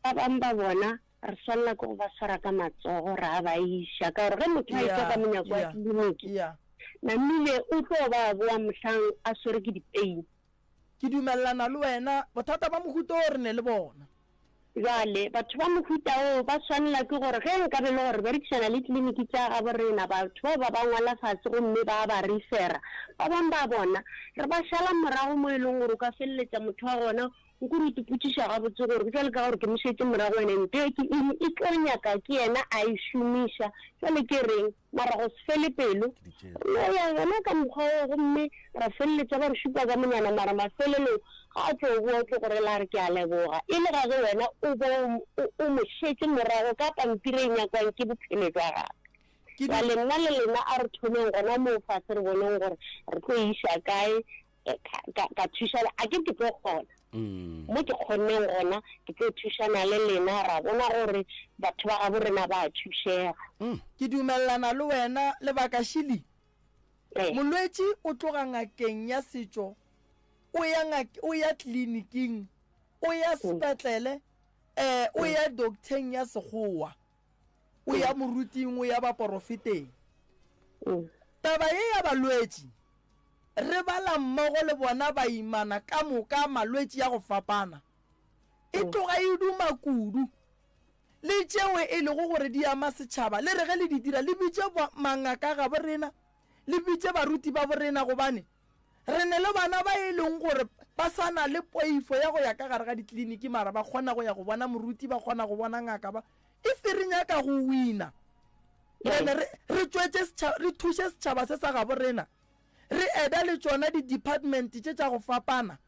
Ba bangwe ba bona re swanela ke go ba swara ka matsogo ra ba iša, ka gore ge motho a etšwa ka monyako wa tleliniki, namile o tlo ba a boa mohlang a swere ke dipeini. Ke dumelelana le wena, bothata ba mohuta wo re ne le bona. Bjale batho ba mohuta wo ba swanela ke gore ge nkabe e le gore re berekišana le tleliniki tša gabo rena, batho bao ba ba ngwala fase gomme ba ba refera. Ba bangwe ba bona re ba šala morago mo e leng gore o ka feleletša motho wa gona Nko re ipotšiša gabotse gore bjale ka gore ke mo šetše morago ene nto e ke eng e tlo nyaka ke yena a e šomiša bjale ke reng mara go se fele pelo re no ya gona ka mokgwa oo gomme ra feleletša ba re šupa ka monyana mara mafelelong ga a tlo boa o tlo go rela a re ke a leboga e le ga ge wena o bo o mo šetše morago ka pampiri e nyakwang ke bophelo bja gagwe. Bjale nna le lena a re thomeng gona moo fase re boneng gore re tlo e iša kae ka, ka thušana a ke ke tlo kgona mm. mo ke kgonneng gona ke tlo thušana le lena ra bona gore batho ba gabo rena ba thušega mm. Ke dumelelana le wena lebaka šili eh. Molwetši o tloga ngakeng ya setšo o ya ngak o ya tleliniking o ya mm. sepetlele um o ya docteng ya sekgowa o ya moruting o ya baporofeteng. Taba ye ya balwetši re bala mmogo le bona baimana ka moka malwetši ya go fapana e tloga e duma kudu. Le tšeo e lego gore di ama setšhaba le re ge le di dira le bitše mangaka gabo rena, le bitše baruti ba borena gobane Re ne le bana ba e leng gore ba sa na le poifo ya go ya ka gare ga dikliniki mara ba kgona go ya go bona moruti, ba kgona go bona ngaka ba. If re nyaka go wina, then re, re tšwetše setšhaba, re thuše setšhaba se sa gabo rena. Re eda le tšona di-department tše tša go fapana.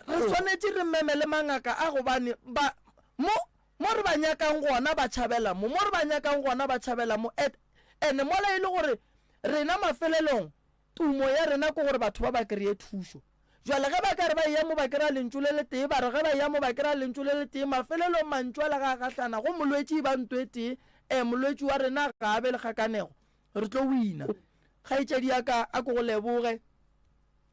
Re swanetše re meme le mangaka a gobane ba, mo, mo re ba nyakang gona ba tšhabela mo, mo re ba nyakang gona ba tšhabela mo. And, and mola e le gore rena mafelelong Tumo ya rena ke gore batho ba ba kreye thušo. Bjale ge ba ka re ba eya mo ba kry-a lentšu le letee, ba re ge ba eya mo ba kry-a lentšu le letee, mafelelong mantšu ale ge a gahlana, go molwetši e ba nto e tee, ee, molwetši wa rena ga a be le kgakanego, re tlo wina. Kgaetšedi ya ka, a ke go leboge.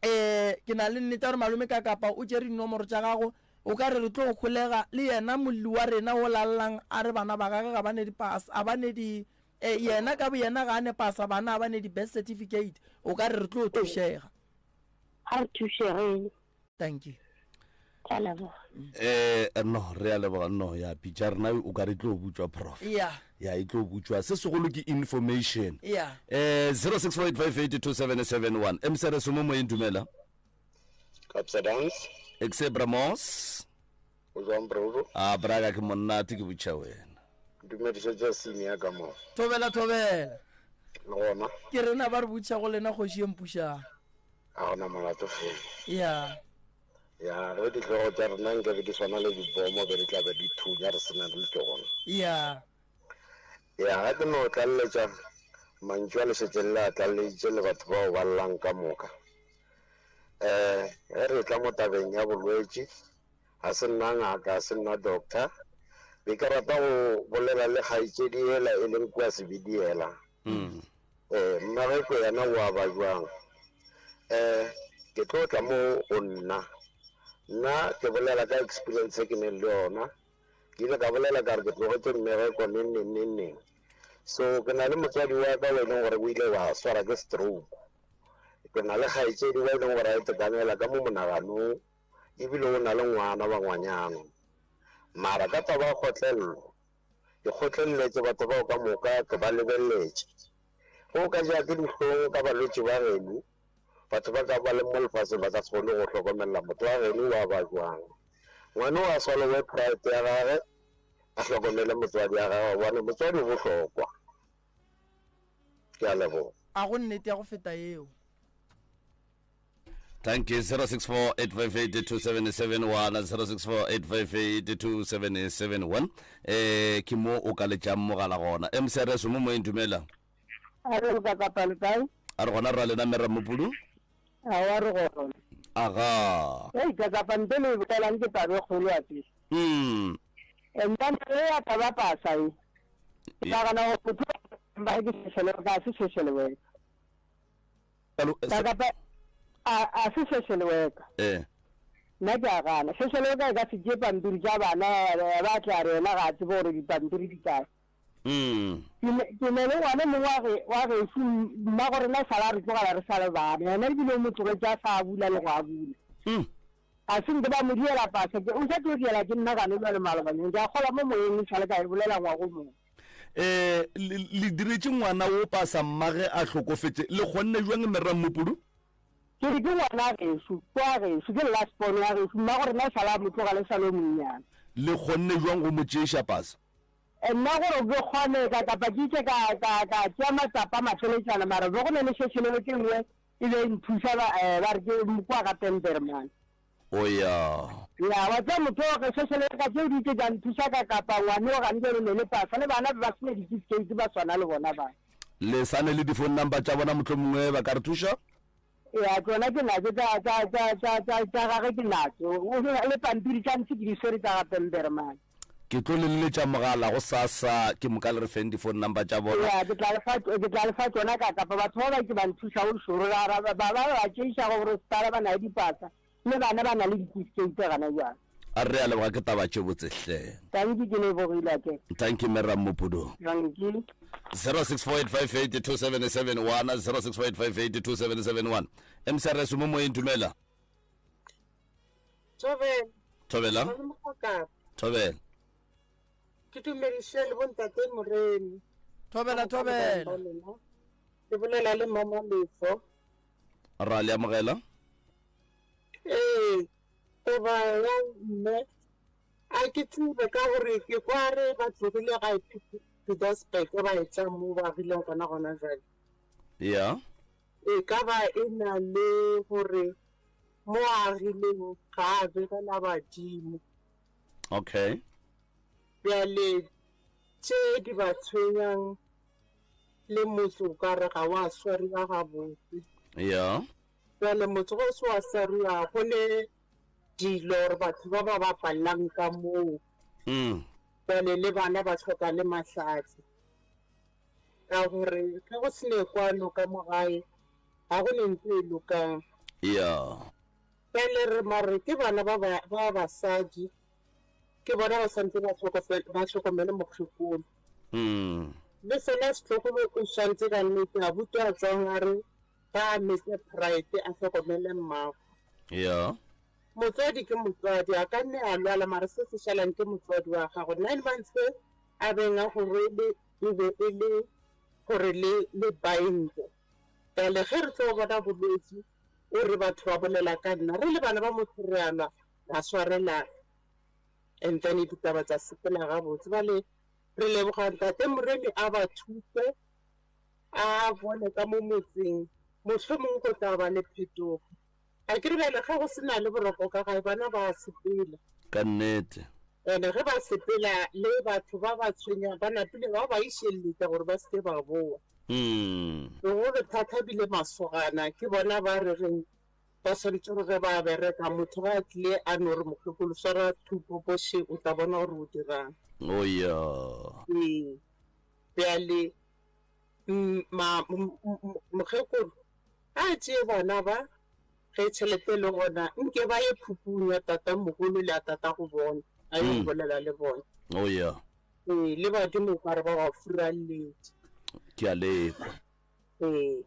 Ee, ke na le nnete ya gore malome Kakapa o tšere dinomoro tša gago, o ka re re tlo holega le yena molli wa rena o lallang a re bana ba gage ga ba ne di-pass, a ba ne di E, yena ka boyena ga a ne pasa, bana a ba ne di-birth certificate, o ka re re tlo thušega. A re thušegeng. Thank you. Ke a leboga. Eh no re a leboga no ya pitša rena o ka re tlo butšwa prof. Ya. Ya e tlo butšwa se segolo ke information. Ya. Eh 0648582771 MCRS mo moyeng dumela. Kapsa dance. Exe Bramos. O jwang bro? A braga ke monnate ke butša wena. Dumediša tša senior ka mo. Thobela thobela. Le gona. Ke rena ba re butša go lena kgoši e mpušang. A gona molato fela. Ya. Ya, ge dihlogo tša rena nke be di swana le dibomo be di tla be di thunya re sena le tšona. Ya. Ya, ga ke no tlaleletša mantšu a le šetšeng le a tlaleleditše le batho bao ba llang ka moka. Um ge re tla mo tabeng ya bolwetši, ga se nna ngaka, ga se nna doctor. Be ke rata go bolela le kgaetšedi yela e leng kua Sebediela. Mm. Eh, mmageko yena o a ba jwang? Eh, ke tlo tla mo go nna. Nna ke bolela ka experience e ke neng le yona. Ke ile ka bolela ka re ke tlogetše mmereko neng neng neng neng. So ke na le motswadi wa ka o e leng gore o ile wa swara ke stroke. Ke na le kgaetšedi wa e leng gore a itekanela ka mo monaganong ebile o na le ngwana wa ngwanyana. Mara ka taba ya kgotlello, Ke kgotleleletše batho bao ka moka, ke ba lebeletše. Ge o ka ja ke dihlong ka balwetši ba geno, batho ba ka ba leng mo lefaseng ba ka se kgone go hlokomelela motho wa geno wa ba jwang. Ngwana o a swallowe pride ya gage, a hlokomele motswadi ya gagwe gobane motswadi o bohlokwa. Ke a leboga. A go nnete ya go feta yeo. Thank you. 0648582771 0648582771 eh ke mo o ka letšang mogala gona. MCRS mo moyeng dumela. A re ka kapa le kae? A re gona ra lena mera mopudu? A wa re gona. Aga. Ei ka kapa ntle le bolelang ke tabe kgolo a tse. Nna e ya taba pasa e. Ke nagana gore motho ba ke social worker se social worker. Kapa a se social worker. Eh. Nna ke a gana. Social worker e ka se tšee pampiri tša bana ba tla re yena ga a tsebe gore dipampiri di kae. Ke ne le ngwana mongwe wa gešo mma go rena sala re tlogela re sa le bana yena ebile o mo tlogetše a sa abula le go abula. Ga se nke ba mo diela pasa o sa tlo diela ke nna gane jale malobanyeng ke a kgola mo moyeng e sale ka e bolela ngwago mongwe. Eh le diretše ngwana wo pasa mmage a hlokofetše le kgonne jwang merrammupudu? Ke re ke ngwana gešo, ke wa gešo, ke last born wa gešo, mmago rena e sala a mo tlogela e sa le o monnyane. Le kgonne jwang go mo tšeiša pasa? Nna gore ke kgone ka kapa ke itše ka ka ka tšea matsapa mafeletšana mara be go ne le šešelelo ke nngwe e be e nthuša ba eh, ba re ke kua ga Pemberman. O ya. Ya, wa tseba motho o ge social worker tšeo di itše tša nthuša ka kapa ngwane o gane bjale ne le pasa le bana be ba sene di-certificate ba swana le bona ba. Le sane le di-phone number tša bona mohlomongwe ba ka re thuša? Ya, tsona ke natso tša tša tša tša tša tša gage ke natso. Le pampiri tša ntshe ke di swere tša ga Pemberman. Ke tlo le leletša mogala go sasa ke moka le re feng di-phone number tša bona. Ya, ke tla le fa ke tla le fa tsona ka kapa batho ba ba ke ba nthuša go šoro ra ra ba ba ba tšeiša go gore sepala ba na le dipasa le bana ba na le di-certificate gana jwale. A re a leboga ke taba tše botse hle. Tanki ke lebogile ake. Thank you Mera Mmopudu. Tanki. 0648582771 0648582771 MCRS mo moyeng dumela. Thobela. Thobela. Thobela. Ke dumediše le bontate Moremi. Thobela thobela. Ke bolela le mama Lefo. Ra le amogela. Ee, taba ya mme a ke tsebe ka gore ke kwa re ba tlogile ga Pietersburg ba etla mo ba agileng gona gona jwale. Ya. E ka ba e na le gore mo a agileng ga a begela badimo. Okay. Bjale tše di ba tshwenyang le motse o ka re ga wa swariwa gabotse. Ya. Bjale motse go se wa swariwa go ne dilo gore batho ba ba bapallang ka moo. Bjale le bana ba hloka le mahlatse. Ka gore ge go se ne kwano ka mo gae ga go ne ntho e lokang. Ya. Bjale re mare ke bana ba ba ba basadi ke bona ba santse ba ba hlokomele mokgekolo. Le sona setlogolo o swantse ka nnete abuti a tswang a re ba metse pride a hlokomele mmago. Ya. Motswadi ke motswadi, a ka nne a lwala mara se se šalang ke motswadi wa gago. 9 months e a beng a go rwele e be e le gore le le bind. Bjale ge re tlo bona bolwetši o re batho ba bolela ka nna, re le bana ba motho re a lwa, ra swarelana and then ditaba tša sepela gabotse. Bjale re leboga Ntate Moremi a ba thuse a bone ka mo motseng mohlomong go tla ba le phetogo. A ke re bjale ge go se na le boroko ka gae bana ba a sepela. Ka nnete. Ene ge ba sepela le batho ba ba tshwenyang ba napile ba ba išelletša gore ba se ke ba boa. Bogolo thata bile masogana ke bona ba re reng ba swanetše gore ge ba bereka motho ge a tlile a no re mokgekolo swara thupopo še o tla bona gore o dirang. Oh ya. Ee. Bjale ma mokgekolo a tšee bana ba ge tšhelete e le gona nke ba ye phupung ya tata mogolo le ya tata go bona a ye go bolela le bona. Oh ya. Ee, le badimo o kare ba ba furalletše. Ke a lekwa. Ee.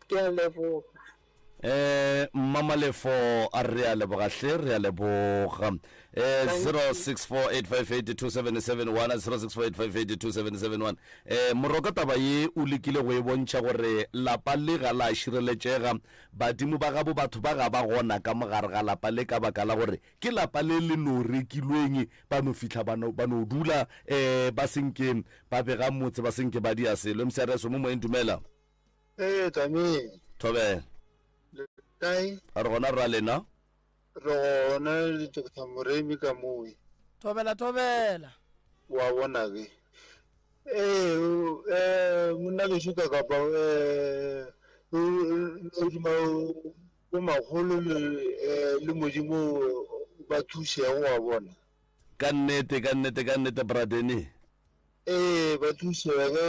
Ke a leboga. Eh Mmamalefo a re a leboga hle re a leboga. Eh 0648582771 0648582771 eh moroka taba ye o lekile go e bontšha gore lapa le ga la šireletšega badimo ba gabo batho ba ga ba gona ka mogare ga lapa le ka baka la gore ke lapa le le no rekilweng ba no fihla ba no ba no dula eh ba senke ba bega motse ba senke ba dia selo mcrs mo moyeng dumela Ee, Tlameng. Thobela. Le kae? A re gona rra lena. Re gona le Doctor Moremi ka mowe. Thobela thobela. Wa bona ke. Ee, eh monna ke shuka kapa eh o duma bo makgolo le le modimo ba thusego wa bona. Ka nnete ka nnete ka nnete bra Danny. Ee, ba thušega ge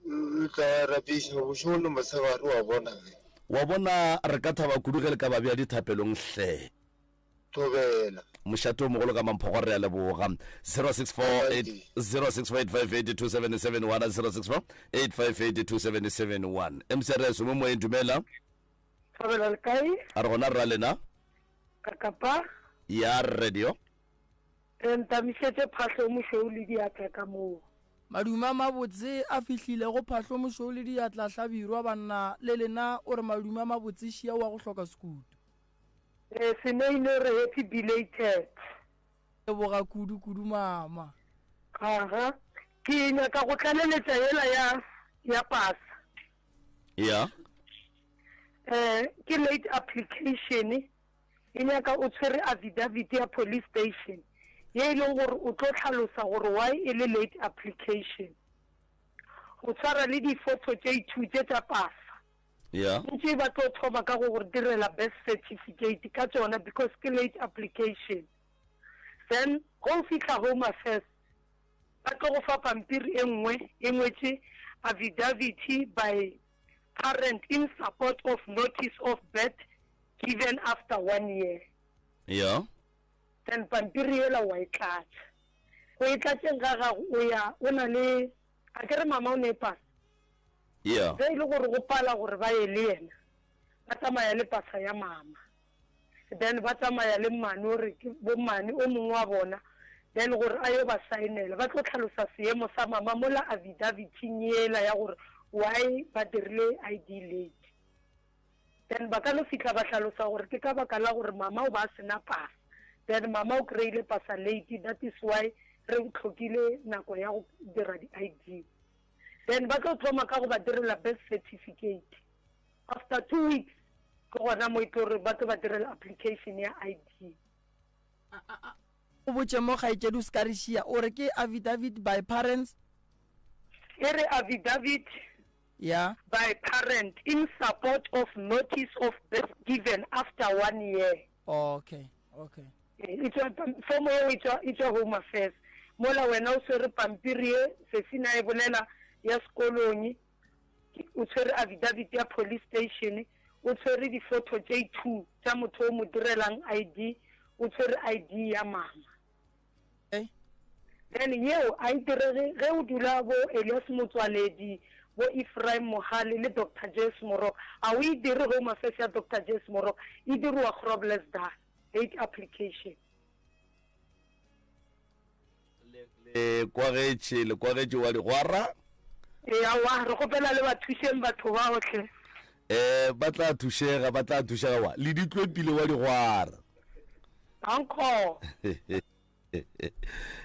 o tla rapiša bošego le mosegare wa bona ge. Wa bona, re ka thaba kudu ge le ka ba bea dithapelong hle. Thobela. Mošate o mogolo ka Mamphogo re a leboga. 0648582771 0648582771 MCRS mo moyeng dumela. Thobela le kae? A re gona rra lena. Ka kapa. Ya radio. Re ntamišetše Phahlo Mošweu le diatla ka moo. Madume a mabotse a fihlile go Phahlo Mošweu le diatla Hlabirwa banna le lena o re madume a mabotse šia wa go hloka sekutu. Ee Seneine o re happy belated. Leboga kudu kudu mama. Aha. Ke nyaka go tlaleletša yela ya ya pasa. Ya. Eh ke late application. E nyaka o tshwere affidavit ya police station ye e leng gore o tlo hlalosa gore why e le late application. O tshwara le di-photo tše two tše tša pasa. Yeah. Ntše ba tlo thoma ka go go direla birth certificate ka tšona because ke late application. Then ge o fihla Home Affairs ba tlo go fa pampiri e nngwe e ngwetše affidavit by parent in support of notice of birth given after one year. Yeah. Then pampiri yela wa e tlatša. Go e tlatšeng ga gago o ya o na le a ke re mama o ne e pasa. Yeah. Ge e le gore go pala gore ba ye le yena ba tsamaya le pasa ya mama. Then ba tsamaya le mmane o re ke bo mmane o mongwe wa bona then gore a yo ba saenela ba tlo tlhalosa seemo sa mama mola affidavit-ing yela ya gore why ba dirile ID late. Then ba ka no fihla ba hlalosa gore ke ka baka la gore mama o ba a sena pasa then mama o kry-ile pasa late that is why re hlokile nako ya go dira di-I_D. Then ba tlo thoma ka go ba direla birth certificate after 2 weeks ke gona mo e tlo re ba tlo ba direla application ya I_D. O botše mo kgaetšedi o se ka re šia o re ke affidavit by parents. E re affidavit Ya. By parent in support of notice of birth given after one year. Okay, okay. E tšwa fomo yeo e tšwa e tšwa Home Affairs. Mola wena o swere pampiri ye Sesina e bolela ya sekolong, o tshwere affidavit ya police station, o tshwere di-photo tše two tša motho o mo direlang ID, o tshwere ID ya mama. Then yeo a e direge ge o dula bo Elias Motswaledi, Bo Ephraim Mohale le Doctor James Moroka. A o e dire Home Affairs ya Doctor James Moroka, e diriwa Groblersdal. Hate application. Le kwagetše, le kwagetše wa digwara. Ee, aowa, re kgopela le ba thušeng batho bao hle. Eh, ba tla thušega, ba tla thušega wa. Le ditlwepile wa digwara. Uncle.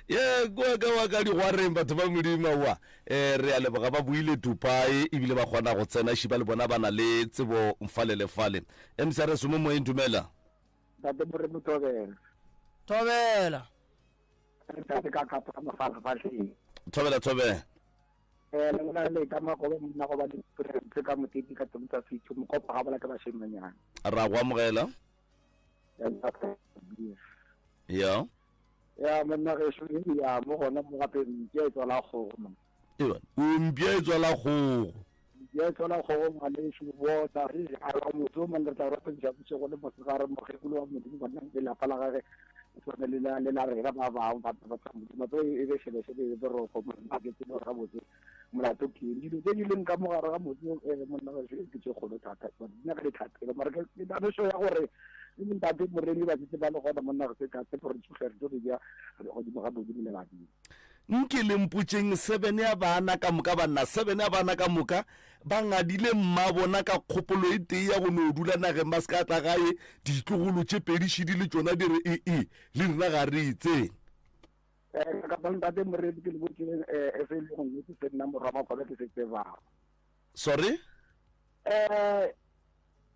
Ye, kua ka wa ka digwareng batho ba Modimo aowa. Eh, re a leboga ba boile Dubai ebile ba kgona go tsena šiba le bona ba na le tsebo fale le fale. MCRS mo moyeng dumela. Ntate Moremi Thobela. Thobela. Ntate ka kapa ka mafalafahleng. Thobela thobela. Eh le bona le ka magoba monna go ba di tse ka moteti ka teng tsa fitho mokopa ga bola ke bashemanyana. Ra go amogela. Ya. Ya monna gešo ya mo gona mo gape mpša e tswala kgogo mo. Ewa, o mpša e tswala kgogo. Mpša e tswala kgogo ngwanešu bona re a ra motse o mongwe re tla rapediša bošego le mosegare mokgekolo wa Modimo bona le lapa la gage le tshwane le la le la rena ba bangwe batho ba tsa Modimo tse e be šebešebe e be roko monna ke tsebe gore gabotse molato ke eng dilo tse di leng ka mogare ga motse eh, monna gešo ke tše kgolo thata di nyaka dithapelo mara ke namišo ya gore le ntate moremi ba setse ba le gona monna re se ka tshepo re tsohle re tlo re bja godimo ga modimo le badimo Nke le mpotšeng, sebene ya bana ka moka, banna, sebene ya bana ka moka ba ngadile mmabona ka kgopolo e tee ya go no dula nageng ba se ka tla gae, ditlogolo tše pedi šidi le tšona di re, E-e, le rena ga re e tsene. Eh, ka ntate Moredi ke le botse eh, se e le gongwe se nna morwa Makobe ke se tsebago. Sorry? Eh,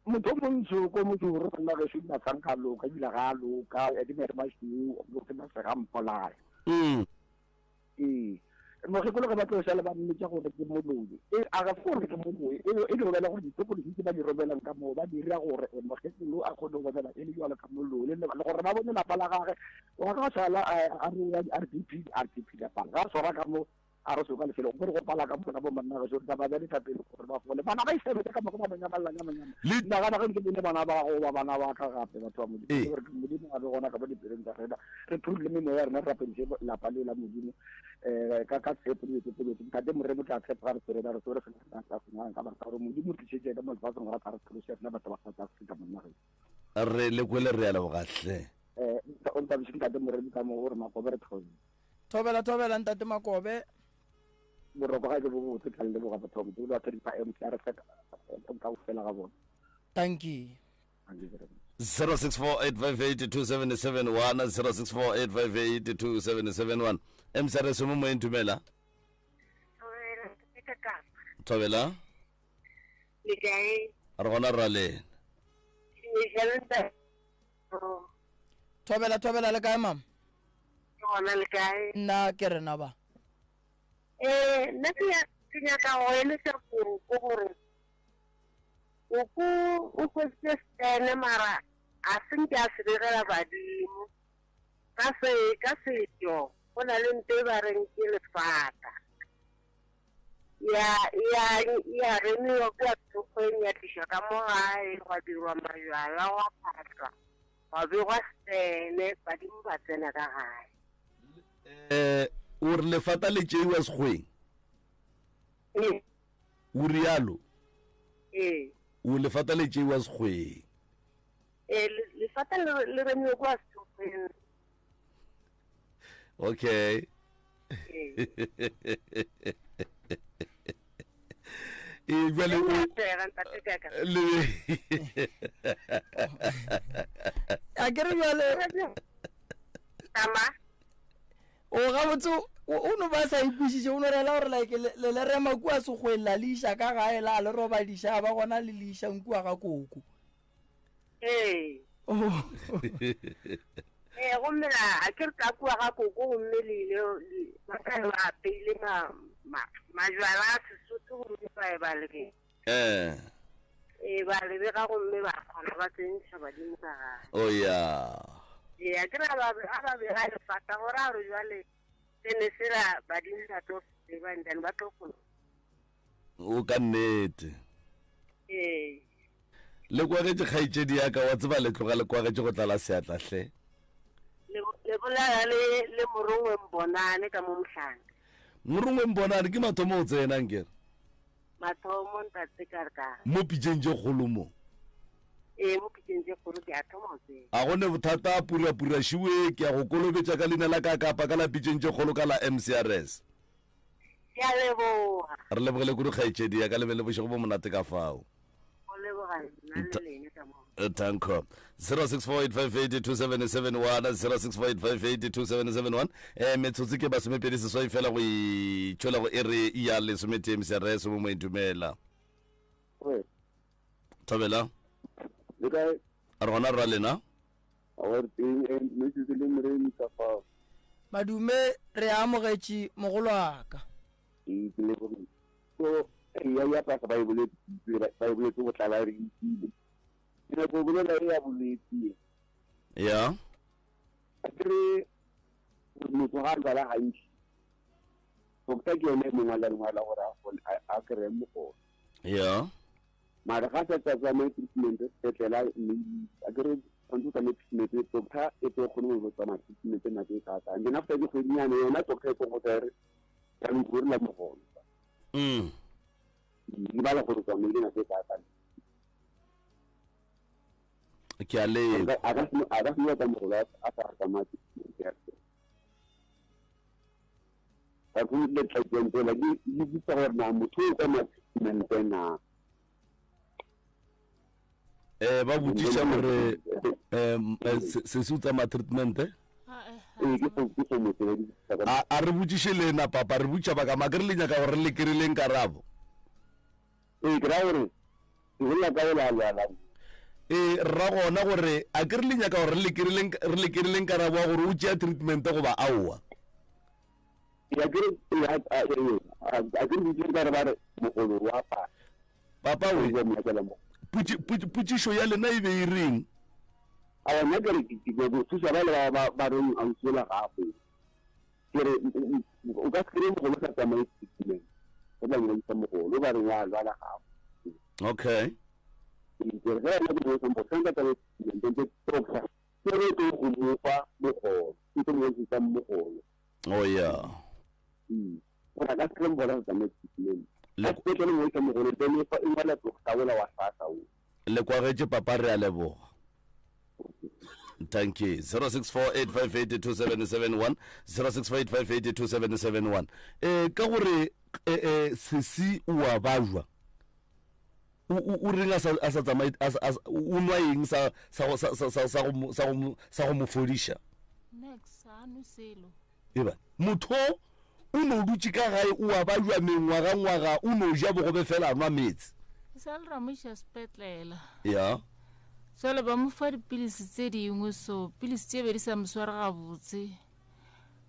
motho o montsho ko motho re nna gešo dina sa nka loka ebile ga a loka ya di mere mašweu lo ke masega mpolaya. Ee. Mokgekolo ge ba tlo šale ba mmitša gore ke moloi, e a ga se gore ke moloi, e e no bela gore ditokološi tse ba di romelang ka moo ba dira gore eh, mokgekolo a kgone go bonela e le jalo ka moloi le le gore ba bone lapa la gage wa ga šala a re wa di-R_D_P di-R_D_P lapa ga swara ka mo a re soka lefelo gore go pala ka moka bo monna ge tsa ba bja pele gore ba fole bana ba isebetse ka moka ba nonyamalela nyamanyama nagana ge nke bone bana ba go ba bana ba ka gape batho ba modimo gore modimo a be gona ka mo dipelong tsa rena re phurule memoya ya rena re rapediše lapa leo la modimo um ka ka tshepo dilo tse tse ntate moremo tla tshepo ga re tshwere re tshwere sena tla senang ka baka gore modimo o tlišetše ena mo lefatsheng gore a tla re phološe rena batho ba South Africa monna ge re le kwele re a lebogahle um o ntabiše ntate moremi ka mo gore makobe re thobile Thobela thobela ntate Makobe. Boroko ga ke bo botse ka leboga batho ba Modimo ba thodipa MCR ka ofela ga bona. Thank you. 0648582771 0648582771 MCR mo moyeng dumela. Thobela. Le kae? Re gona rra lena. Thobela thobela le kae mama? Ke gona le kae? Nna ke rena ba. Eh, nna ke ya ke nyaka go eletša koko gore koko o hweditse stene mara a se nke a se begela badimo ka se ka setšo go na le nto e ba reng ke lefata ya ya ya remiwa kua thokgweng ya tlišwa ka mo gae gwa dirwa majwala gwa phahlwa Gwa begwa sele, badimo ba tsena ka gae. Eh, o re lefata le tšeiwa sekgweng? Ee. O rialo? Ee. O lefata le tšeiwa sekgweng? Ee, lefata le le remiwe kwa sekgweng. Okay. Ee, jwale o le a ke re jwale o gabotse o no ba sa ikwešiše o no rela gore like le le rema kua sekgweng la le iša ka gae la le robadiša ba gona le le išang kua ga koko Ee. Oh. Ee, gomme la a ke re ka kua ga koko gomme le ile ba tla ba apeile ma majwala a Sesotho gomme ba e ba lebe. Eh. Ee, ba lebega gomme ba kgona ba tsentšha badimo ka gae. Oh ya. Ee, a ke re a ba a ba bega lefata gore a re jwale se ne se la badimo ba tlo se tseba and then ba tlo kgona. O ka nnete. Ee. Le kwagetše kgaetšedi ya ka, wa tseba le tloga le kwagetše go tlala seatla hle. Le, le bolela le, le Morongwe Mbonane ka mo Mohlanga. Morongwe Mbonane ke mathomo o tsena nkere. Mathomo ntate ka re ka. Mo pitšeng tše kgolo mo. Ee, mo pitšeng tše kgolo ke a thoma go tseba. A go ne bothata purapura šiwe ke ya go kolobetša ka leina la ka kapa ka la pitšeng tše kgolo ka la MCRS. Ke a leboga. Re lebogile kudu kgaetšedi ya ka le be le bošego bo monate ka fao. Go leboga nna le lena ka mo. Eh, Tanko 0648582771 0648582771 eh metsotso ke masomepedi seswai fela go itšhola go ere ya lesometee mcrs mo moeng dumela thobela le kae a re gona rra lena awa re teng eh, metsotso le moremi ka fao madume re amogetše mogolwaka ee ke lebogile so ya ya pasa ba e boletse ba e boletse go tlala re itile ke nyako bolela e ya bolwetse ye ya a kere motho ga a lwala gantši doctor ke yone e mongwe la lengwala gore a kry-e mogolo ya mara ga sa tsa tsamaye treatment sepetlela maybe a kere tshwanetse o tsamaye treatment doctor e tlo kgone go tsamaya treatment nako e kaka and then after dikgwedinyana yona doctor e tlo go tsaya re jaanong gore la mogolo mm. di bala gore tsamaile nako e kaka ke a leko a ka se ka mogolo a sa tsamaya treatment ya ka go le tlatseng tsela di di bitsa gore na motho o tsamaya treatment na eh ba botšiša gore um sesi o tsamaya treatment eh? Ee, ke go ke go motse ba di a a re botšiše lena papa re botša ba ka make re le nyaka gore le kry-leng karabo ee ke ra gore ke bolela ka ola lwalang ee rra gona gore a ke re le nyaka gore le kry-leng re le kry-leng karabo ya gore o tšea treatment goba aowa a ke re a ke re botšiše ka re ba re mogolo wa pa papa we potšišo ya lena e be e reng a nna ke re ke go thusa ba le ba ba reng ausi la gago ke re o ka se kry mogolo sa tsamaye treatment go tla ngwadisa mogolo ba reng wa lwala gago okay ke re ge ena ke ngwadisa mogolo sa tsamaye treatment ke doctor ke re tlo go mo fa mogolo ke tlo mo ngwadisetsa mogolo oh yeah gore a ka se kry mogolo sa tsamaye treatment a sepetlele ngwadisa mogolo then e fa e ngwala doctor ola wa sasa o Le kwagetše papa re a leboga. Thank you. 0648582771 0648582771 eh ka gore eh, eh sesi o a bajwa o o reng a sa a sa tsamaye o nwa eng sa sa sa sa sa go sa go sa go mo fodiša next a nwe selo Eba, motho o no dutše ka gae o a bajwa mengwagangwaga, o no ja bogobe fela a nwa meetse. E sa le ra mo iša sepetlela. Ya. Jwale ba mo fa dipilisi tse dingwe so pilisi tše be di sa mo sware gabotse.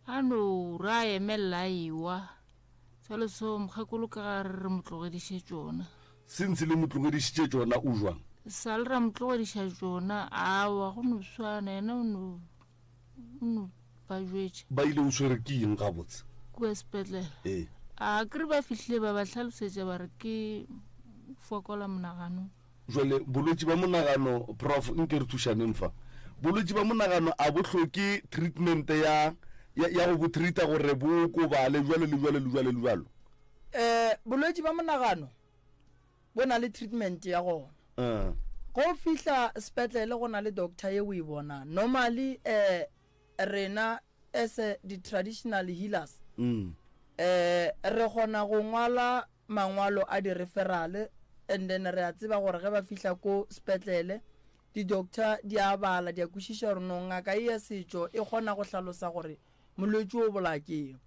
A no re a emelela a ewa. Jwale so mokgekolo ka ga re re mo tlogediše tšona. Since le mo tlogedišitše tšona o jwang? Sa le ra mo tlogediša tšona, awa go no swana yena o no no ba jwetša. Ba ile o swere ke eng gabotse? Kua sepetlele. Ee. A kere ba fihlile ba ba hlalosetša ba re ke fokola monaganong. Jwale bolwetši ba monagano prof nke re thušaneng fa. Bolwetši ba monagano a bo hloke treatment ya ya, ya go bo treata gore bo okobale jwalo le jwalo le jwalo le jwalo? Eh bolwetši ba monagano bo na le treatment ya gona. Uh. Go fihla sepetlele go na le doctor ye o e bonang. Normally eh rena as di traditional healers mm. eh re kgona go ngwala mangwalo a di referral and then re a tseba gore ge ba fihla ko sepetlele di-doctor di a bala di a kwešiša gore no ngaka e ya setšo e kgona go hlalosa gore molwetši o bolaya keng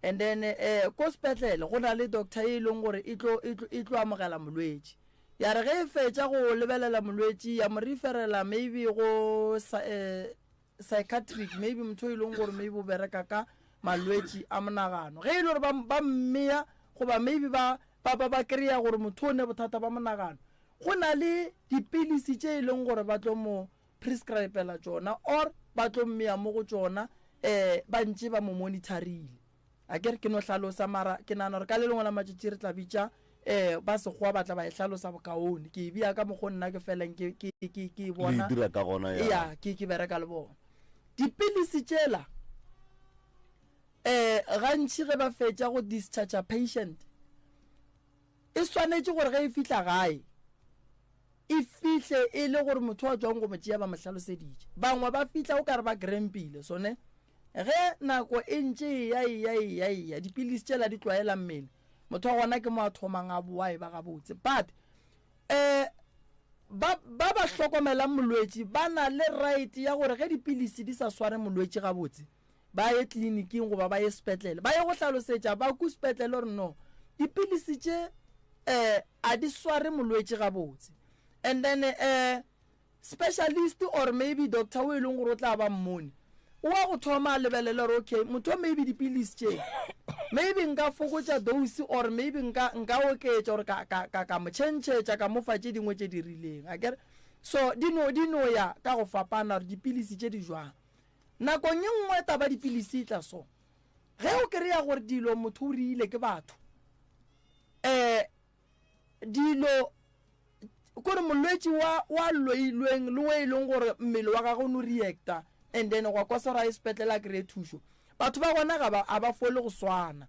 and then eh ko sepetlele go na le doctor e leng gore e tlo e tlo e tlo amogela molwetši ya re ge e fetša go lebelela molwetši ya mo referela maybe go eh, psychiatric maybe motho e leng gore maybe o bereka ka malwetši a monagano ge e le gore ba ba mmeya goba maybe ba ba ba ba kry-a gore motho o ne bothata ba monagano go na le dipilisi tše e leng gore ba tlo mo prescribela tšona or ba tlo mmea mo go tšona um ba ntše ba mo monitorile a ke re ke no hlalosa mara ke nagana gore ka le lengwe la matšatši re tla bitša um ba sekgowa ba tla ba e hlalosa bokaone ke e bea ka mokgo nna ke feleng ke ke ke ke e bona Le e dira ka gona, ya. ya ke ke bereka le bona dipilisi tšela um gantši ge ba fetša go discharge patient. E swanetše gore ge e fihla gae, e fihle e le gore motho a tšwang go mo tšea ba mo hlaloseditše. Bangwe ba fihla o ka re ba crampile, so ne ge nako e ntše e ya e ya e ya e ya, dipilisi tšela di tlwaela mmele, motho wa gona ke mo a thomang a boa e ba gabotse. But um ba ba ba hlokomelang molwetši ba na le right ya gore ge dipilisi di sa sware molwetši gabotse, ba ye tleliniking goba ba ye sepetlele ba ye go hlalosetša ba ku sepetlele gore no dipilisi tše um a di sware molwetši gabotse and then um specialist or maybe doctor o e leng gore o tla ba mmone o wa go thoma a lebelele gore okay motho maybe dipilisi tše maybe nka fokotša dose or maybe nka nka oketša gore ka ka ka ka mo tšhentšhetša ka mo fa tše dingwe tše di rileng akere so di no di no ya ka go fapana gore dipilisi tše di jwang Nakong ye nngwe taba dipilisi e tla so. Ge o kry-a gore dilo motho o rile ke batho, um dilo kore molwetši wa wa loilweng le o e leng gore mmele wa gagwe o no reacta and then gwa kwa sora ye sepetlele a kry-e thušo, batho ba gona ga ba a ba fole go swana.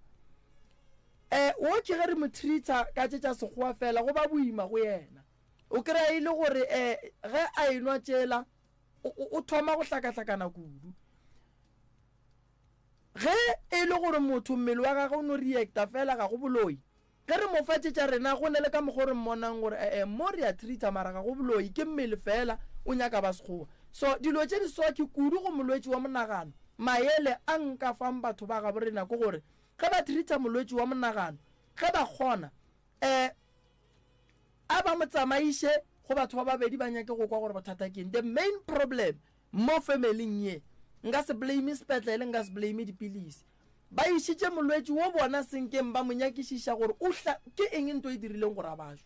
Um wo ke ge re mo treat-a ka tše tša sekgowa fela go ba boima go yena. O kry-a e le gore um ge a enwa tšela o thoma go hlakahlakana kudu. Ge e le gore motho mmele wa gagwe o no reacta fela ga go boloi, ge re mo fa tše tša rena go ne le ka mokgwa o re mmonang gore ee mo re a treata mara ga go boloi ke mmele fela o nyaka ba sekgowa. So dilo tše di so ke kudu go molwetši wa monagano. Maele a nka fang batho ba gabo rena ke gore ge ba treata molwetši wa monagano ge ba kgona um A ba mo tsamaiše go batho ba babedi ba nyake go kwa gore bothata ke eng. The main problem mo family-ing ye, nka se blame sepetlele, nka se blame dipilisi. Ba išitše molwetši wo bona senkeng ba mo nyakišiša gore o hla ke eng nto e dirileng gore a bajwe.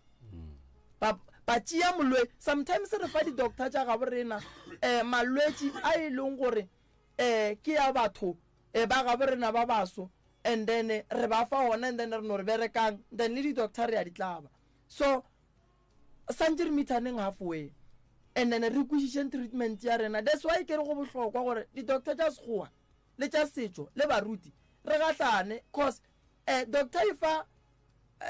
Ba ba tšea molwe sometimes re fa di-doctor tša gabo rena um malwetši a e leng gore um ke ya batho um ba gabo rena ba baso and then re ba fa ona and then re no re berekang then le di-doctor re ya di tlaba so santse re meetaneng halfway and then re kwešišeng treatment ya rena that's why ke re go bohlokwa gore di-doctor tša sekgowa le tša setšo le baruti re gahlane cause eh, doctor e fa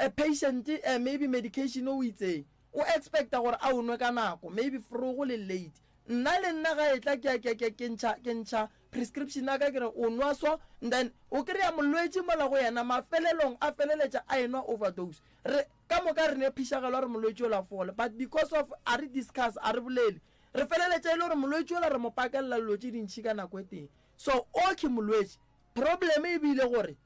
eh, patient eh, maybe medication o itseng o expecta gore a o nwe ka nako maybe frogo le late nna le nna ga e tla ke ke ke ke ntšha ke ntšha prescription ya ka ke re o nwa so then o kry-a molwetši mola go yena mafelelong a feleletša a enwa overdose re ka moka re ne phišagelo re molwetši ola fole but because of a re discuss a re bolele re feleletša e le gore molwetši ola re mo pakelela dilo tše dintšhi ka nako e tee so okay molwetši problem e bile gore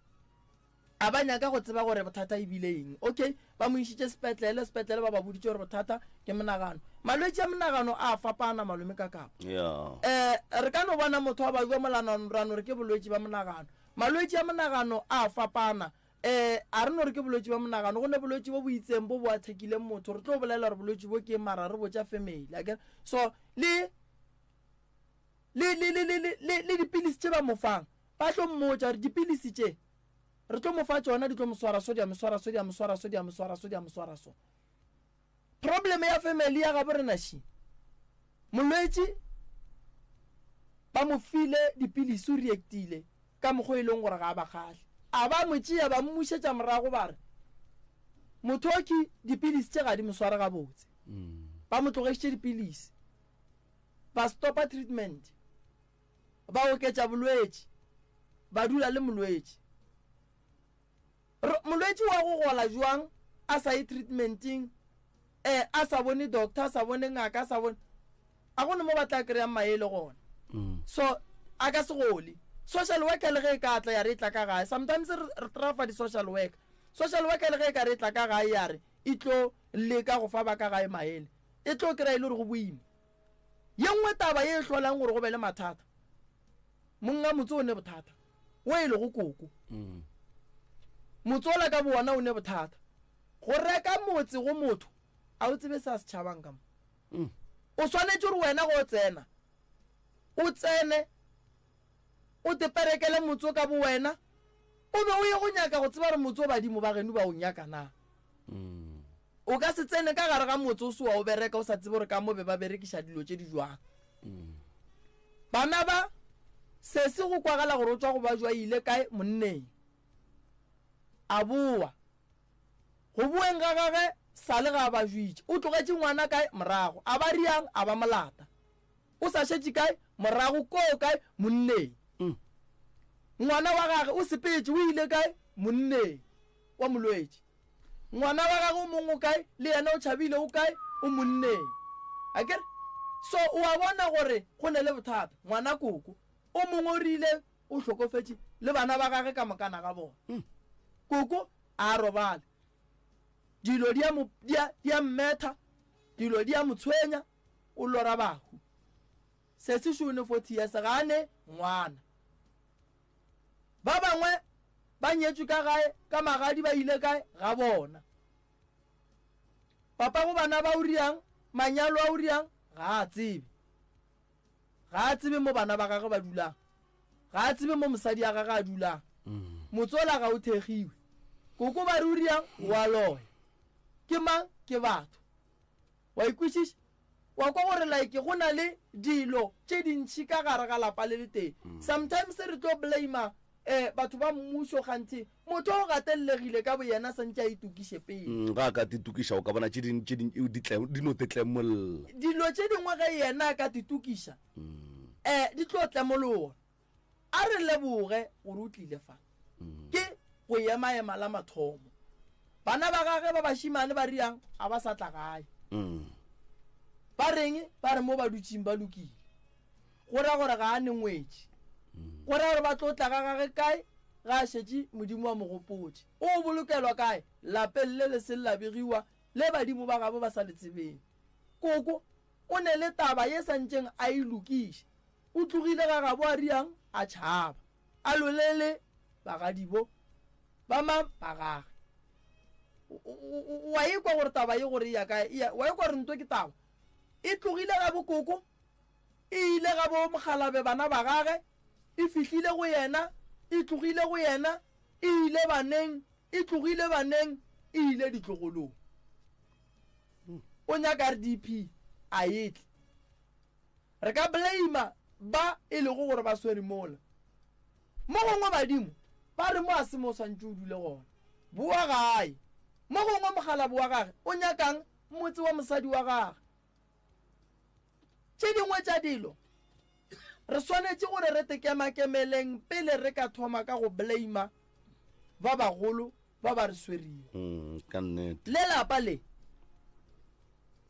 A ba nyaka go tseba gore bothata e bile eng. Okay, ba mo išitše sepetlele, sepetlele ba ba boditše gore bothata ke monagano. Malwetši a monagano a fapana malome ka kapa. Yeah. Eh, re ka no bona motho a babja molanano ra no re ke bolwetši ba monagano. Malwetši a monagano a fapana. Eh, a re no re ke bolwetši ba monagano, go ne bolwetši bo bo itseng bo bo athekileng motho, re tlo bolela gore bolwetši bo ke mara re botša family, akere? So, le le le le le le le dipilisi tše ba mo fang, ba tlo mmotša gore dipilisi tše re tlo mo fa tšona di tlo mo swara so di a mo swara so di a mo swara so di a mo swara so di a mo swara so problem ya family ya gabo rena shi molwetši ba mo file dipilisi o reactile ka mokgwa e leng gore ga a ba kgahle a ba mo tšea ba mmušetša morago ba re mothoki dipilisi tše ga di mo sware gabotse mm. ba mo tlogeštše dipilisi ba stopa treatment ba oketša bolwetši, ba dula le molwetši. Molwetši wa go gola jwang a sa ye treatmenteng, eh, a sa bone doctor, a sa bone ngaka, a sa bone, a gone mo ba tla kry-ang maele gona. Mm. So a ka se gole. Social worker le ge e ka tla ya re e tla ka gae, sometimes re trafa di-social worker. Social worker le ge e ka re e tla ka gae ya re e tlo leka go fa ba ka gae maele, e tlo kry-a e le gore go boima. Ye nngwe taba ye e hlolang gore go be le mathata, monga motse o ne bothata, wo e lego koko. Mm. Motse ola ka bowona o ne bothata. Go reka motse go motho, a o tsebe se a se tšhabang ka mo. Mm. O swanetše gore wena go o tsena, o tsene o teperekele motse o ka bowena, o be o ye go nyaka go tseba gore motse o badimo ba geno ba o nyaka na. Mm. O ka se tsene ka gare ga motse o se wa o bereka o sa tsebe gore ka mo be ba berekiša dilo tše di jwang. Bana ba, sesi go kwagala gore o tšwa go ba jwa ile kae monneng. A boa. Go boeng. Baneng ga gage sa le ga ba jwitše. O tlogetše ngwana kae? Morago. A ba riang? A ba molata. O sa šetše kae? Morago koo kae? Monneng. Ngwana wa gage o sepetše o ile kae? Monneng wa molwetši. Ngwana wa gage o mongwe o kae? Le yena o tšhabile o kae? O monneng. Akere? So o a bona gore go ne le bothata. Ngwana koko o mongwe o rile o hlokofetše le bana ba gage ka mokana ga bona. Koko a robale. Dilo di a mo, di a, di a mmetha, dilo di a mo tshwenya, o lora bahu. Sesi šo o ne 40 years ga a ne ngwana. Ba bangwe ba nyetšwe ka gae ka magadi ba ile kae ga bona. Papago bana ba o riang, manyalo a o riang ga a tsebe. Ga a tsebe mo bana ba gagwe ba dulang. Ga a tsebe mo mosadi ya gagwe a dulang. Motsola ga o thegiwe. Koko ba re o riang o a loya. Ke mang? Ke batho. Wa ikwešiša? Wa kwa gore like go na le dilo tše dintši ka gare ga lapa le letee. Sometimes re tlo blame eh batho ba mmušo kganthe motho o gatellegile ka boyena santše a itokiše pele. Mm, ga a ka titokiša o ka bona tše ding tše ding di tle di no tetlemolla. Dilo tše dingwe ge yena a ka titokiša eh di tlo tlemologa. A re leboge gore o tlile fa. Ke go emaema la mathomo. Bana ba gage ba bašemane ba riang a ba sa tla gae. Ba reng? Ba re mo ba dutšeng ba lokile. Go ra gore ga a ne ngwetši. Go ra gore ba tlo tla ga gage kae ga a šetše Modimo a mo gopotše. O bolokelwa kae? Lapeng le le seng la begiwa, le badimo ba gabo ba sa le tsebeng. Koko o ne le taba ye sa ntšeng a e lokiša. O tlogile ga gabo a riang a tšhaba. A lolele bagadibo ba mang ba gage. Wa ekwa gore taba ye gore e ya kae? Wa ekwa gore nto ke taba. E tlogile ga bokoko, e ile ga bo mokgalabe bana ba gage, e fihlile go yena, e tlogile go yena, e ile baneng, e tlogile baneng, e ile ditlogolong. O nyaka RDP a e tle. Re ka blame ba e lego gore ba swere mola. Mo gongwe badimo ba re mo a se mo o swantše o dule gona. Bowa gae. Mo gongwe mokgalabo wa gage o nyakang motse wa mosadi wa gage. Tše dingwe tša dilo re swanetše gore re tekemakemeleng pele re ka thoma ka go blame ba bagolo ba ba re swerego. Mm, ka nnete. Le lapa le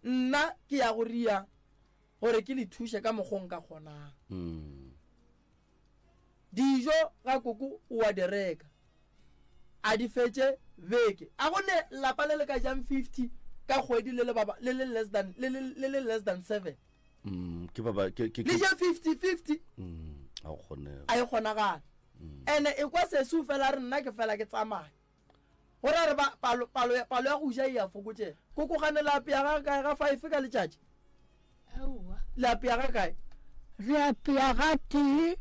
nna ke ya go ria gore ke le thuše ka mokgo nka kgonang. Mm. Dijo ga koko o a di reka a di fetše beke. A go ne lapa le le ka jang 50 ka kgwedi le le ba le le less than le le le le less than 7. Mm, ke ba ba ke ke Le je 50 50. Mm, a go kgonege. A e kgonagale. Ene e kwa sesu fela re nna ke fela ke tsamaya. Go ra re ba palo palo palo ya go ja e a fokotšega. Koko gane la apea ga kae ga 5 ka letšatši? Aowa. Le apea ga kae? Re apea ga tee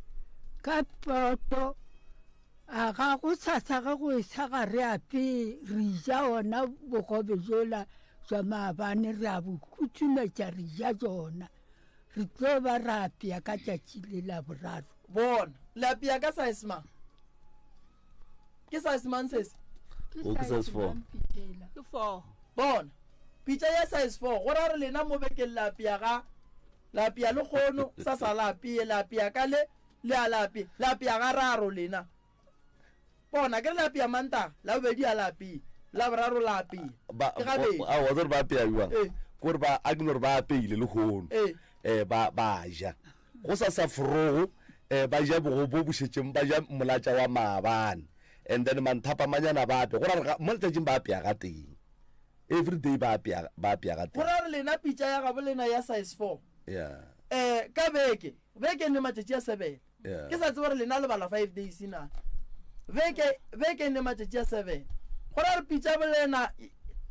ka poto. A ga go sasa ge go esa ga re apee re ja ona bogobe jola jwa maabane re a bo kutsumetša re ja jona. Re tlo ba ra apea ka tšatši le la boraro. Bona, le apea ka size mang? Ke size mang sese? O ke size 4. Ke 4. Bona, pitša ya size 4, go ra re lena mo bekeng le apea ga le apea le kgono, sa sa la apee, le apea ka le, le a la apea, le apea ga raro lena. Bona, ke re le apea Mantaga, Labobedi a le apee, Laboraro la apea. Ba, Ke gabedi. a wa tsere ba apea jwang? Ee. Kore ba, a ke no re ba apeile lehono. Ee. Eh, ba, ba ja. Go sa sa forogo, eh, ba ja bogo bo bo šetšeng, ba ja molatša wa maabane. And then manthapamanyana ba apea. Go ra re ga, mo letšatšing ba apea ga teng. Every day ba apea, ba apea ga Go teng. ra re lena pitša ya gabo lena ya size 4. Yeah. Eh, ka beke, beke ne matšatši a 7. Yeah. Ke sa tsebe gore lena le bala 5 days na. Beke, beke ne matšatši a 7. Go ra re pitša bolena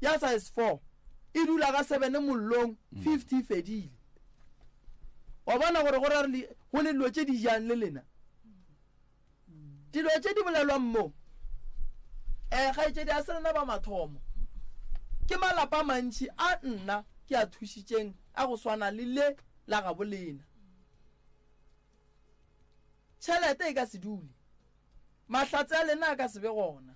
ya size 4 e dula ga 7 mollong, 50 e fedile. Wa bona gore go ra re go le dilo tše di jang le lena. Dilo tše di bolelwang mo, eh, kgaetšedi a se rena ba mathomo. Ke malapa a mantši a nna ke a thušitšeng a go swana le le la gabo lena. Tšhelete e ka se dule. Mahlatse a lena a ka se be gona.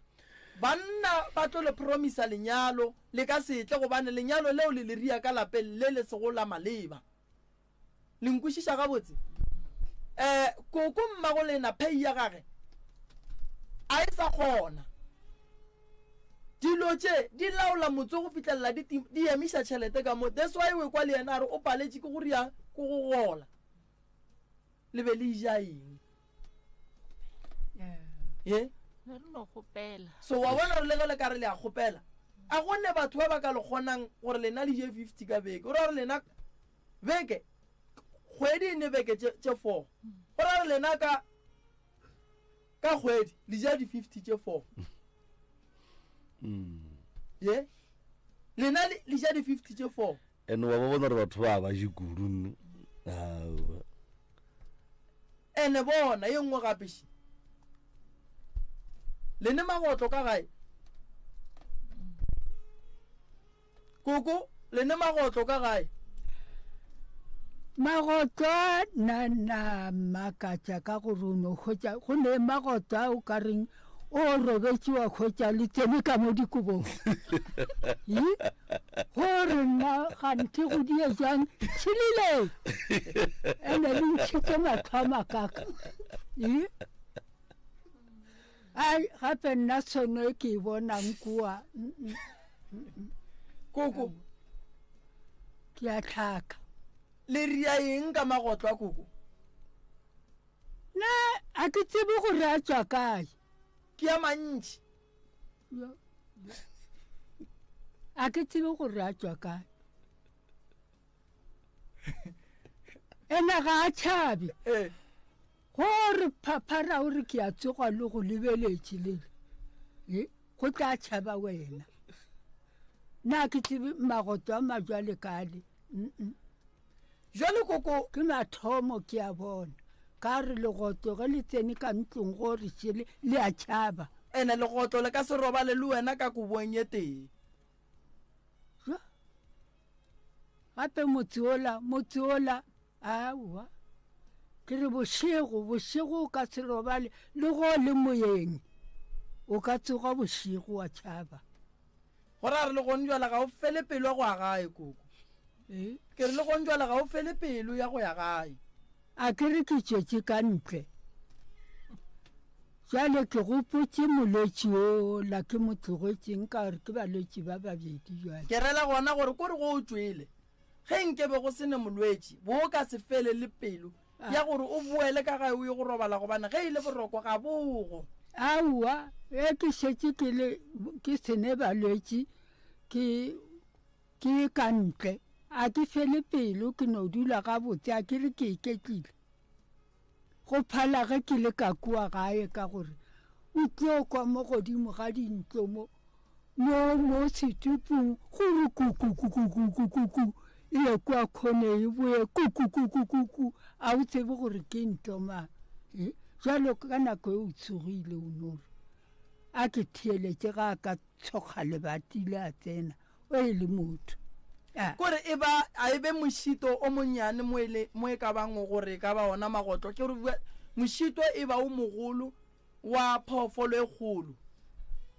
Banna ba tlo le promisa lenyalo, le ka se tle gobane lenyalo leo le le ria ka lapeng le le sego la maleba. Le nkwešiša gabotse? Eh, koko mmago lena phei ya gage a e sa kgona. Dilo tše di laola motse go fihlelela di, di emiša tšhelete ka mo. That's why we kwa le yena a re o paletše ke go riang ke go gola. Le be le ja eng? Ye? Ne re no kgopela. So wa bona gore le ge le ka re le a kgopela, a go ne batho ba ba ka le kgonang gore lena le je 50 ka beke. O ra gore lena beke kgwedi e ne beke tše tše 4. Go ra gore lena ka ka kgwedi le ja di 50 tše 4. Ye? Lena le le ja di 50 tše 4. And wa ba bona gore batho ba ba je kudu nne. Aowa. Ene bona ye nngwe gape še. Le ne magotlo ka gae? Koko, le ne magotlo ka gae? Magotlo a na na makatša ka gore o no hwetša go ne magotlo a o ka reng o robetše wa hwetša le tsene ka mo dikobong. Gore nna ganthe go die jang tšhilile ene le ntšhitše mahlo a makaka. Ai gape nna sono e ke e bonang kua. Koko. Ke a tlhaka. Le ria eng ka magotlo a koko? Na a ke tsebe gore a tswa kae. Ke a mantši. A ke tsebe gore a tswa kae. Ena ga a tšhabe. Eh. Gore phaphara o re ke a tsoga le go lebeletše lele. E, go tla tšhaba wena. Na ke tsebe magoto a majwale kale. Mm-mm. Jwale koko. Ke mathomo ke a bona. Ka re legotlo ge le tsene ka ntlong go re šele le a tšhaba. Ene legotlo le ka se robale le wena ka kobong ye tee. Jo. Gape motse ola, motse ola, aowa. Ke re bošego, bošego o ka se robale le go le moyeng. O ka tsoga bošego wa tšhaba. Go ra re le gone jwale ga o fele pelo ya go ya gae, koko. Eh? Ke re le gone jwale ga o fele pelo ya go ya gae. A ke re ke tšwetše ka ntle. Jwale ke gopotše molwetši ola ke mo tlogetšeng ka gore ke balwetši ba babedi jwale. Ke rela gona gore ko re go o tšwele, ge nke be go se ne molwetši, bo o ka se fele le pelo ya gore o boele ka gae o ye go robala gobane ge e le boroko ga bogo. Aowa, ge ke šetše ke le ke se ne balwetši ke ke ye ka ntle, a ke fele pelo ke no dula gabotse a ke re ke iketlile. Go phala ge ke le ka kua gae ka gore o tlo kwa mo godimo ga dintlo mo, mo, mo setupung go re kuku-kuku-kuku-kuku, e ye kua khoneng e boye kuku-kuku-kuku, a o tsebe gore ke nto mang. E, bjalo ka nako e o tsogile o no re, a ke theeletše ga a ka tshokga lebati le a tsena. O e le motho. A. Kore e ba, a e be mošito o monnyane mo e le, mo e ka bang gore e ka ba ona magotlo. Ke gore mošito e ba o mogolo wa phoofolo e kgolo.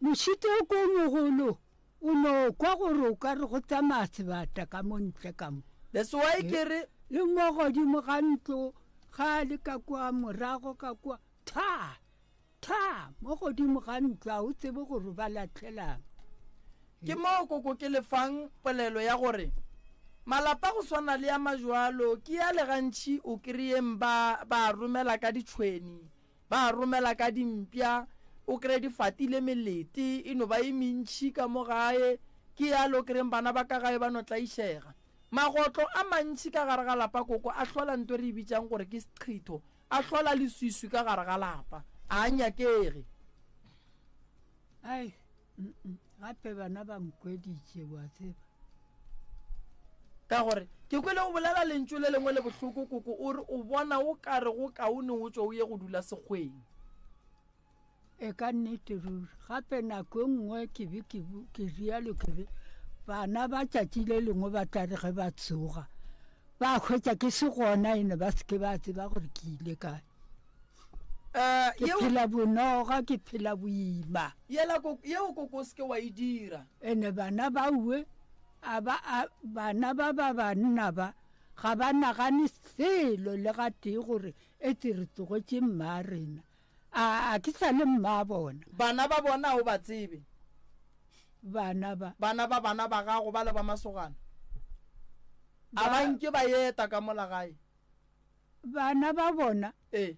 Mošito o ko mogolo, o no kwa gore o ka re go tsamaya sebata ka mo ntle ka mo. That's why ke re. Le mo godimo ga ntlo, ga a le ka kua morago ka kua, thaa! Tha! Mo godimo ga ntlo, a o tsebe gore ba lahlelang. Ke moo koko ke le fang polelo ya gore malapa go swana le a majwalo ke a le gantši o kreyeng ba ba a romela ka ditšhweni, ba a romela ka dimpša, o kreye di fatile melete e no ba e mentši ka mo gae, ke yalo o kreyeng bana ba ka gae ba no tlaišega. Magotlo a mantši ka gare ga lapa koko a hlola nto e re e bitšang gore ke seqhitho A hlola leswiswi ka gare ga lapa. A a nyakege. Ai, gape bana ba nkweditše, wa tseba. Ka gore ke kwele o bolela lentšu le lengwe le bohloko, koko, o re o bona o ka re go kaone o tšwe o ye go dula sekgweng. E ka nnete ruri. Gape nako e nngwe ke be ke, ke rialo ke re bana ba tšatši le lengwe ba tla re ge ba tsoga ba hwetša ke se gona ene ba se ke ba tseba gore ke ile kae. Eh, Ke phela bonoga, ke phela boima. Yela koko, yeo koko o se ke wa e dira. Ene bana ba uwe, a ba, a, bana ba ba banna ba, ga ba nagane selo le gatee gore etse re tlogetše mma rena. A, a ke sa le mma bona. Bana ba bona a o ba tsebe? Bana ba. Bana ba bana ba gago ba le ba masogana, a ba nke ba eta ka mola gae? Bana ba bona. Ee.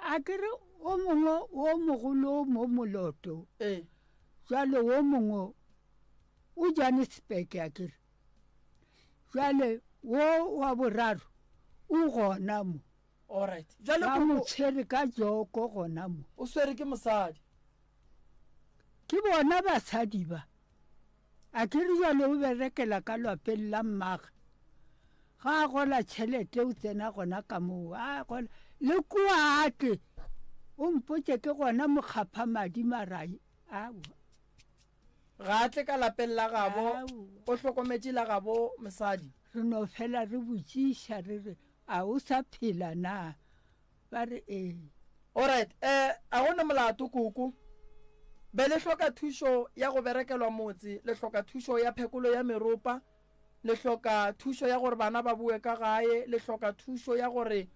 A ke re o mongwe wo mogolo o mo Moloto. Ee. Jwale wo mongwe o Johannesburg a ke re. Jwale wo wa boraro o gona mo. Alright. Jwale ba mo tshwere ka joko gona mo. O swere ke mosadi. Ke bona basadi ba. A ke re jwale o berekela ka lwapeng la mmage. Ga a gola tšhelete o tsena gona ka moo. A gola le kua a tle. O mpotše ke gona mokgapha madi marai. Aowa. Ga a tle ka lapeng la gabo, o hlokometše la gabo mosadi. Re no fela re botšiša re re, A o sa phela na? Ba re, Ee. Alright, eh, a go ne molato koko. Be le hloka thušo ya go berekelwa motse, le hloka thušo ya phekolo ya meropa, le hloka thušo ya gore bana ba boe ka gae, le hloka thušo ya gore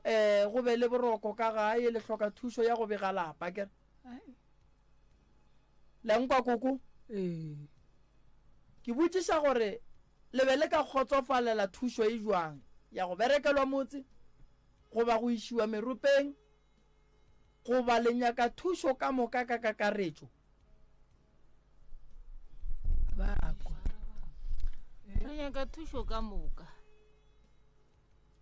eh go be le boroko ka gae, le hloka thušo ya go bega lapa, akere? La nkwa koko? Ee. Ke botšiša gore le be le ka kgotsofalela thušo e jwang, ya go berekelwa motse, goba go išiwa meropeng, goba le nyaka thušo ka moka ka kakaretšo? Ba kwa. Re nyaka thušo ka moka.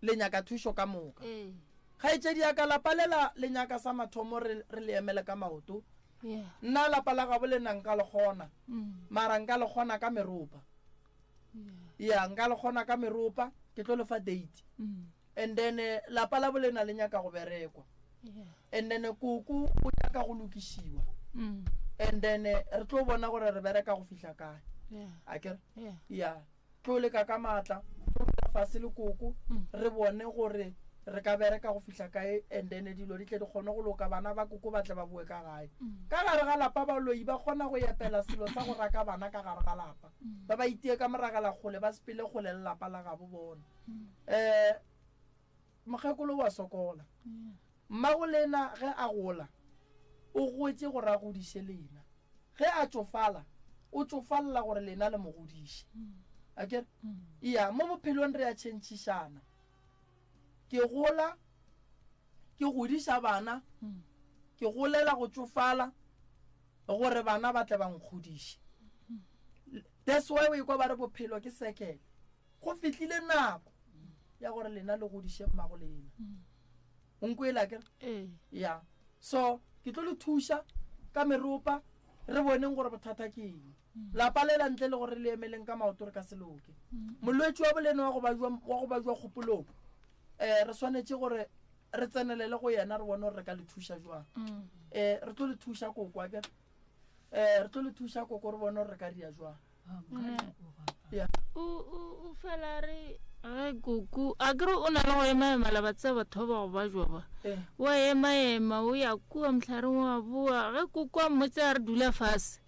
Le nyaka thušo ka moka. Ee. Kgaetšedi ya ka, lapa lela le nyaka sa mathomo re, re le emele ka maoto. Yeah. Nna lapa la gabo lena nka le kgona, Mm. mara nka le kgona ka meropa. Yeah. Ya, nka le kgona ka meropa, ke tlo le fa date. Mm. And then eh, lapa la bolena le nyaka go berekwa. Yeah. And then eh, koko o nyaka go lokišiwa. Mm. And then eh, re tlo bona gore re bereka go fihla kae. Yeah. Akere? Yeah. Ya. Tlo leka ka maatla, tlo dula fase le koko, re bone gore re ka bereka go fihla kae and then dilo di tle di kgone go loka, bana ba koko ba tle ba boe ka gae. Ka gare ga lapa baloi ba kgona go epela selo sa go raka bana ka gare ga lapa, ba ba itie ka moragela kgole, ba sepele kgole le lapa la gabo bona. Um mokgekolo wa sokola. Mmagolena ge a gola, o gotše gore a godiše lena. Ge a tšofala, o tšofalela gore lena le mo godiše. Akere? Eya, mo bophelong re a tšhentšhišana. Ke gola, ke godiša bana, ke golela go tšofala gore bana ba tle ba nkgodiše. That's why o ekwa ba re bophelo ke circle. Go fihlile nako ya gore lena le godiše mmago lena. O nkwele akere? Ee. Ya. So, ke tlo le thuša ka meropa re boneng gore bothata ke eng. Lapa lela ntle le gore re le emeleng ka maoto re ka se loke. Molwetši wa bolena wa go bajwa wa go bajwa kgopolong eh re swanetše gore re tsenelele go yena re bone gore re ka le thuša jwang. Eh re tlo le thuša koko akere? Eh re tlo le thuša koko re bone gore re ka ria jwang. Yeah. O o o fela re ge koko a kere o na le go ema-ema la ba tseba batho ba ba go ba jwa ba Eh. wa ema-ema o ya kua mohlareng wa boa ge koko a mmotse a re dula fase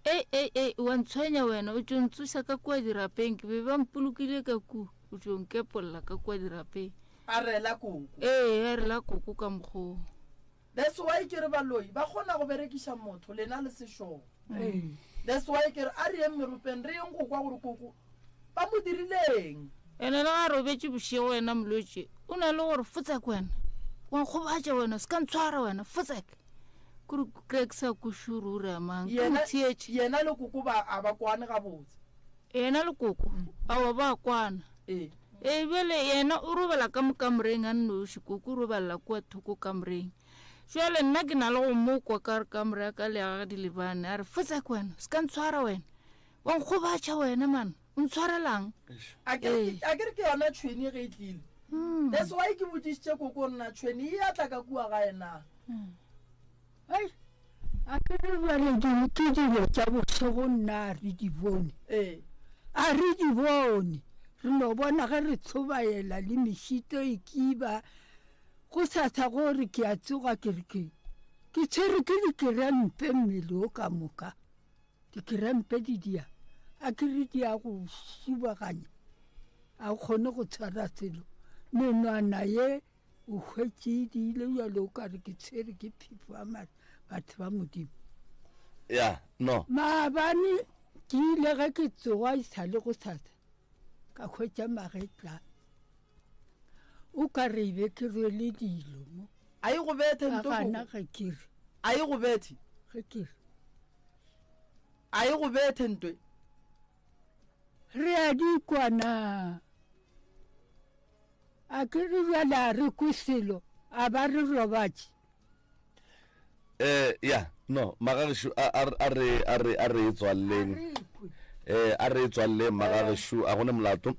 ei ei ei wa ntshwenya wena o tšo ntsoša ka kua dirapeng ke be ba mpolokile ka kua o tšo nkepolla ka kua dirapeng A rela koko. ee a rela koko ka mokgoo That's why ke re baloi ba kgona go berekiša motho lena le sešoo. That's why ke re a re yeng meropeng re yeng go kwa gore koko ba mo dirileng. Ene le ga a robetše bošego wena molwetši o na le gore fotsek wena wa nkgobatša wena se ka ntshwara wena fotsek kore kry ke sa kweše gore o re amang ke Yena, motheetše yena le koko ba a ba kwane gabotse. Yena le koko aowa ba kwana. Ee. Ee, bjale yena o robala ka mo kamoreng a nnoši, koko o robalela kua thoko kamoreng. Jwale nna ke na le go mo kwa ka re kamore ya ka le ya gage di lebane, a re, Fotsek wena, se ka ntshwara wena, wa nkgobatša wena man, o ntshwarelang? A ke re ke- a ke re ke yona tšhwene ge e tlile. That's why ke botšišitše koko gore na tšhwene e ya tla ka kua gae na. Ai, a ke re bjale di- ke dilo tša bošego nna a re di bone. Ee. A re di bone. Re no bona ge re tshobaela le mešito e kiba. Go sasa gore ke a tsoga ke re ke ke tshwere ke dikerempe mmele o ka moka. Dikerempe di dia a ke re di a go šubaganya a o kgone go tshwara selo. Menwana ye o hwetše e diile bjalo o ka re ke tshwere ke phefo ya batho ba Modimo. Ya, no. Maabane ke ile ge ke tsoga e sa le go sasa ka hwetša magetla o ka re be ke rwele dilo mo. A e go bethe nto Ka gana ge ke re. A e go bethe. Ge ke re. A e go bethe ntwe. Re a di kwa na? A ke re bjale a re kwe selo, a ba re robatše. Eh, ya, no, magagešu a, a, a re, a re, a re e tswalleng. Eh, a re e tswalleng magagešu, a gone molato.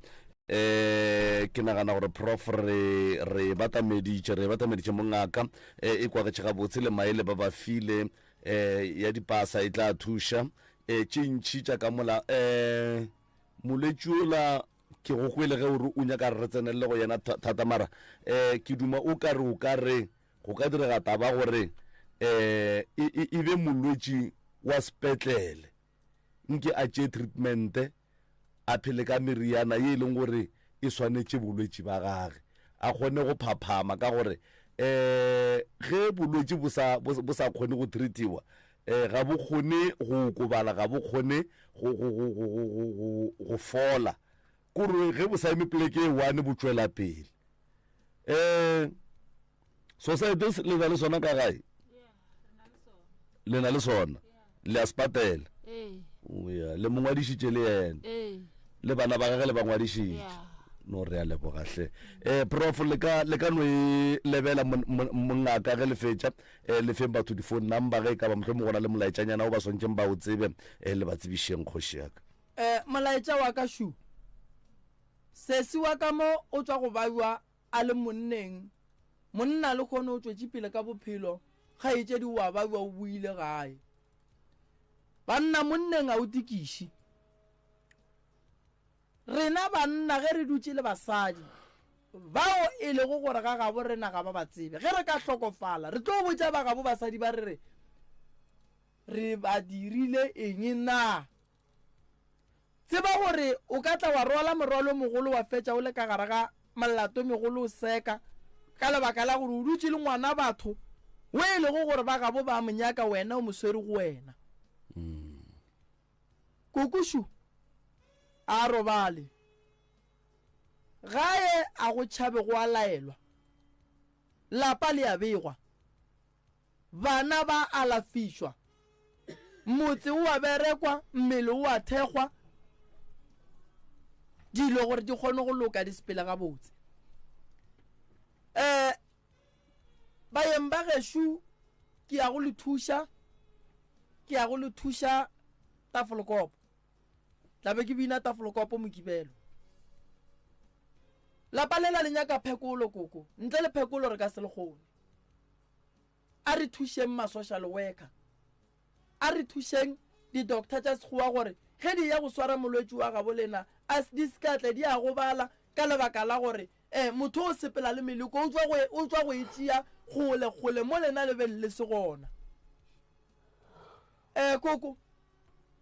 Eh, ke nagana gore prof re, re batameditše, re batameditše mongaka, eh, e kwagetše gabotse le maele ba ba file, eh, ya dipasa e tla thuša, eh, tše ntši tša ka mola, eh, molwetši ola, Ke go kwele ge o re o nyaka re tsenelele go yena thata mara um ke duma o ka re o ka re go ka direga taba gore um e be molwetši wa sepetlele nke a tšee treatmente a phele ka meriana ye e leng gore e swanetše bolwetši ba gage a kgone go phaphama ka gore um ge bolwetši bo sa bo sa kgone go treatiwa um ga bo kgone go okobala, ga bo kgone go, go, go, go, go, go, go, go fola. Kore ge bo sa eme poleke e one bo tšwela pele. Um society le na le sona ka gae? Le na le sona? Le a se patela? Ya, le mo ngwadišitše le yena? Le bana ba gage le ba ngwadišitše? No re a leboga hle. Eh prof le ka le ka no e lebela mongaka ge le fetša eh le feng batho di phone number ge e ka ba mohlomong go na le molaetšanyana o ba swantšeng ba o tsebe eh le ba tsebišeng kgoši ya ka. Eh molaetša wa ka šu. Sesi wa ka mo o tšwa go bajwa a le monneng. Monna lehono o tšwetše pele ka bophelo, kgaetšedi o a bajwa o boile gae. Banna monneng a o tikiše. Rena banna ge re dutše le basadi bao e lego gore ga gabo rena ga ba ba tsebe, ge re ka hlokofala re tlo botša ba gabo basadi ba re re re ba dirile eng na? Tseba gore o ka tla wa rwala morwalo o mogolo wa fetša o le ka gare ga molato megolo o seka ka lebaka la gore o dutše le ngwana batho o e lego gore ba gabo ba mo nyaka wena o mo swere go wena. Kokošu a robale. Gae a go tšhabe go a laelwa. Lapa le a begwa. Bana ba alafišwa. Motse o a berekwa, mmele o a thekgwa. Dilo gore di kgone go loka di sepele gabotse. Um baeng ba gešo ke ya go le thuša, ke ya go le thuša Tafelkop. Tla be ke bina Tafelkop Mokibelo. Lapa lela le nyaka phekolo koko, ntle le phekolo re ka se le kgone. A re thušeng ma-social worker, a re thušeng di-doctor tša Sekgowa gore ge di ya go swara molwetši wa gabo lena a di se ka tle di a gobala ka lebaka la gore um motho o sepela le meleko o tšwa go o tšwa go e tšea kgole kgole mo lena le beng le se gona. Um koko,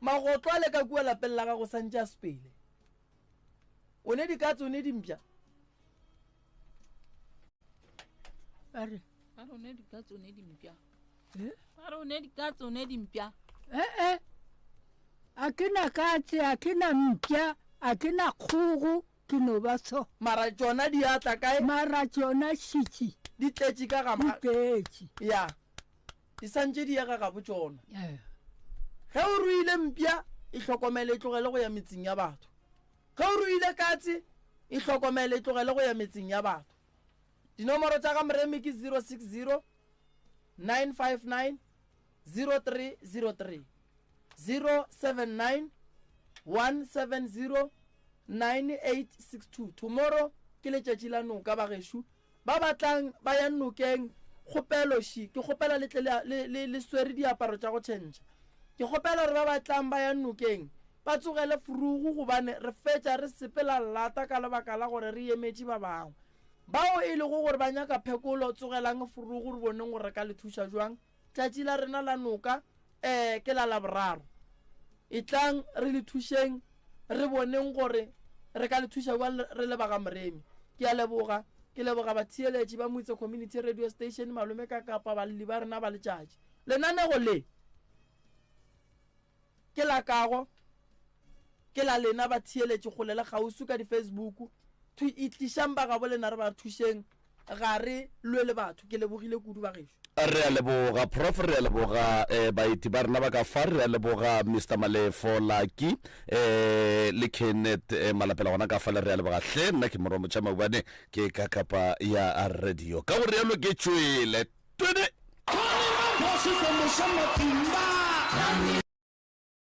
magotlo a le ka kua lapeng la gago santše a sepele. O ne dikatse o ne dimpša? Ba re. Ba re o ne dikatse o ne dimpša. Eh? Ba re o ne dikatse o ne dimpša. Eh eh. A ke na katse, a ke na mpša, a ke na kgogo, ke no ba so. Mara tšona di a tla kae? Mara tšona šitši. Di tletše ka ga Di tletše. Ya. Di santše di ya ga gabo tšona. Eh. Ge o ruile mpša, e hlokomele e tlogele go ya metseng ya batho. Ge o ruile katse, e hlokomele e tlogele go ya metseng ya batho. Dinomoro tša ga Moremi ke 060 959 0303, 079 170 9862. Tomorrow ke letšatši la noka bagešo. Ba ba tlang ba ya nokeng, kgopelo ši, ke kgopela le tle le, le, le, le swere diaparo tša go tšhentšha. Ke kgopela gore ba ba tlang ba ya nokeng ba tsogele frugu gobane re fetša re sepela llata ka lebaka la gore re emetše ba bangwe. Bao e lego gore ba nyaka phekolo, tsogelang forogo re boneng gore re ka le thuša jwang. Tšatši la rena la noka um ke la Laboraro. Etlang re le thušeng re boneng gore re ka le thuša bjang re le ba ga Moremi. Ke a leboga. Ke leboga batheeletši ba Moitse Community Radio Station, malome ka kapa balli ba rena ba letšatši. Lenanego le ke la kago, ke la lena batheeletši kgole le kgauswi ka di-Facebook. Thwi itlišang ba gabo lena re ba thušeng. Ga re lwe le batho. Ke lebogile kudu bagešo. Re a leboga Prof, re a leboga eh, baeti ba rena ba ka fa, re a leboga Mister Malefo Lucky eh, le Kenneth eh, Malapela gona ka fale, re a leboga hle. Nna ke Morwa Motšha Maubane, ke ka kapa ya radio. Ka go rialo ke tšwele. Twene!